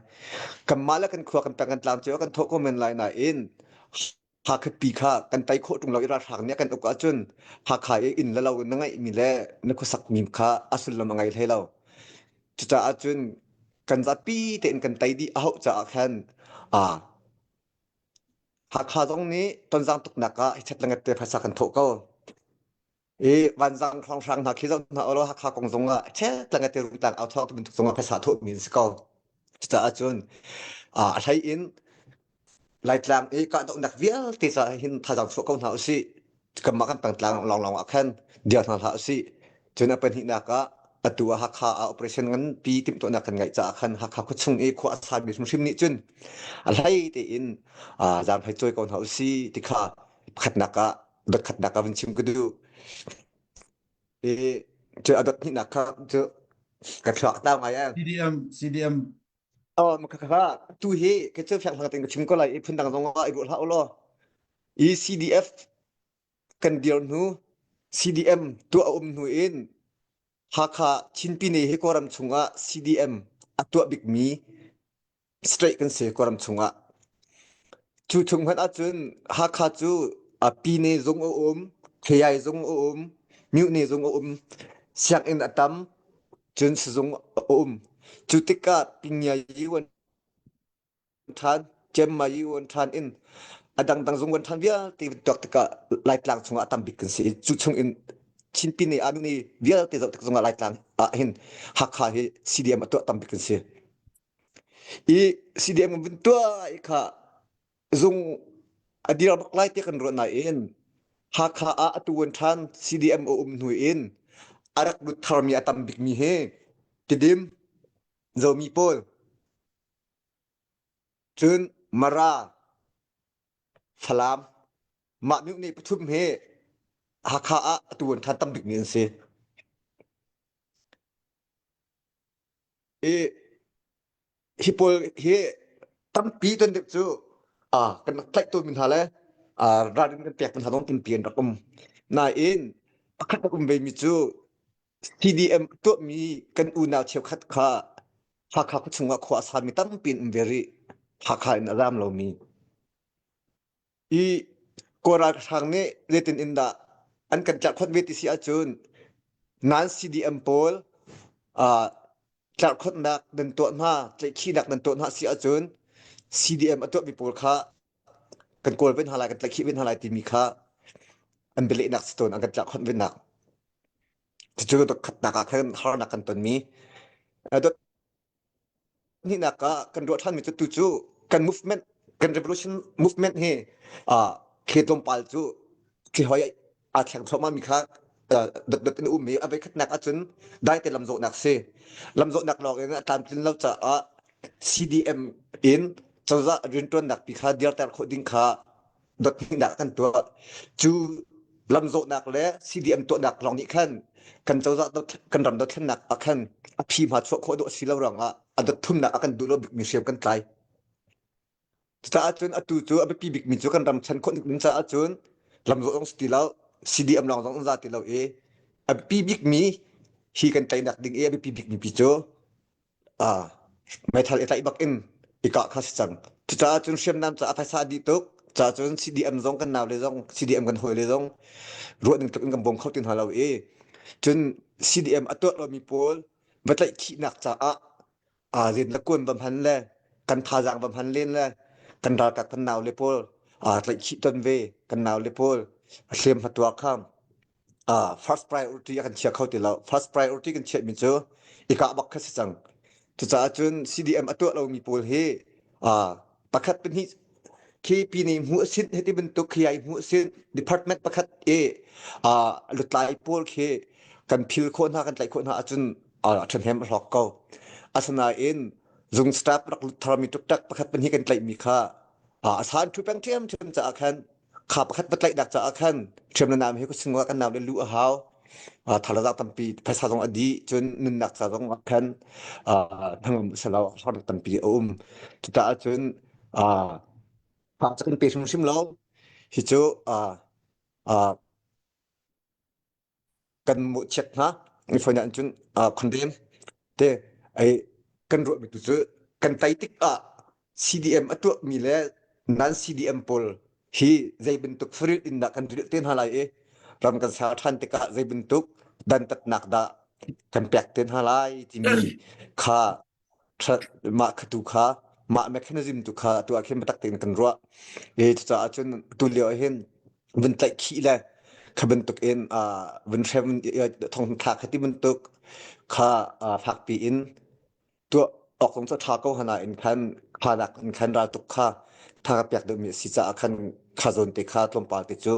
Kanmah le kan khua kan peng kan tlang cio kan thawh ko men lai nain Hakha pi kha kan tei khawh ṭung lo i ralhrang nih a kan uk ahcun Hakha i inn le lo na ngeihmi le na khuasakmi kha a sullam a ngei hlei lo. Cucaah cun kan zapi tein kan tei dih a hauh caah khan aa Hakha zong nih tonzang tuknak ah hi chat le ngat te phaisa kan thawh ko. I vanzang hrawnghrang hna khi zoh hna ulaw Hakha kong zong ah chet le ngat te rungtlang au thawng ti bantuk zong ah phaisa thawhmi an si ko. Cucaah cun a hlei in Laitlang i kahdohnak vialte caah hin thazaang chuah ko hna usih. Kanmah kan pengtlang lawnglawng ah khan dir hna hlah usih. Cun a pahnihnak ah atu ah Hakha ah operation nganpi timhtuahnak kan ngeih caah khan Hakha khuachung i khua a sami hrimhrim nih cun a hlei tein zaanghlei cawi ko hna usih ti kha pakhatnak ah dotkhatnak ah vun chim ka duh. I cu a dot hnihnak kha cu ka thluak tau ngai em. CDM CDM Oh, ma kha tu hi ke cu fiang hlang tein ka chim ko lai i phundang zong ah i ruah hlah u law. I CDF kan dir hnu CDM tuah a um hnu in Hakha Chinpine hi Kawlram chungah CDM a tuah bikmi state kan si Kawlram chungah. Cu chung hmanh ahcun Hakha cu a Pine zung a um, Khyai zung a um, Myone zung a um, sianginn a tam, cun sizung a um. Cu tikah Pingyai wan ṭhan, Cemmayi wan ṭhan in a dangdang zung wan ṭhan vialte tuak tikah Laitlang chungah a tam bik kan si i cu chung in Chinpine ah ni vialte zoh tik zongah Laitlang ah hin Hakha hi CDM a tuah tam bik kan si. I CDM vun tuah i kha zung a dir bak lai ti kan ruah nain Hakha ah atu an ṭhan CDM a um hnu in a rak lut tharmi a tam bikmi hi Tidim, Zomi pawl, cun Mara, Falam, mah myohne pathum hi Hakha ah atu an ṭhan tam bikmi an si. I hi pawl hi tampi ton deuh cu ah kan rak tlaih tawnmi hna le ah ralrin kan pek hna zong tampi an rak um. Nain pakhat rak um vemi cu CDM tuahmi kan unau cheukhat kha Hakha khuachung ah khua a sami tampi an um ve rih. Hakha in a zaam lomi. I Kawl ralhrang nih zeitin in dah an kan tlerhkhonh ve ti si ahcun nan CDM pawl uh, tlerhkhonhnak nan tuah hna, tlaihkhihnak nan tuah hna si ahcun CDM a tuahmi pawl kha kan kawl ve hna lai, kan tlaihkhih ve hna lai timi kha an bialehnak si tawn, an kan tlerhkhonh ve nak. Cucu khatnak ah khan harnak kan tonmi. Dot hnihnak ah kan ruah ṭhanmi cu tu cu kan movement kan revolution movement hi uh, khi tlawmpal cu khi hoi aa thleng thluahmah mi kha dotdot in um i a voikhatnak ahcun dai te lamzawhnak si lamzawhnak lawng in a tlamtlin lo caah CDM in cozah rianṭuannak pi kha dirter khawh ding kha dot hnihnak kan tuah. Cu lamzawhnak le CDM tuahnak lawng nih khan kan cozah kan ram dothlennak ah khan a phi hma chuah khawh dawh a si lo ruangah a dot thumnak a kan duh lo bikmi hriam kan tlai. Cucaah cun atu cu a biapi bikmi cu kan ram chan khawh ding caah cun lamzawh zong si ti lo. CDM lawng zong an za ti lo i a biapi bikmi hi kan teinak ding i a biapi bikmi pi cu meithal i tlaih bak in i kah kha si cang. Cucaah cun hriamnam caah phaisa a dih tuk. Caah cun CDM zong kan nau le zong CDM kan hawi le zong ruah ning tluk in kan bawm kho ti hna lo i cun CDM a tuah lomi pawl va tlaih khihnak caah aa zen le kuan va hman le kan thazaang va hman len le kan ralkap kan nau le pawl aa tlaihkhih ton ve kan nau le pawl a hliam hmatuah kha uh, first priority a kan chia kho ti lo first priority kan chiahmi cu i kah bak kha si cang cucaah cun CDM a tuah lomi pawl hi uh, pakhat pahnih KP nih hmuh sin hiti bantuk khi ai hmuh sin department pakhat i uh, lutlai pawl khi kan phil khawh hna kan tlaih khawh hna ahcun uh, ṭhahnem a hlawk ko asinain zung staff rak lut tharmi tuktak pakhat pahnih kan tlaihmi kha uh, a san thu peng ṭhiam ṭhiam caah khan kha pakhat va tlaihnak caah khan ṭhiam le nam hi kusin kan nau le lu a hau thalazak tampi phaisa zong a dih cun nunnak ca zong ah khan hnangam salo harnak tampi a um cucaah cun fa kan pe hrimhrim lo hi cu kan mawhchiat hna mifawi ah cun condemn te ei kan ruahmi tu cu kan tei tik ah CDM a tuahmi le non CDM pawl hi zei bantuk farit in dah kan rilh te hna lai i ram kan ser ṭhan tikah zei bantuk dantatnak dah kan pek te hna lai timi kha mah kha tu kha mah mechanism tu kha tu ah khin biatak tein kan ruah i cucaah cun tu lio ah hin vun tlaih khih le kha bantuk in vun hrem thong thlak kha ti bantuk kha fakpi in tuah awk zong cu ṭha ko hana in khan kha nak in khan raltuk kha tha ka pek deuhmi a si caah khan kha zawn te kha tlawmpal te cu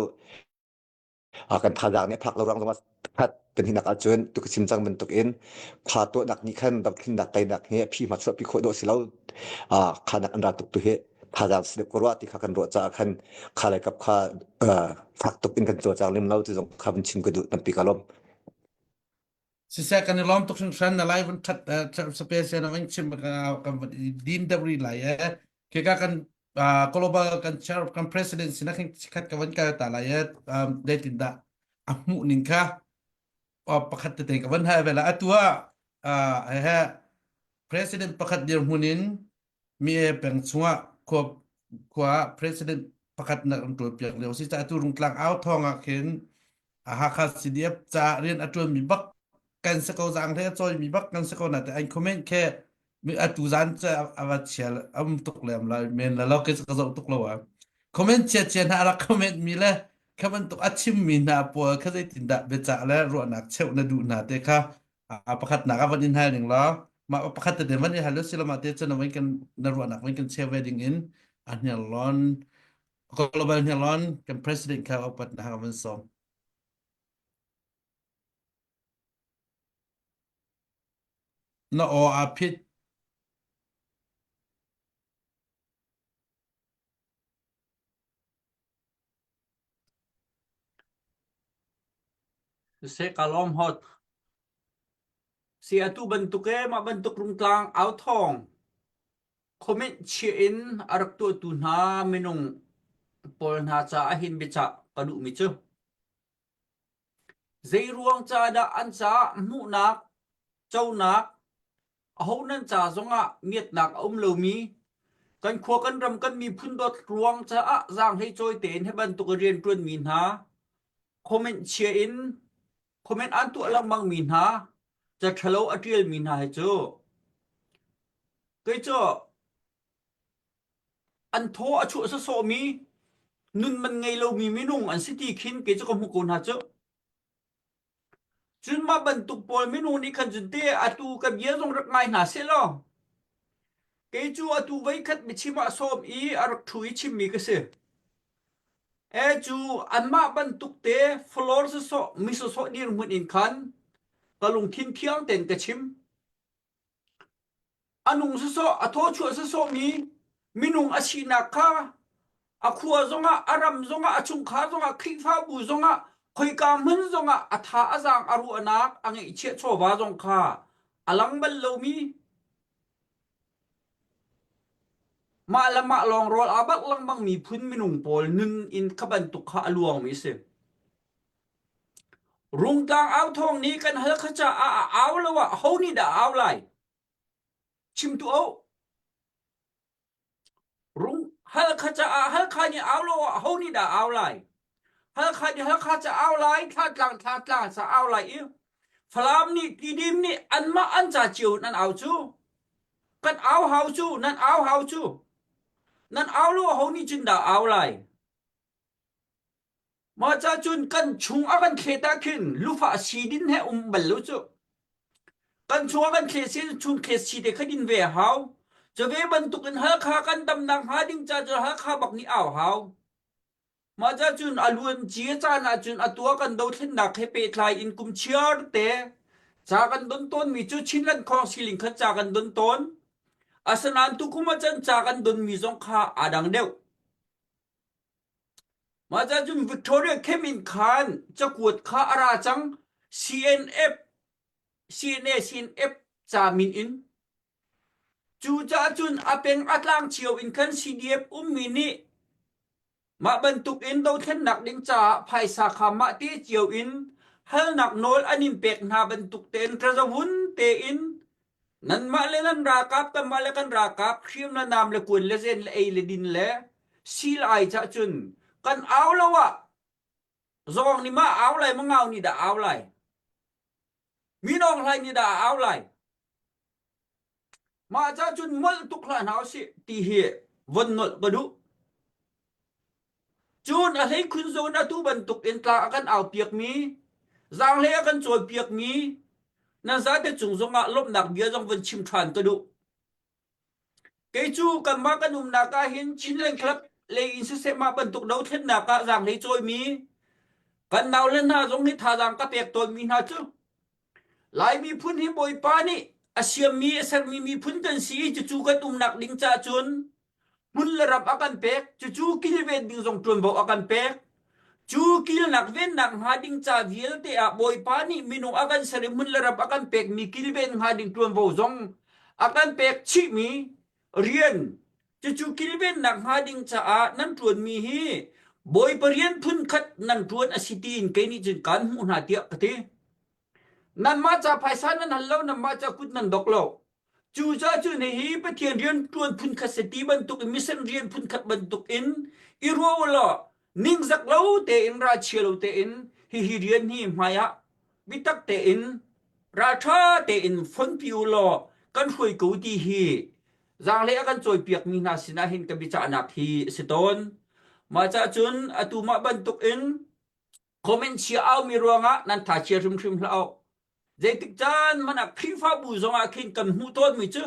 kan thazaang nih a phak lo ruang zongah khat kan hinak ahcun tu ka chim cang bantuk in kha tuahnak nih khan dothlennak teinak hi a phi hma chuahpi khawh dawh si lo kha nak an ra tuk tu hi thazaang si ko ruah ti kha kan ruah caah khan kha lai kap kha fak tuk in kan cawlcang lem lo ti zong kha vun chim ka duh tampi ka lawm. Siseh kan i lawm tuk hringhran na lai vun that sape na vun chim kan vun din deuh rih lai e khika kan global kan chair kan president sinak hin khat ka van kal ta lai e zeitin dah a hmuh ning kha pakhat tete ka van hai ve la atu ah he president pakhat dirhmun in mi e peng chungah khua khua president pakhat nak an ṭuan piak lio si ca tu rungtlang au thawng ah khin Hakha CDF ca rian a ṭuan mi bak kan si ko zang hle a cawi mi bak kan si ko na te an comment khe mi atu zan ca ava chial am tuk lem lai men la lo ke ka zoh tuk lo a comment chia chia hna rak comment mi le kha bantuk a chim mi hna pawl kha zeitin dah biacah le ruahnak cheuh na duh hna te kha a pakhatnak ah van in hal ning law mah pakhat tete van i hal si lo mah te cun van kan na ruahnak van kan share ve ding in a hniarlawn global hniarlawn kan president kha upat na hang van sawm na aw aa phit Seh ka lawm hot. Si atu bantuk e mah bantuk rungtlang au thawng comment chia in a rak tuahtu hna minung pawl hna caah hin biacah ka duhmi cu zei ruang ca dah an caah hmuhnak conak Aho nan ca zongah miatnak a um lomi kan khua kan ram kan miphun dawt ruang caah zaanghlei cawi tein hi bantuk i rianṭuanmi hna comment chia in comment an tuah lengmang mi hna ca ṭhalo a ṭialmi hna hi cu kei cu an thaw a chuah sawsawhmi nun man ngei lomi minung an si ti khin kei cu ka hmuh ko hna cu. Cun mah bantuk pawl minung nih khan cun te atu ka bia zong rak ngai hna seh law kei cu atu voikhat biachim ah sawm i a rak ṭhu i chimmi ka si. E cu anmah bantuk te floor sawsawh mi sawsawh dirhmun in khan ka lungthin thiang tein ka chim. A nung sawsawh, a thawchuah sawsawhmi minung a sinak kha a khua zongah, a ram zongah, a chungkhar zongah, Khrihfabu zongah, khoika hmun zongah a tha a zaang a ruahnak, a ngeihchiah chawva zong kha a lang bal lomi mah le mah lawng rawl aa bak lengmang mi phun minung pawl nun in kha bantuk kha a luangmi a si. Rungtlang au thawng nih kan Halkha caah a au lo ah ho nih dah a au lai? Chim tu o. Rung Halkha caah Halkha nih au lo ah ho nih dah au lai? Halkha nih Halkha ca au lai, Thlatlang Thlatlang ca au lai i Falam nih Tidim nih anmah an ca cio in an au cu. Kan au hau cu, nan au hau cu. Nan au lo ho nih cun dah au lai? Mah ca cun kan chung a kan thlet ah khin lufah sidin he um bal lo cu. Kan chung a kan thlet sin chung thlet si te kha din ve a hau. Cu ve bantuk in Halkha kan damnak hnga ding ca cu Halkha bak nih au hau. Mah ca cun a luan cia caan ah cun a tua kan dothlennak he pehtlai in kum chiar te ca kan don tawnmi cu Chinland khawng siling khan ca kan don tawn. Asinain tukum ah cun ca kan donmi zong kha aa dang deuh. Mah ca cun Victoria Camp in khan cakuat kha a ra cang. CNF, CNA, CNF ca min in. Cucaah cun a peng a tlang cio in khan CDF ummi nih mah bantuk in dothlennak ding caah phaisa kha mah te cio in halnak nawl an in pek hna bantuk tein ṭazavun tein Nanmah le nan ralkap, kanmah le kan ralkap, hriam le nam le kuan le zen le ei le din le sil ai cah cun kan au lo ah zawng nih mah au lai mangau nih dah au lai minawng hlai nih dah au lai mah cah cun molh tuk hlah hna usih ti hi von nolh ka duh Cun a hleikhun zawn atu bantuk in tla a kan aupiakmi, zaanghlei a kan cawnpiakmi, nan zate cung zongah lawmhnak bia zong von chim ṭhan ka duh. Kei cu kanmah kan umnak ah hin Chinland Club lei in siseh mah bantuk dothlennak ah zaanghlei cawimi kan naule hna zong hi thazaang ka pek tawnmi hna cu Lai miphun hi Bawipa nih a siammi a sermi miphun kan si i cucu kan umnak ding caah cun hmun le ram a kan pek cucu kilven ding zong ṭuanvo a kan pek cu kilnak vennak hnga ding ca vialte ah Bawipa nih minung a kan ser i hmun le ram a kan pekmi kilven hnga ding ṭuanvo zong a kan pek chihmi rian cucu kilvennak hnga ding caah nan ṭuanmi hi Bawipa rian phun khat nan ṭuan a si tiin kei nih cun kaan hmuh hna tiah ka ti. Nanmah ca phaisa nan hal lo, nanmah ca kut nan dok lo. Cucaah cun hihi Pathian rian ṭuan phunkhat si ti bantuk in mission rian phunkhat bantuk in i ruah u law ningzak lo tein ralchia lo tein hihi rian hi hmaiah biatak tein ralṭha tein fonpi u law kan hruai ko ti hi zaanghlei a kan cawipiakmi hna sinah hin ka biacahnak hi a si tawn. Mah cah cun atu mah bantuk in comment chia aumi ruangah nan tha chia hrimhrim hlah u. Zeitik caan hmanh ah Khrihfabu zongah khin kan hmuh tawnmi cu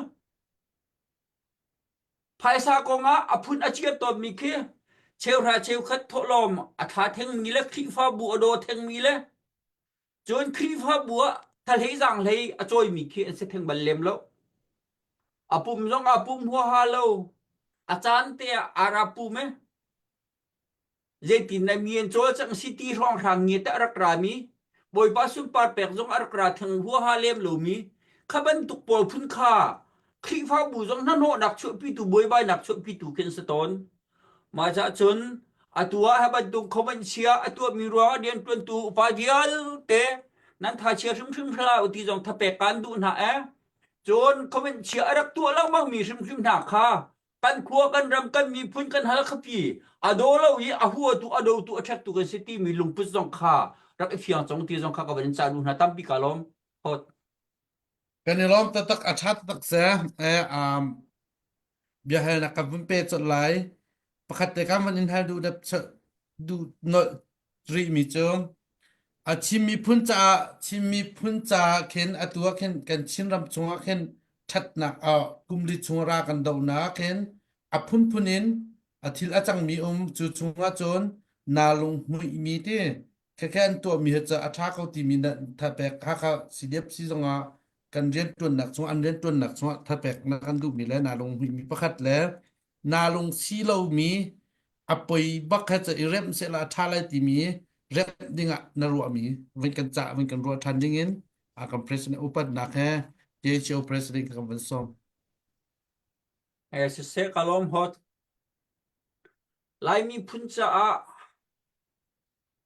phaisa kongah a phun a ciat tawnmi khi cheuhra cheukhat thawhlawm a tha thengmi le Khrihfabu a daw thengmi le cun Khrihfabu ah thahlei zaanghlei a cawimi khi an si theng bal lem lo. A pum zong a pum huaha lo. A caan te ah ara pum e. Zeitin na mi an cawlcangh si ti hrawnghrang nge teh a rak rami Bawipa sunpar pek zong a rak ra theng huaha lem lomi kha bantuk pawl phun kha Khrihfabu zong hnahnawhnak chuahpitu buaibainak chuahpitu khi an si tawn. Mah cah cun atu ah hi bantuk comment chia a tuahmi ruangah rianṭuantu upa vialte nan tha chia hrimhrim hlah u ti zong thapek kaan duh hna ee. Cun comment chia a rak tuah lengmangmi hrimhrim hna kha kan khua kan ram kan miphun kan halkhapi a daw lo i a huatu a dotu a ṭhektu kan si timi lungput zong kha rak i fiang cong ti zong kha ka van in cah duh hna tampi ka lawm hot Kan i lawm taktak a ṭha taktak se eh um biahalnak kan vun pe colh lai pakhat te kan van in hal duh dep duh nolh rihmi cu a Chin miphun caah Chin miphun caah khin atu ah khin kan Chinram chungah khin ṭhatnak ah kumli chung ra kan dohnak ah khin a phunphun in a thil a cangmi um cu chungah cun naa lunghmuihmi ti khekhe an tuahmi hi cu a ṭha ko timi na thapek Hakha CDF si zongah kan rianṭuannak chung an rianṭuannak chungah thapek na kan duhmi le naa lunghmuihmi pakhat le naa lung si lomi a poi bak he cu i remh sehla a ṭha lai timi remh dingah na ruahmi vun kan cah vun kan ruah ṭhan dingin a kan president upatnak he THO president kan van sawm. Eh siseh ka lawm hot. Lai miphun caah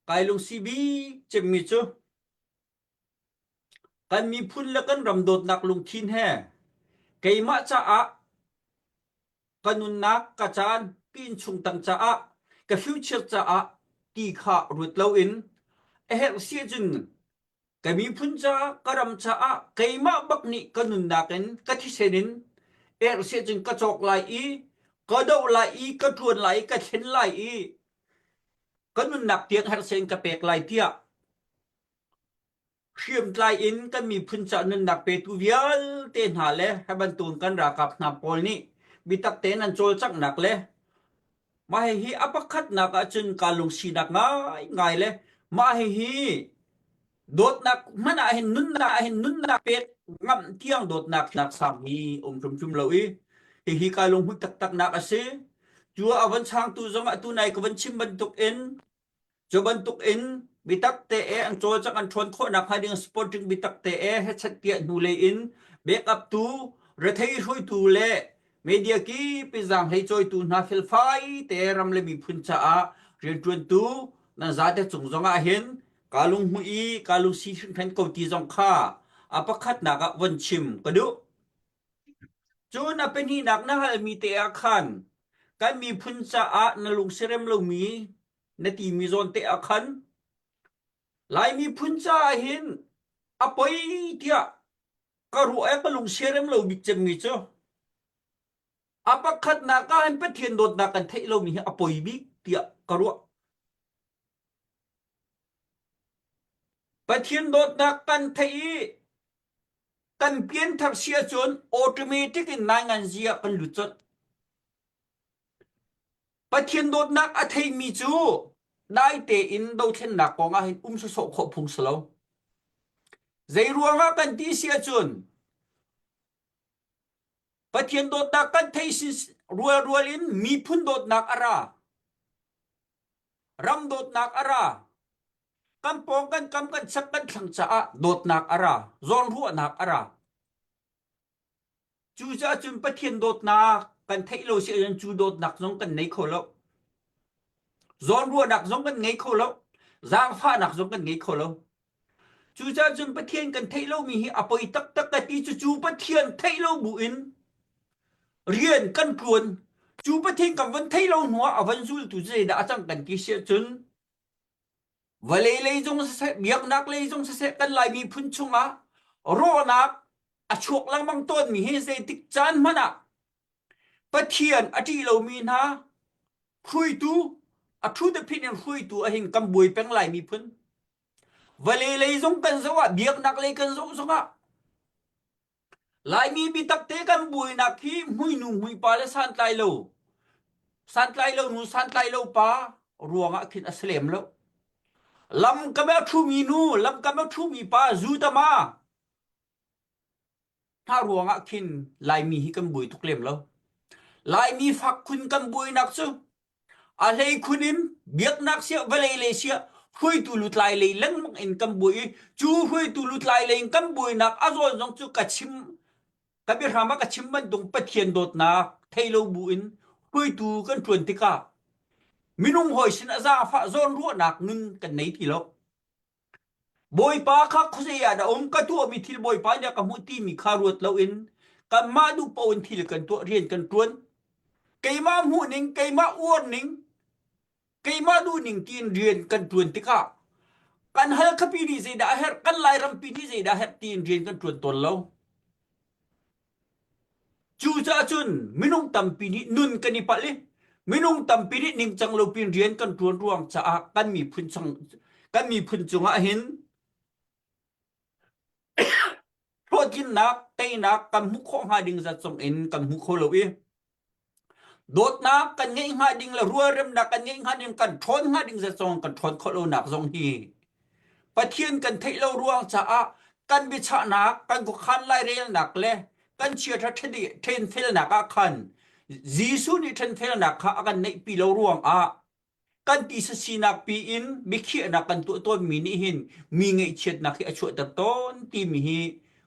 kai lungsi bik cemmi cu. Kan miphun le kan ram dawtnak lungthin he keimah caah ka nunnak ka caan ka innchung tang caah ka future caah ti kha ruat loin a herh si ahcun ka miphun caah ka ram caah keimah bak nih ka nunnak in ka thisen in erh si ahcun ka cawk lai i ka doh lai i ka ṭuan lai i ka thlen lai i ka nunnak tiang herh in ka pek lai tiah hriamtlai in kan miphun ca nunnak petu vialte hna le hi bantukin kan ralkap hna pawl nih biatak tein an cawlcanghnak le mah hihi a pakhatnak ahcun kaa lungsinak ngaingai le mah hihi dawtnak hmanh ah hin nunnak ah hin nunnak pek ngamh tiang dawtnak nak sang hi um hrimhrim lo i hihi kai lunghmuih taktaknak a si. Cu a van changtu zong ah tunai ka van chim bantuk in Cu bantuk in biatak te e an cawlcangh an ṭhawn khawhnak hnga ding sporting biatak te e hechet tiah hnulei in backup tu rethei hruaitu le media kip i zaanghlei cawitu hna felfai te ram le miphun caah rianṭuantu nan zate cung zong ah hin kaa lunghmuih i kaa lungsi hringhran ko ti zong kha a pakhatnak ah von chim ka duh. Cun a pahnihnak na halmi te ah khan kan miphun caah na lungsirem lomi na timi zawn te ah khan Lai miphun caah hin a poi tiah ka ruah i ka lungsiarem lo bik cemmi cu a pakhatnak ah hin Pathian dawtnak kan theih lomi hi a poi bik tiah ka ruah. Pathian dawtnak kan theih i kan pianthar si ahcun automatic in nainganzi ah kan lut colh. Pathian dawtnak a theimi cu dai tein dothlennak kong ah hin um sawsawh khawh phung si lo. Zei ruangah kan ti si ahcun Pathian dawtnak kan theih sin rualrual in miphun dawtnak a ra. Ram dawtnak a ra. Kan pawng kan kam kan chak kan thlang caah dawtnak a ra. Zawnruahnak a ra. Cucaah cun Pathian dawtnak kan theih lo si ahcun cu dawtnak zong kan nei kho lo. Zawnruahnak zong kan ngei kho lo. Zaangfahnak zong kan ngei kho lo. Cucaah cun Pathian kan theih lomi hi a poi taktak ka ti cu cu Pathian theih lo bu in rian kan ṭuan. Cu Pathian kan van theih lo hnuah a van zultu zeidah a cang kan ti si ahcun Vawlei lei zong siseh, biaknak lei zong siseh kan Lai miphun chungah rawhnak a chuak lengmang tawnmi hi zeitik caan hmanh ah Pathian a ṭih lomi hna hruaitu a ṭhu te in hruaitu ahhin kan buai peng Lai miphun. Vawlei lei zong kan zoh ah biaknak lei kan zoh zongah Laimi biatak te kan buainak hi hmuinu hmuipa le santlai lo santlai lo nu santlai lo pa ruangah khin a si lem lo. Lamkam a ṭhumi nu, lamkam a ṭhumi pa zutama hna ruangah khin Laimi hi kan buai tuk lem lo. Laimi fak khun kan buainak cu A hleikhun in biaknak siah vawlei lei siah hruaitu lutlai lei lengmang in kan buai i cu hruaitu lutlai lei in kan buainak a zawn zong cu ka chim ka biahram ah ka chim bantuk Pathian dawtnak thei lo bu in hruaitu kan ṭuan tikah minung hawi sin a zaangfah zawnruahnak nun kan nei ti lo. Bawipa kha khuazei ah dah um ka tuahmi thil Bawipa nih a ka hmuh timi kha ruat loin kanmah duh paoh in thil kan tuah rian kan ṭuan. Keimah hmuhning, keimah uarning, keimah duhning tiin rian kan ṭuan tikah kan Halkhapi nih zeidah a herh, kan Lairampi nih zeidah a herh tiin rian kan ṭuan tawn lo. Cucaah cun minung tampi nih nun kan i palh i minung tampi nih ningcang lo pin rian kan ṭuan ruang caah kan miphun chung kan miphun cungah hin hlawhtlinnak teinak kan hmuh khawh hnga ding zat zong in kan hmu kho lo i Dawtnak kan ngeih hnga ding le rualremnak kan ngeih hnga ding kan ṭhawn hnga ding zat zong kan ṭhawn khawh lonak zong hi Pathian kan theih lo ruang caah kan biachahnak, kan khuakhan lairelnak le kan chiaṭha ṭhenfelnak ah khan Jesuh nih ṭhenfelnak kha a kan neihpi lo ruangah kan tisa sinak pi in biakhiahnak kan tuah tawnmi nih hin mi ngaihchiatnak hi a chuahter tawn timi hi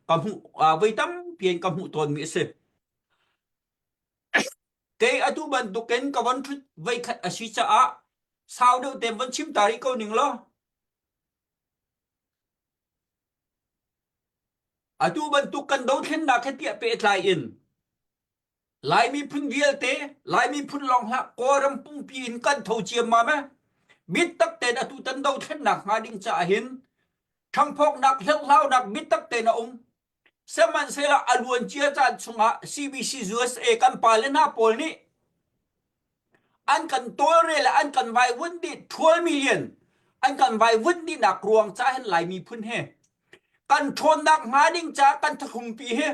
ka hmuh voi tampi in ka hmuh tawnmi a si. Kei atu bantukin ka von ṭhut voikhat a si caah sau deuh tein von chim ta rih ko ning law. Atu bantuk kan dothlennak he tiah pehtlai in Lai miphun vialte, Lai miphun lawng hlah Kawlram pumpi in kan tho ciammam eh. Biatak tein atu tan dothlennak hnga ding caah hin ṭhangphawknak hlenghlaunak biatak tein a um. Sihmanhsehlaw a luancia caan chungah CBC USA kan pale hna pawl nih an kan tawlrel le an kan vaivuanh dih 12 million an kan vaivuanh dihnak ruang ca hin Lai miphun he kan ṭhawnnak hnga ding ca kan thahrumpi hi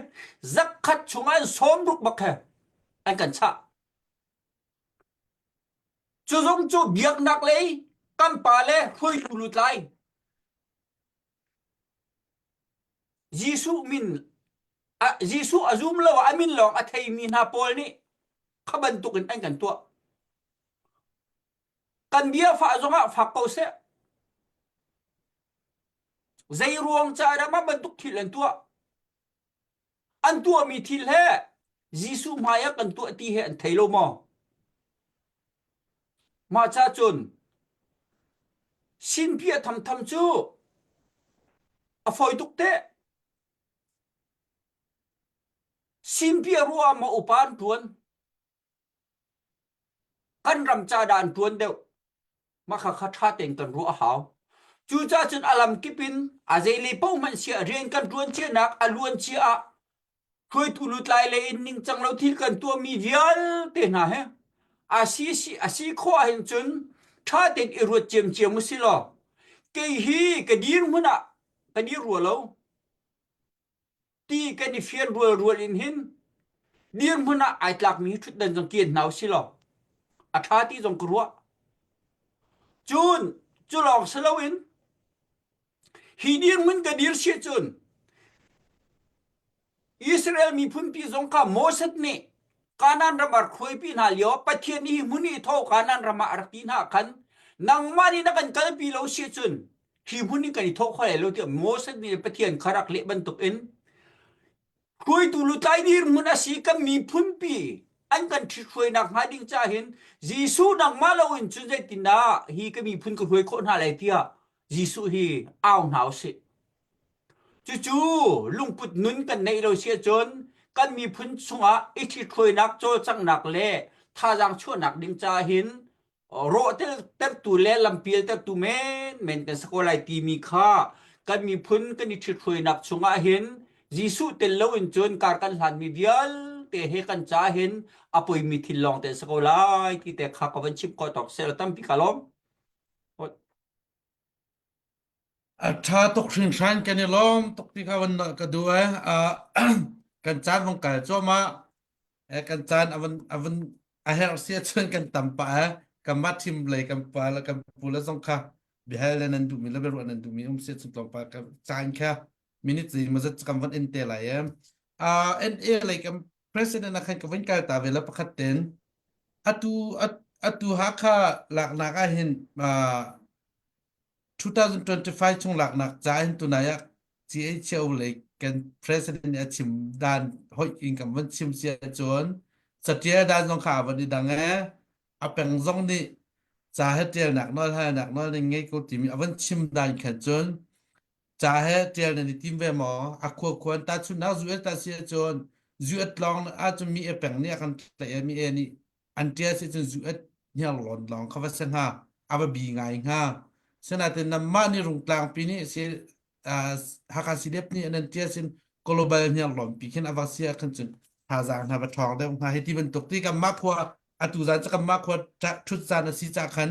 zakkhat chung an sawm ruk bak he an kan chah. Cu zong cu biaknak lei kan pa le hruaitu lutlai Jesuh min Jesuh a zum lo a min lawng a theimi hna pawl nih kha bantukin an kan tuah. Kan bia fah zongah fak ko seh. Zei ruang ca dah mah bantuk thil an tuah? An tuahmi thil he Jesuh hmai ah kan tuah ti he an thei lo maw? Mah ca cun sinpia thamtham cu a fawi tuk teh. Sinpia ruah ah maw upa an ṭuan? Kan ram ca dah an ṭuan deuh? Mah kha kha ṭha tein kan ruah a hau. Cucaah cun a lamkip in a zeilei paoh hmanh siah rian kan ṭuan cianak a luan cia ah hruaitu lutlai lei in ningcang lo thil kan tuahmi vialte hna he a si si a si khawh ahhin cun ṭha tein i ruat ciamciam u si law kei hi ka dirhmun ah ka dir rua lo. Ti kan i fian rualrual in hin dirhmun ah ai tlakmi hi ṭhutdan zong kian hna usih law a ṭha ti zong ka ruah. Cun cu lawng si loin hi dirhmun ka dir si cun Israel miphunpi zong kha Moses nih Kanaan ram a rak hruaipi hna lio Pathian nih hi hmun i tho Kanaan ram ah a rak ti hna khan nangmah nih na kan kalpi lo si cun hi hmun in kan i thawh kho lai lo tiah Moses nih Pathian kha rak leh bantuk in hruaitu lutlai dirhmun a si kan miphunpi an kan ṭhithruainak hnga ding ca hin Jesuh nangmah loin cun zeitindah hi ka miphun ka hruai khawh hna lai tiah Jesuh hi au hna usih. Cucu lungput nun kan neih lo si ahcun kan miphun chungah i ṭhithruainak cawlcanghnak le thazaang chuahnak ding ca hin rawh tertu le lampial tertu menmen kan si ko lai timi kha kan miphun kan i ṭhithruainak chungah hin Jesuh tel loin cun kar kan hlanmi vialte he kan ca hin a poimi thil lawng te si ko lai ti te kha ka van chim khawh tawk seh tampi ka lawm. A ṭha tuk hringhran kan i lawm tuk ti kha van ka duh eh. Kan caan vung kal cuahmah. Eh, kan caan a van a van a herh si ahcun kan tam pah eh. Kanmah thim lei kan pa le kan pu le zong kha biahal le nan duhmi le biaruah nan duhmi um si ahcun tlawmpal ka caan kha minute zeimawzat kan van in te lai eh. Uh, NA lei kan president ah khan ka van kal ta ve la pakhat ten. Atu atu Hakha laknak ah hin uh, 2025 chung laknak ca in tunai ah CHO lei kan president nih a chim dan hoih in kan van chim si ahcun catial dan zong kha a van i dang ee a peng zong nih ca he tialnak nawl halnak nawl ning ngei ko timi a van chim dan khan cun ca he tial nan i tim ve maw a khua khuan ta chunnak zu ta si ahcun zu at lawng ahcun mi e peng nih a kan tlaih mi e nih an ṭial si cun zu et hniarlawn lawng kha va si hnga a va bi ngai hnga sinain nanmah nih rungtlangpi nih si Hakha CDF nih nan ṭial sin global hniarlawn pi khin a va si ah khan cun thazaang hna va ṭhawng deuh hnga hi ti bantuk ti kanmah khua atu zan cu kanmah khua ṭhut caan a si ca khan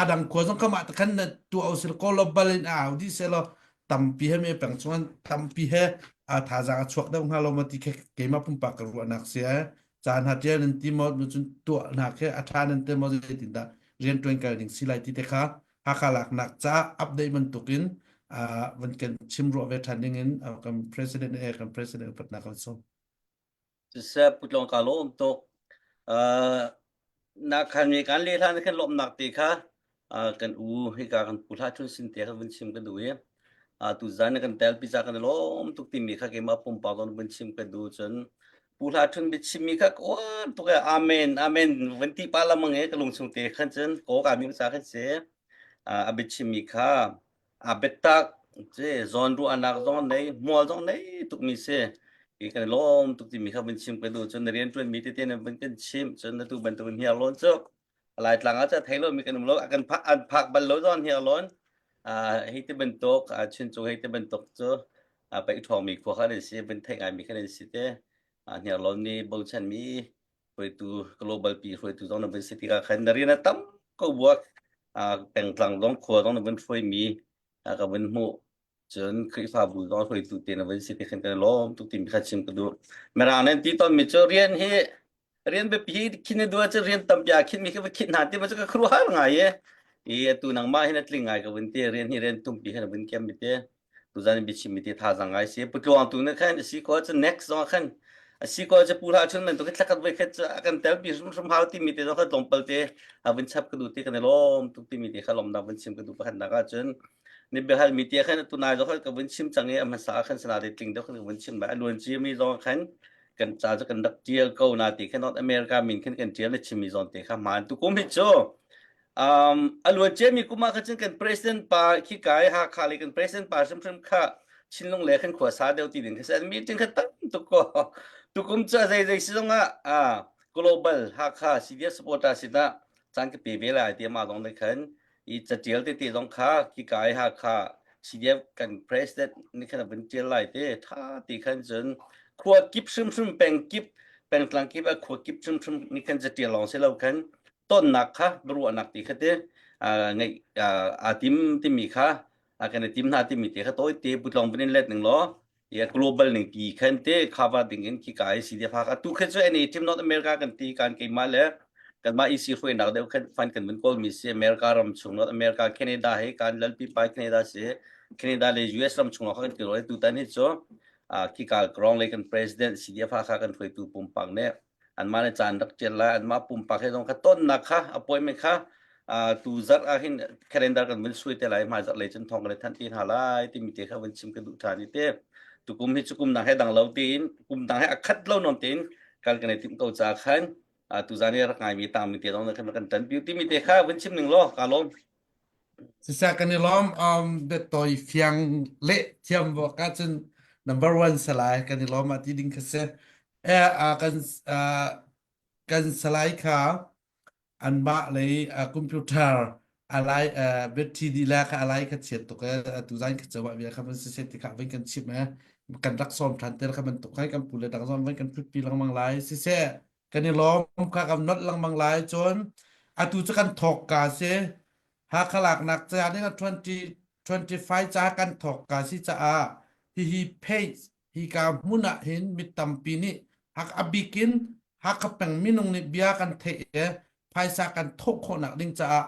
a dang khua zong kamah te khan na tuah usih global in a au dih sehlaw tampi he me peng chung tampi he a thazaang a chuak deuh hnga lo ma ti khe keimah pumpak ka ruahnak si eh caan ha ṭial nan ti maw cun tuah hna khi a ṭha nan te maw zeitin dah rianṭuan kal ding si lai ti te kha Hakha laknak caah update bantukin van kan chim ruah ve ṭhan ding in kan president eh kan president upatnak kan sawm. Siseh putlong ka lawm tuk. Na khan mi kan le hlan khan lawmnak te kha kan u hika kan pu hla thun sin te kha vun chim ka duh i tu zan kan tel pi ca kan lawm tuk timi kha keimah pumpak zong vun chim ka duh cun pu hla thun biachim mi kha uar tuk e amen amen vun ti pa lamang e ka lung chung te khan cun ko ka mi ca khan si a biachim mi kha a biatak Ce zawn ruahnak zong nei hmual zong nei tukmi si. Hi kan lawm tuk timi kha vun chim ka duh cun na rian ṭuan mi tete na vun kan chim cun na tu bantuk in hiar lawn cu Lai tlang ah ca thei lo mi kan um lo a kan phak an phak bal lo zawn hiar lawn hei ti bantuk chuncung hei ti bantuk cu paih ṭhawng mi khua kha an si vun theih ngai mi khan an si te hniarlawn nih bochan mi hruaitu global pi hruaitu zong na vun si tikah khan na rian a tam ko buak pengtlang zong khua zong na vun hruai mi ka vun hmuh cun Khrihfabu zong hruaitu te na vun si ti khan kan lawm tuk timi kha chim ka duh mirang nan ti ton mi cu rian hi rian biapi khin na duh ahcun rian tampi ah khin mi kha va khinh hna ti ma cu ka khuaruahhar ngai e i atu nangmah hin a tling ngai ka vun ti rian hi rian tumpi khan vun kem mi te tuzan in biachim mi te thazang ngai si putluang tu na khan asi ko cun next zong khan asi ko cu pu hla chun man tu kha thlakhat voi khat a kan tel pi hrim hrim hau ti mi te zong kha tlawmpal te a vun chap ka duh ti kan i lawm tuk ti mi te kha lawmnak vun chim ka duh pakhat nak ah cun ni biahal mi te khan tu nai zong khan ka vun chim cang i a hmasa ah khan sana te tling deuh khan ka vun chim lai a luan ci mi zong khan kan ca cu kan rak tial ko na ti khan North America min khan kan tial na chim mi zawn te kha hmaan tu kum hi cu um, a luan ciami kum ah khan cun kan president pa khi kai Hakha le kan president pa hrimhrim kha Chinlung le khan khua sa deuh ti ding kha si meeting kha tam tuk ko tukum cu zei zei si zong ah ah global Hakha CDF supporter sinah caan ka pe ve lai ti ama zong ne khan i catial tete zong kha khi kai Hakha CDF kan president ni khan a vun tial lai te tha ti khan cun khua kip hrimhrim peng kip pengtlang kip a khua kip hrimhrim ni khan catial lawng si lo khan tonnak kha biaruahnak ti kha te ngeih aa tim timi kha a kan i tim hna timi te kha tawi te putlong bin in let ning law ya global ning ti khan te cover ding in khi kai si dia phak atu khan chu any team North America kan ti kan keimah le kanmah EC hruainak deuh khan fan kan vun kawl mi si America ram chung North America Canada he kan lalpi pai Canada si Canada le US ram chung kan ti roi tu tan hi chu khi ka grong le kan president CDF kha kan hruaitu pumpak ne anmah le caan rak ṭial lai anmah pumpak he zong kha tonnak kha appointment kha tu zarh ah hin calendar kan vun suai te lai hmai zarh lei cun thong kan i thanh ti hna lai timi te kha vun chim ka duh ṭhan i te tukum hi cu kum dang he dang lo tiin kum dang he a khat lo non tiin kal kan i timh ko ca khan tuzan i rak ngaimi tangmi te zong khan kan ṭan piu timi te kha vun chim ning law ka lawm Siseh kan i lawm. Um, biatawi fiang leh thiam bawk ahcun number one salai kan i lawm ah ti ding kha si. Eh, uh, kan uh, kan salai kha anmah lei uh, computer alai uh, biathi dih le kha alai kha chiat tuk eh atu zan kha cawah bia kha van siseh ti kha van kan chim eh kan rak sawm than te kha bantuk kai kan pu le dang zong van kan thut pi lengmang lai siseh kan i lawm kha kan not lengmang lai cun atu cu kan thawk ka si Hakha laknak ca ding ah 2025 ca kan thawk ka si caah hihi page hi ka hmun ah hin mi tampi nih hak a bikin Hakha peng minung nih bia kan theih i phaisa kan thawh khawhnak ding caah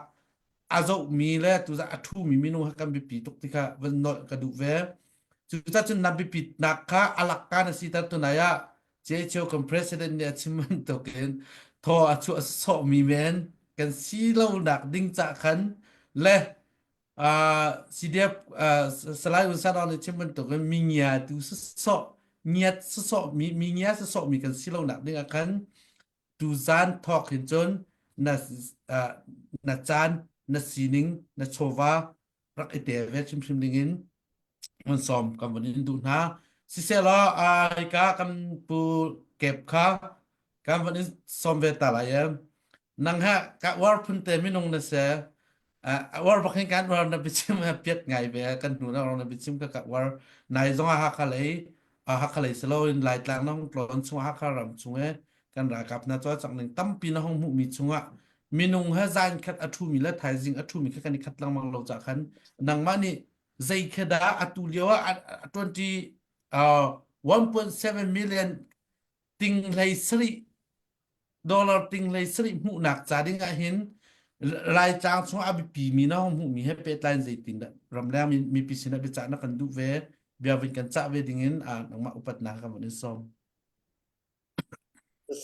a zohmi le tuzah a ṭhumi minung kha kan biapi tuk ti kha van nolh ka duh ve. Cucaah cun na biapitnak kha a lakka na siter tunai ah CHO kan president nih a chim bantukin thaw a chuah sawhmi men kan si lonak ding cah khan le uh, CDF uh, Salai Un San nih chim bantukin mi ngia tu sawh ngiat sawh mi mi ngia sawh mi kan si lonak ding ah khan tuzan thawk hin cun na uh, na caan na sining na chawva rak i tel ve hrimhrim ding in mun sawm kan vun in duh hna siselaw ai ka kan pu kep kha kan vun in sawm ve ta lai em nang ha ka war phun te minung na se war bak hin kan war na bichim piat ngai ve kan hnu na na bichim ka ka war nai zong ha kha lei Hakha lei si loin Laitlang na hung tlawn chung Hakha ram chung e kan ralkap hna cawlcangh ning tampi na hung hmuhmi chungah minung he zan khat a ṭhumi le thaizing a ṭhumi kha kan i khat lengmang lo cah khan nangmah nih zei khi dah atu lio ah 20 uh, 1.7 million ting hlei sarih dollar ting hlei sarih hmuhnak ca ding ah hin Laitlang chung a biapi mi na hung hmuhmi he pehtlai in zeitin dah ramleng mipi sinah biacah na kan duh ve bia vun kan cah ve ding in nangmah upatnak kan vun in sawm.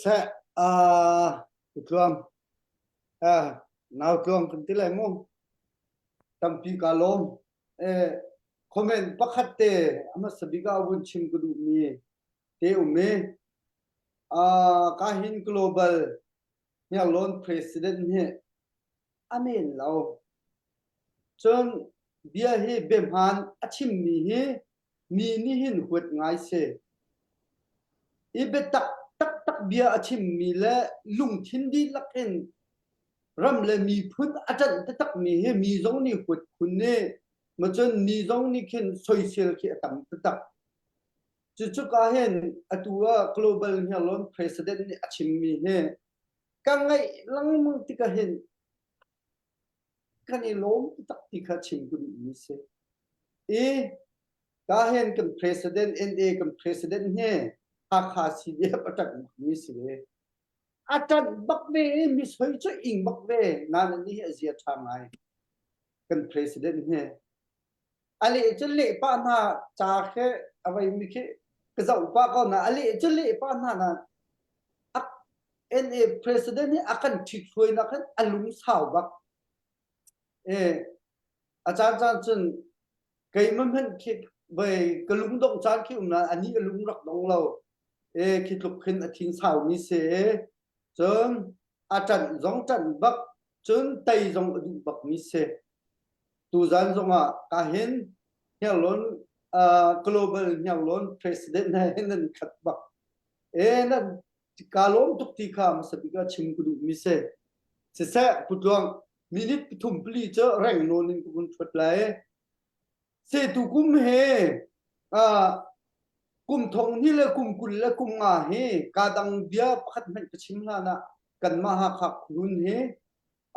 Seh uh, tluang uh, nau tluang kan ti lai mu tampi ka lawm eh comment pakhat te ama sabika vun chim ka duh mi te um i uh, ka hin global Hniarlawn president nih a men lo. Cun Bia hi biahmaan a chimmi hi mi nih hin huat ngai si. I biatak taktak bia a chimmi le lungthin dihlak in ram le miphun a ṭanh taktakmi hi mi zong nih huat khun i macun mi zong nih khin soisel khi a tam taktak. Cucu hin atu ah Global Hniarlawn President nih a chimmi hi ka ngaih lengmang tikah hin kan i lawm tak ti kha chim ka duhmi si. I ka hin kan president NA kan president hi Hakha CDF a ṭanh bakmi si ve. A ṭanh bak ve i mi soi cu ing bak ve. Nain anih hi a zia ṭha ngai. Kan president hi. A leh cu leh pah hna ca khi a veimi khi ka zoh pah ko na a leh cu leh pah hna na NA president hi a kan ṭhithruainak hin a lungsau bak. E, a caan caan cun keimah hmanh khi vei ka lungdongh caan khi um nain anih a lung rak dong lo. E, khi tluk khin a thin saumi si. Cun a ṭanh zong ṭanh bak, cun tei zong a duh bakmi si. Tuzan zongah ka hin Hniarlawn uh, global Hniarlawn president he nan khat bak. E nan ka lawm tuk ti kha hmasa bik ah chim ka duhmi si. Siseh Pu Tluang minute pathum pali cu reng nawn in ka vun ṭhuat lai. Se tu kum he uh, kum thong hnih le kum 20 le kum nga hi ka dang bia pakhat hmanh ka chim hlan ah kanmah Hakha khuhlun hi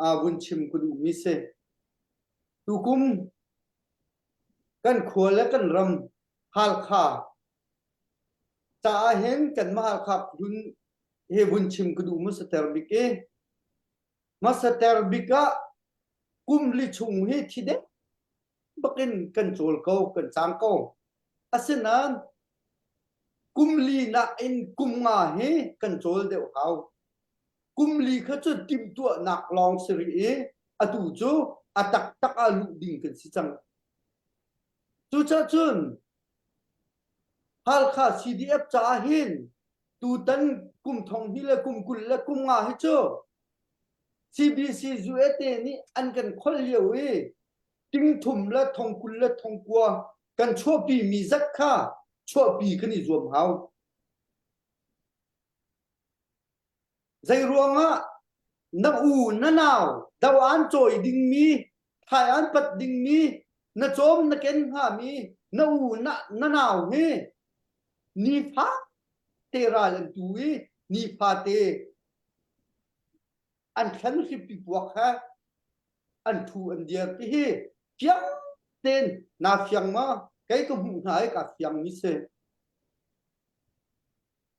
uh, vun chim ka duhmi si. Tukum kan khua le kan ram Halkha caah hin kanmah Halkha phun he vun chim ka duh hmasater bik i hmasater bik ah kum li chung hi thi dek bakin kan cawl ko kan cang ko asinain kum li nakin kum nga hi kan cawl deuh hau kum li kha cu timhtuahnak lawng si rih i atu cu a taktak ah luh ding kan si cang cucaah cun Halkha CDF caah hin tutan kum thong hnih le kum 20 le kum nga hi cu CBC USA nih an kan kholh lio i ting thum le thong 20 le thong kua kan chuahpi mi zat kha chuahpi kan i zuam hau. Zeiruangah na u na nau do an cawi dingmi thai an pat dingmi na cawm na ken hngami na u na, na nau hi nifa te ral an tu i nifa te an thlan hripi puak he an thu an dir ti hi fiang ten na fiang ma kei ka hmuh hna i ka fiang mi si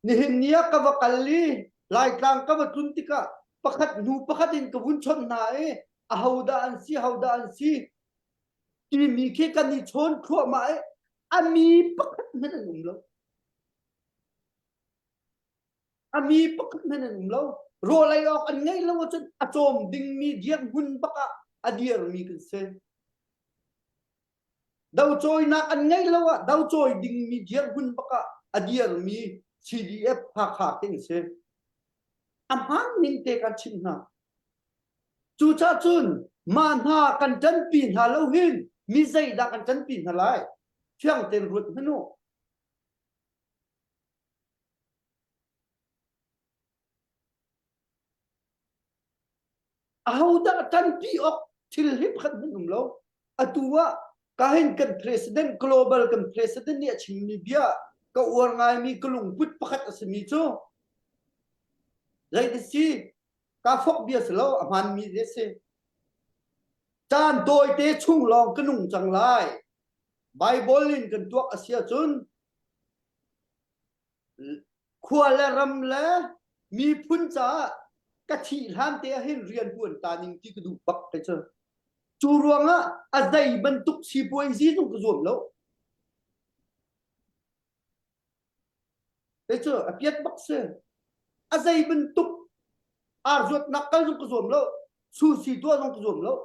Nihin ni ah ka va kal i Laitlang ka va tlun tikah pakhat hnu pakhat in ka vun chawnh hna i ahodah an si, hodah an si timi khi kan i chawn thluahmah i a mi pakhat hmanh an um lo. A mi pakhat hmanh an um lo. Rawl ei awk an ngeih lo ahcun a cawm dingmi dirhmun bak ah a dirmi kan si. Docawinak an ngeih lo ah docawi dingmi dirhmun bak ah a dirmi CDF Hakha khi an si. A hmaan ning te kan chimh hna. Cucaah cun mah hna kan ṭanpi hna lo hin mi zeidah kan ṭanpi hna lai? Fiang tein ruat hmanh u. Ahodah ṭanpi awk thil hi pakhat hmanh um lo. Atu ah kahin kan president global kan president nih a chimmi bia ka uar ngaimi ka lungput pakhat a simi cu zei si ka fok bia si lo a hmaanmi a si. Caan tawite chung lawng ka nung cang lai. Bible in kan tuak a si ahcun khua le ram le miphun caah ka thih hlan te ah hin rian tuan ta ning ti ka duh bak te cu cu ruangah a zei bantuk sipuaizi zong ka zuam lo te cu a piat bak si a zei bantuk ar zuatnak kal zong ka zuam lo susi tuah zong ka zuam lo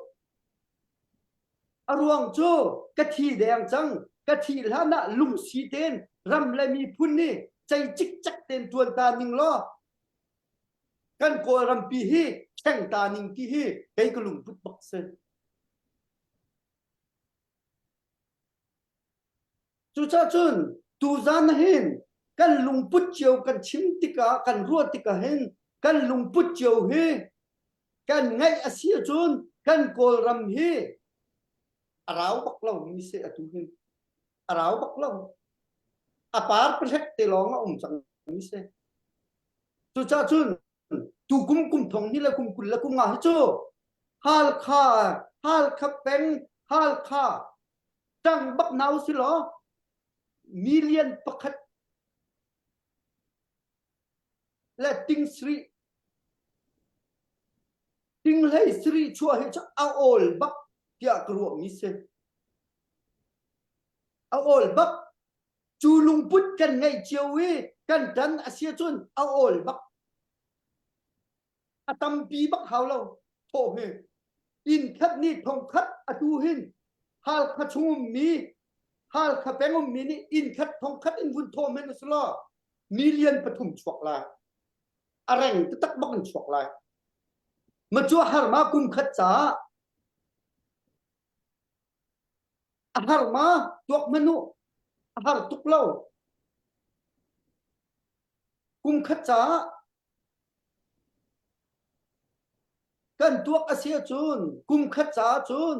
A ruang cu ka thi deng cang. Ka thih hlan ah lungsi tein ram le miphun nih cei cikcek tein ṭuan ta ning law kan Kawlrampi hi thleng ta ning ti hi kei ka lungput bak si. Cucaah cun tuzan hin kan lungput cio kan chim tikah kan ruah tikah hin kan lungput cio hi kan ngaih a si ahcun kan Kawlram hi a rau bak lo mi si atu hin a rau bak lo a par pahlek te lawng a um cang mi si cucaah cun tu kum kum thong ni le kum 20 le kum nga hi cu Halkha Halkha peng Halkha tang bak nau si law million pakhat le ting sri ting hlei sri chuah hi cu a awl bak tiah ka ruah mi si a awl bak cu lungput kan ngeih cio i kan tan a si cun a awl bak a tampi bak hau lo thawh hi inn khat nih thong khat atu hin Halkha chung ummi Halkha peng ummi nih inn khat thong khat in vun thawh men usulaw million pathum chuak lai a reng taktak bak in chuak lai ma cu har ma kum khat caah a har ma tuak manu a har tuk lo kum khat caah Kan tuak a si ahcun kum khat caah cun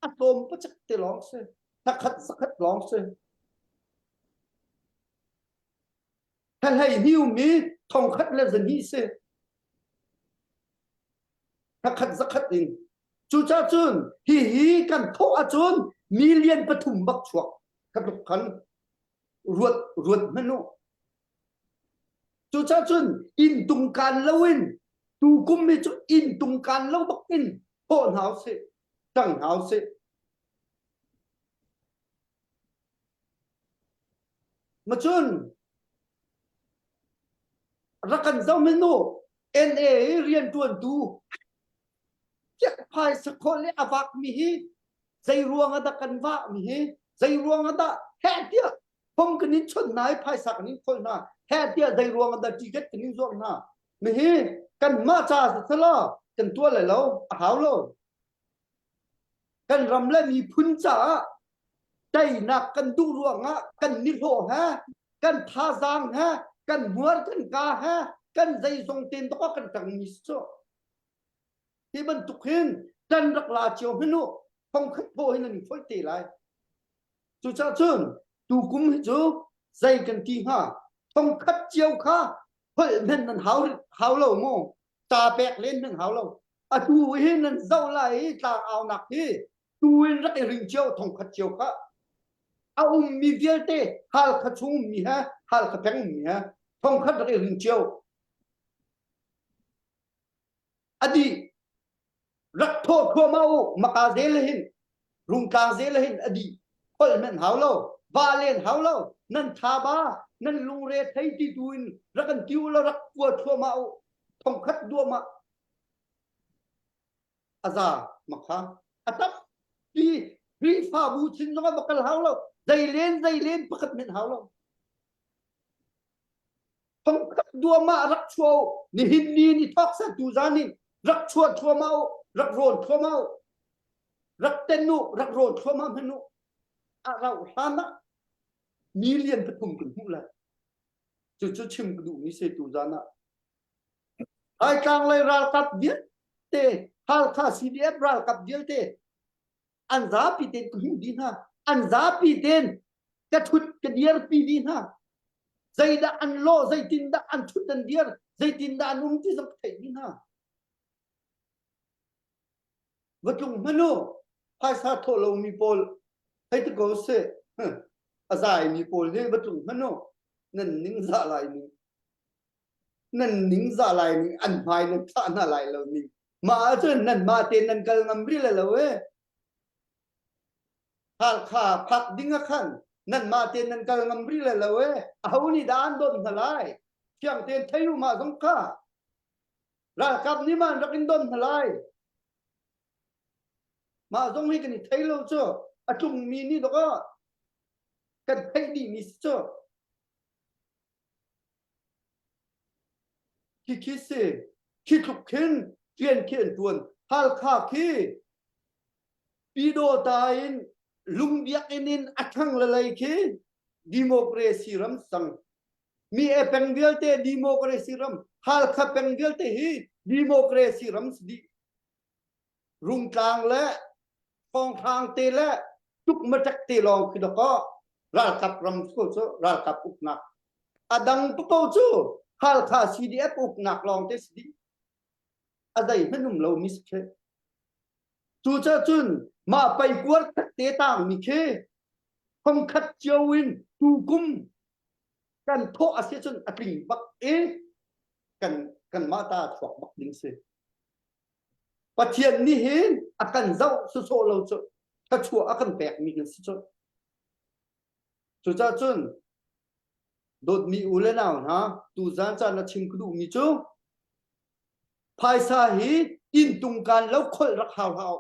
a tlawm pacik te lawng si. Thakhat zakhat lawng si. Thlahlei hni ummi thongkhat le zahnih si. Thakhat zakhat in. Cucaah cun hihi kan thawh ahcun million pathum bak chuak. Kha tluk khan ruat ruat hmanh u. Cucaah cun inn tungkaan loin tukum hi cu inn tungkaan lo bak in thawh hna usih, ṭang hna usih. Macun rak kan zoh men u NA i rianṭuantu phaisa khawh le a vakmi hi zei ruang ah dah kan vahmi hi zei ruang ah dah heh tiah phung kan in chawnh hna i phaisa kan in kholh hna heh tiah zei ruang ah dah ticket kan in zuar hna mihi kanmah ca siselaw kan tuah lai lo a hau lo kan ram le miphun caah teinak kan duh ruangah kan nihlawh he kan thazaang he kan hmuar kan ka he kan zeizong ten to kan tang mi cu hi bantuk hin kan rak la cio hmanh u thongkhat thaw hin an i foih te lai Cucaah cun tukum hi cu zei kan ti hnga thongkhat cio kha holh hmenh nan hau hau lo mu ca pek len nan hau lo atu hi nan zoh lai i tlang aunak hi tu in rak i ring cio thongkhat cio kha a ummi vialte Halkha chung ummi he Halkha peng ummi he thongkhat rak i ring cio a dih rak thawh thluahmah u maka zel hin rungtlang zel hin a dih holh nan hau lo va len hau lo nan tha ba nan lungre thei ti tu in rak kan tiu la rak kua thluahmah u thongkhat duahmah aza makha a tam pi Khrihfabu chin zong ah va kal hau lo zei len zei len pakhat men hau lo Thongkhat duahmah rak chuah u. Nihin ni ni thawk sa tu zan in rak chuah thluahmah u. Rak rawn thluahmah u. Rak ten u. Rak rawn thluahmah hmanh u. A rauh hlan ah million pathum kan hmuh lai. Cucu chim ka duhmi si tu zan ah. Laitlang lei ralkap vialte, Halkha CDF ralkap vialte an zapi tein ka hmuh dih hna an zapi tein ka thut ka dirpi dih hna zeidah an lawh zeitindah an thut an dir zeitindah an um ti zong ka theih dih hna va tlung hmanh u phaisa thawh lomi pawl hei ti ko seh a zai mi pawl hi va tlung hmanh u nan ning zah lai ning nan ning zah lai ning an hmai nan thlah hna lai lo ning mah ahcun nan mah te nan kal ngam rih lo e Halkha phak ding ah khan nan mah te nan kal ngam rih lo e aho nih dah an don hna lai thiang tein thei u mah zong kha ralkap nih man rak in don hna lai mah zong hi kan i thei lo cu a tlungmi nih dok ah kan theih dih mi si cu Khi si khi tluk khin rian khi an ṭuan. Halkha khi Pyidawta in Lungbiakinn in a thlang le lei khi. Democracy ram sang. Mi e peng vialte democracy ram. Halkha peng vialte hi democracy ram si dih. Rungtlang le thawnghrang te le tukmatak te lawng khi dakaw ralkap ram cu cu ralkap uknak. A dang papo cu Halkha CDF uknak lawng te si dih. A zei hmanh um lo mi si khi. Cucaah cun mah paikuar khat te tangmi khi thongkhat cio in tukum kan thawh a si cun a tling bak i kan kanmah ta chuak bak ding si. Pathian nih hin a kan zoh sawsawh lo cu thluachuah a kan pekmi kan si cu. Cucaah cun dawtmi u le nau hna tuzan caan a chim ka duhmi cu Phaisa hi inn tungkan lo kholh rak hau hlah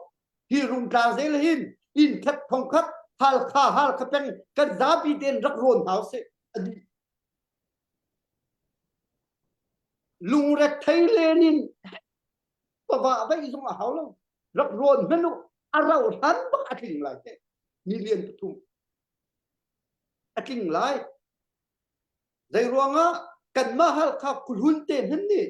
Hi rungtlang zel hin inn khat thong khat Halkha Halkha peng kan zapi tein rak rawn hau seh a dih. Lungre thei len in pava vaih zong a hau lo. Rak rawn hmanh u a rauh hlan bak a tling lai te. Million pathum a tling lai. Zei ruangah kanmah Halkha khuhlun te hmanh nih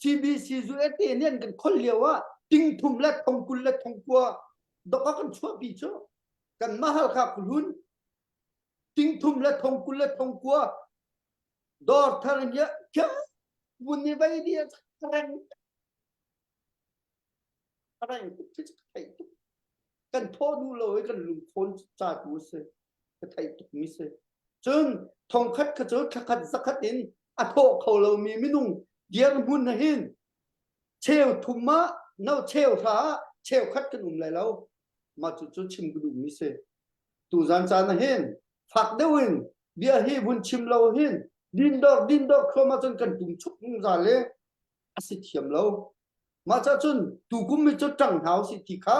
CBC USA nih an kan khol lio ah ting thum le thong 20 le thong kua dok ah kan chuahpi cu kanmah Halkha khuhlun ting thum le thong 20 le thong kua dawr thar in ya vun ni vai di reng reng tuk khi ka theih tuk kan thawh duh lo i kan lungkhawn ca tu a si ka theih tuk mi si cun thongkhat kha cu thlakhat zakhat in a thawh kho lomi minung dirhmun na hin cheu thum ah no cheu hra ah cheu khat kan um lai lo mah cu cu chim ka duh mi si tuzan caan ah hin fak deuh in bia hi vun chim lo hin dindor dindor thluam ahcun kan tum chuk zungzal i a si thiam lo Mah cah cun tukum mi cu ṭang hna usih ti kha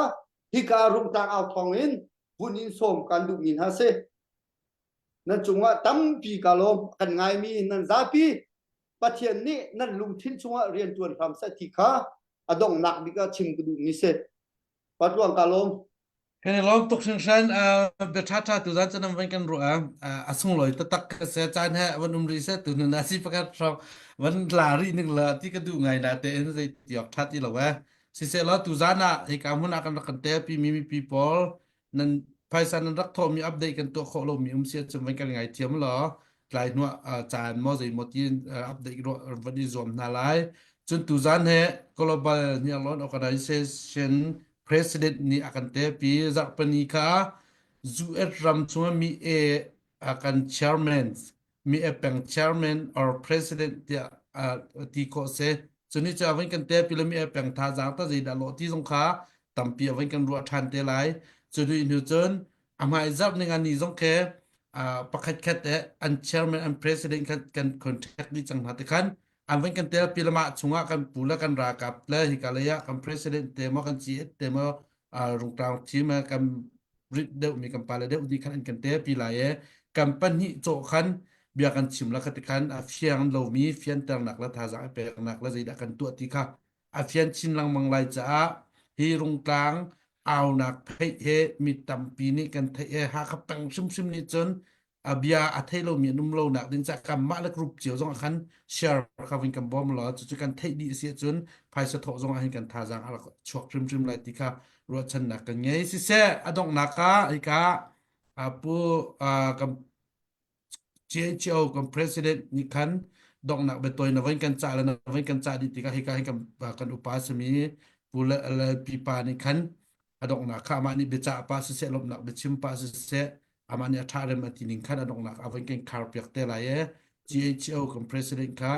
hika rungtlang au thawng in vun in sawm kan duhmi hna si. Nan cungah tampi ka lawm kan ngaimi nan zapi Pathian nih nan lungthin chungah rian ṭuan hram seh ti kha a donghnak bik ah chim ka duhmi si. Patluang ka lawm. Kan i lawm tuk hringhran. Bia ṭhaṭha tuzan cu nan van kan ruah. A sunglawi taktak ka si. Caan he van um rih seh tu hnu na si pakhat hrawng van la rih ning la ti ka duh ngai na tein zei ti awk ṭha ti lo eh. Siseh law tuzan ah hika hmun ah kan rak kan telpi mi mipi pawl nan phaisa nan rak thawhmi update kan tuah khawh lomi um si ahcun van kan ngaithiam law tlai hnuah caan maw zei maw ti update ruah van i zuam hna lai. Cun tuzan he Global Hniarlawn Organization President nih a kan telpi zarhpini kha US ram chung mi e a kan chairman mi e peng chairman or president tiah ti khawh si. Cuni cu a van kan telpi le mi e peng thazaang ta zeidah lawh ti zong kha tampi a van kan ruah ṭhan te lai. Cuni hnu cun a hmai zarh ning ni zong khi pakhat khat eh an chairman an president khan kan contact dih cang hna te khan an van kan tel pi lama chungah kan pu le kan ralkap le hika lei ah kan president te maw kan CH te maw rungtlang team kan rit deuh mi kan pale deuh nih khan an kan tel pi lai e kan pahnih cawh khan bia kan chim la khati khan a fiang lomi fianternak le thazaang i peknak le zeidah kan tuah ti kha a fian chin lengmang lai caah hi rungtlang aunak pheih he mi tampi nih kan theih he Hakha peng hrimhrim nih cun a bia a thei lomi an um lo nak ding ca kanmah le group cio zong ah khan share kha vin kan bawm law cucu kan theih dih si ahcun phaisa thawh zong ah hin kan thazaang a rak chuak hrimhrim lai ti kha ruahchannak kan ngei siseh a donghnak ah hika pu kan CHO kan president nih khan donghnak biatawi na voin kan cah le na voin kan cah dih tikah hika hin kan kan upa simi pu le pipa nih khan a donghnak kha amah nih biacah pah siseh lawmhnak biachim pah siseh amah nih a ṭha rem a ti ning khan a donghnak a voin kan khar piak te lai e CHO kan president kha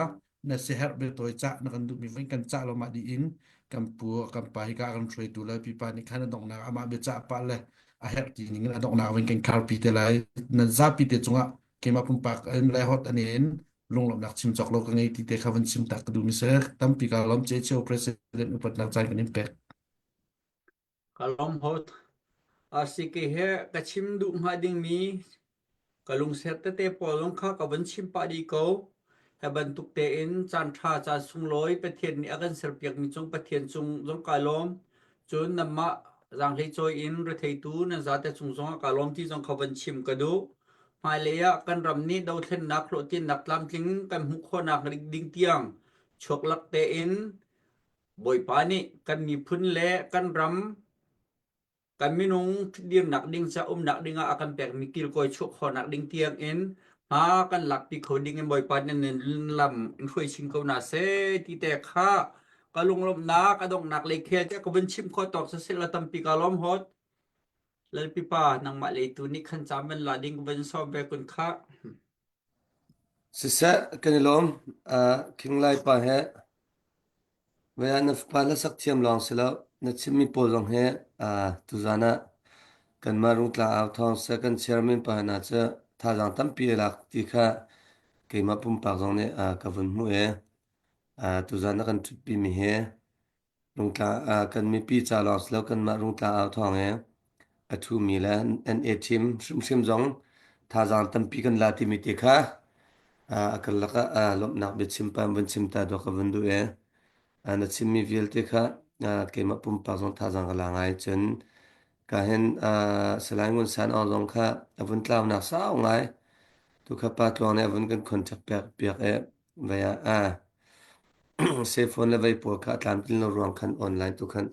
na siaherh biatawi cah na kan duhmi voin kan cah lo mah dih in kan pu kan pa hika kan hruaitu le pipa nih khan a donghnak amah biacah pah le a herh ti ning in a donghnak voin kan kharpi te lai nan zapi te cungah keimah pumpak in le hot an in lunglawmhnak chim cawk lo ka ngei ti te kha van chim tak ka duh mi se tampi ka lawm CHO president upatnak caan kan in pek Ka lawm hot. RCK he ka chim duh hnga dingmi ka lungser tete pawl zong kha ka van chim pah dih ko. Hi bantuk tein caan ṭha caan sunglawi Pathian nih a kan serpiakmi cung Pathian cung zong kai lawm. Cun nanmah zaanghlei cawi in retheitu nan zate cung zongah kaa lawm ti zong kha van chim ka duh. Hmailei ah kan ram nih dothlennak hlawhtlinnak tlamtling kan hmuh khawhnak ding tiang chuaklak tein Bawipa nih kan miphun le kan ram kan minung dirnak ding ca umnak ding ah a kan pekmi kilkawi chuah khawhnak ding tiang in hma kan lakpi kho ding in Bawipa nih nan lam in hruai chin ko hna seh ti te kha ka lunglawmhnak a donghnak lei khel tiah ka vun chim khawh tawk siseh la tampi ka lawm hot. Lalpipa nangmah lei tu nih khan ca man la ding ka vun sawm ve kun khah. Siseh kan i lawm. Uh, King Lai pa he Vaya na fapa hlasak thiam lawng si lo, na chimmi pawl zong hi uh, tuzan ah kanmah Rungtlang au thawng seh kan chairman pa hna cu thazaang tampi a lak ti kha keimah pumpak zong nih uh, ka vun hmuh i uh, tuzan na kan ṭhutpimi hi Rungtlang uh, kan mipi ca lawng si lo kanmah Rungtlang au thawng i a ṭhumi le NA team hrimhrim zong thazaang tampi kan la timi te kha uh, a karlak ah uh, lawmhnak biachim pa vun chim ta dawh ka vun duh i uh, na chimmi vialte kha uh, keimah pumpak zong thazaang ka la ngai cun ka hin uh, Salai Ngun San Aung zong kha a vun tlaunak sau ngai tu kha pa tluang nih a vun kan contact piak piak i vei ah uh, cellphone le vei pawl kha a tlamtlin lo ruang khan online tu khan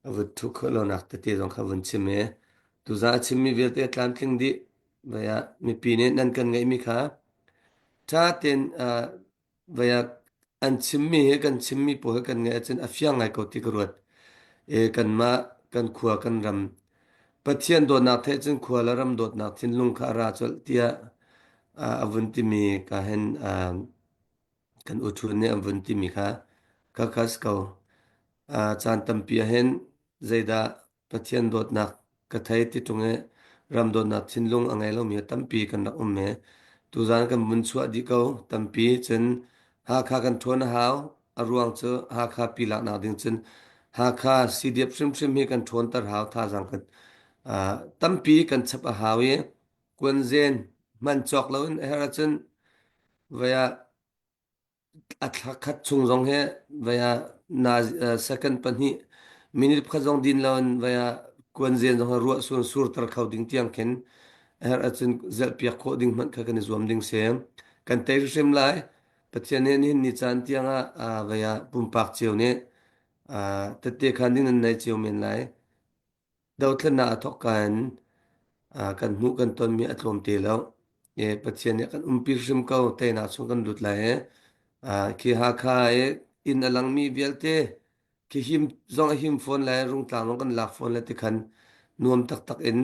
a vun thuh khawh lonak tete zong kha vun chim i tuzaan a chimmi vialte a tlamtling dih. Vei ah mipi nih nan kan ngeihmi kha ṭha tein uh, vei ah an chimmi he kan chimmi pawl he kan ngeih ahcun a fiang ngai ko ti ka ruat. E kanmah kan khua kan ram Pathian dawtnak theih cun khua le ram dawtnak thinlung kha a ra colh tiah uh, a vun timi ka hin uh, kan uṭhun nih an vun timi kha ka khas ko. Uh, caan tampi ahhin zeidah Pathian dawtnak ka thei ti ṭung i ram dawtnak thinlung a ngei lomi tampi kan rak um i tuzaan kan vun chuah dih ko tampi cun Hakha kan ṭhawn a hau. A ruang cu Hakha pi laknak ding cun Hakha CDF hrimhrim hi kan ṭhawnter hau thazaang kan uh, tampi kan chap a hau i kuanzen hman cawk loin a herh ahcun vei ah a thla khat chung zong hi vei ah na second pahnih minute pakhat zong din loin vei ah kuanzen zong hi ruah sur surter kho ding tiang khin a herh ahcun zelhpiak khawh ding hmanh kha kan i zuam ding si. Kan tei hrim lai. Pathian nih nihin ni caan tiang ah vei ah pumpak cio nih tette khan ding nan nei cio men lai. Dothlennak a thawkka in kan hmuh kan tonmi a tlawm te lo. E, Pathian nih a kan umpi hrim ko. Teinak chung kan lut lai i khi Hakha i inn a langmi vialte khi him zong a him fawn lai, Rungtlang zong kan lak fawn lai ti khan nuam taktak in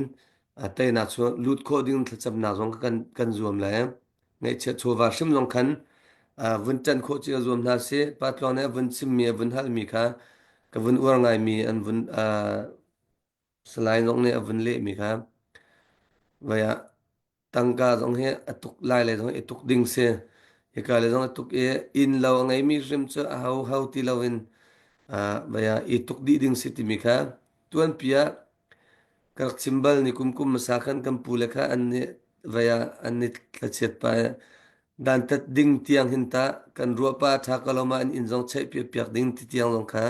teinak chung lut khawh ding thlacamnak zong kan kan zuam lai. Ngaihchiat chawva hrim zong khan vun ṭanh khawh cio zuam hna sih. Pa Tluang nih a vun chimmi, a vun halmi kha ka vun uar ngaimi an vun Salai zong nih a vun lehmi kha vai ah tangka zong hi a tuk lai le zong i tuk ding si. Hika le zong a tuk i inn lo a ngeimi hrim cu a ho ho ti loin vai ah i tuk dih ding si timi kha tuanpi ah Ka rak chim bal ni kum kum hmasa khan kan pu le kha an nih vei ah an i thlachiat pah i dantat ding tiang hin tah kan ruah pah a ṭha ko lo ma an inn zong cheih piak ding ti tiang zong kha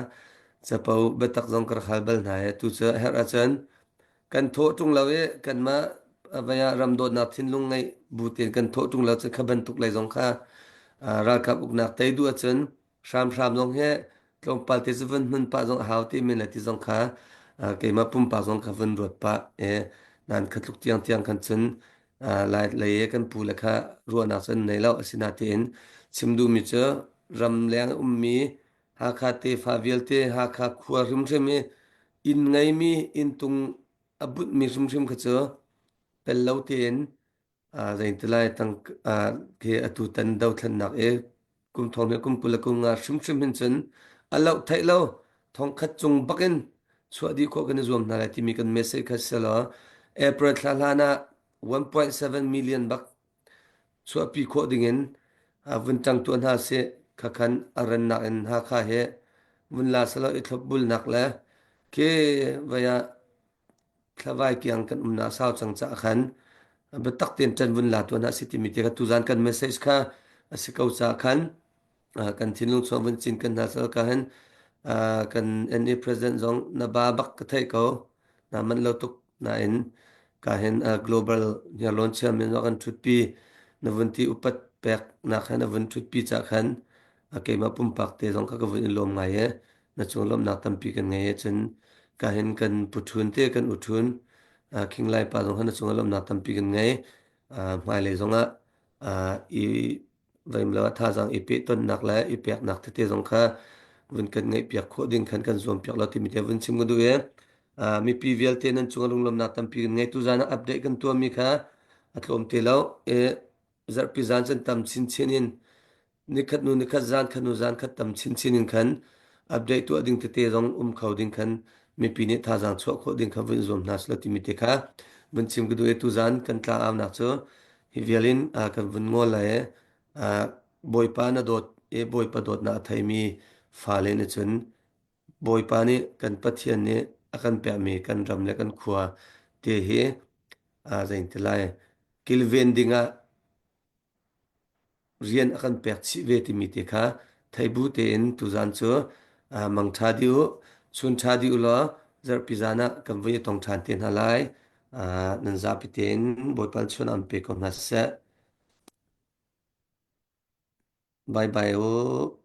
capo biatak zong ka rak hal bal hna i tu cu a herh ahcun kan thawh ṭung lo i kanmah vei ah ram dawtnak thinlung ngeih bu tein kan thawh ṭung lo cun kha bantuk lei zong kha ralkap uknak tei duh ahcun Hramhram zong hi tlawmpal te cu vun hmun pah zong a hau ti men le ti zong kha keimah pumpak zong kha vun ruat pah i nan kha tluk tiangtiang khan cun lai lei i kan pu le kha ruahnak cun nei lo asinain chim duhmi cu ramleng ummi Hakha tefa vialte Hakha khua hrimhrim i inn ngeimi inntung a bunhmi hrimhrim kha cu pel lo tein Zeitilai tang khi atutan dothlennak i kum thong le kum 20 le kum nga hrimhrim hin cun a loh theih lo thongkhat cung bakin chuah dih khawh kan i zuam hna lai timi kan message kha si law April thla hlan ah 1.7 million bak chuahpi khawh dingin vun ṭang tuah hna sih khakhan a rannak in Hakha he vun la selaw i thlopbulnak le khi vei ah thlavai kiang kan umnak sau cang caah khan biatak tein ṭan vun la tuah hna si timi te kha tuzan kan message kha a si ko caah khan kan thinlung chuak vun cin kan hna sal ka hin kan NA president zong na ba bak ka theih ko na man lo tuk nain. Ka hin global hniarlawn chairman zong kan ṭhutpi na vun ti upat peknak he na vun ṭhutpi ca khan keimah pumpak te zong kha ka vun i lawm ngai i na cung lawmhnak tampi kan ngei i cun ka hin kan pu ṭhun te kan u ṭhun King Lai pa zong kha na cung lawmhnak tampi kan ngei. Hmailei zongah i Vaimlo ah thazaang i pehtonnak le i peknak tete zong kha vun kan ngeihpiak khawh ding khan kan zuampiak lo timi te vun chim ka duh i mipi vialte nan cung lunglawmnak tampi kan ngei. Tuzaan ah update kan tuahmi kha a tlawm te lo i zarhpi zan cun tam chinchin in nikhat nu nikhat zan khat nu zan khat tam chinchin in khan update tuah ding tete zong um kho ding khan mipi nih thazaang chuah khawh ding kha vun zuam hna sila timi te kha vun chim ka duh i tuzaan kan tlang nak cu Hi vial in kan vun ngol lai i Bawipa na dawt i Bawipa dawtnak a theimi fale nih cun Bawipa nih kan Pathian nih a kan pekmi kan ram le kan khua te hi zei ti lai kilven dingah rian a kan pek chih ve timi te kha theibu tein tuzan cu mangṭha dih u, chun ṭha dih u law zarhpi zan ah kan vui i tong ṭhan te hna lai. Nan zapi tein Bawipa chun an pe ko hna seh. Bye bye u.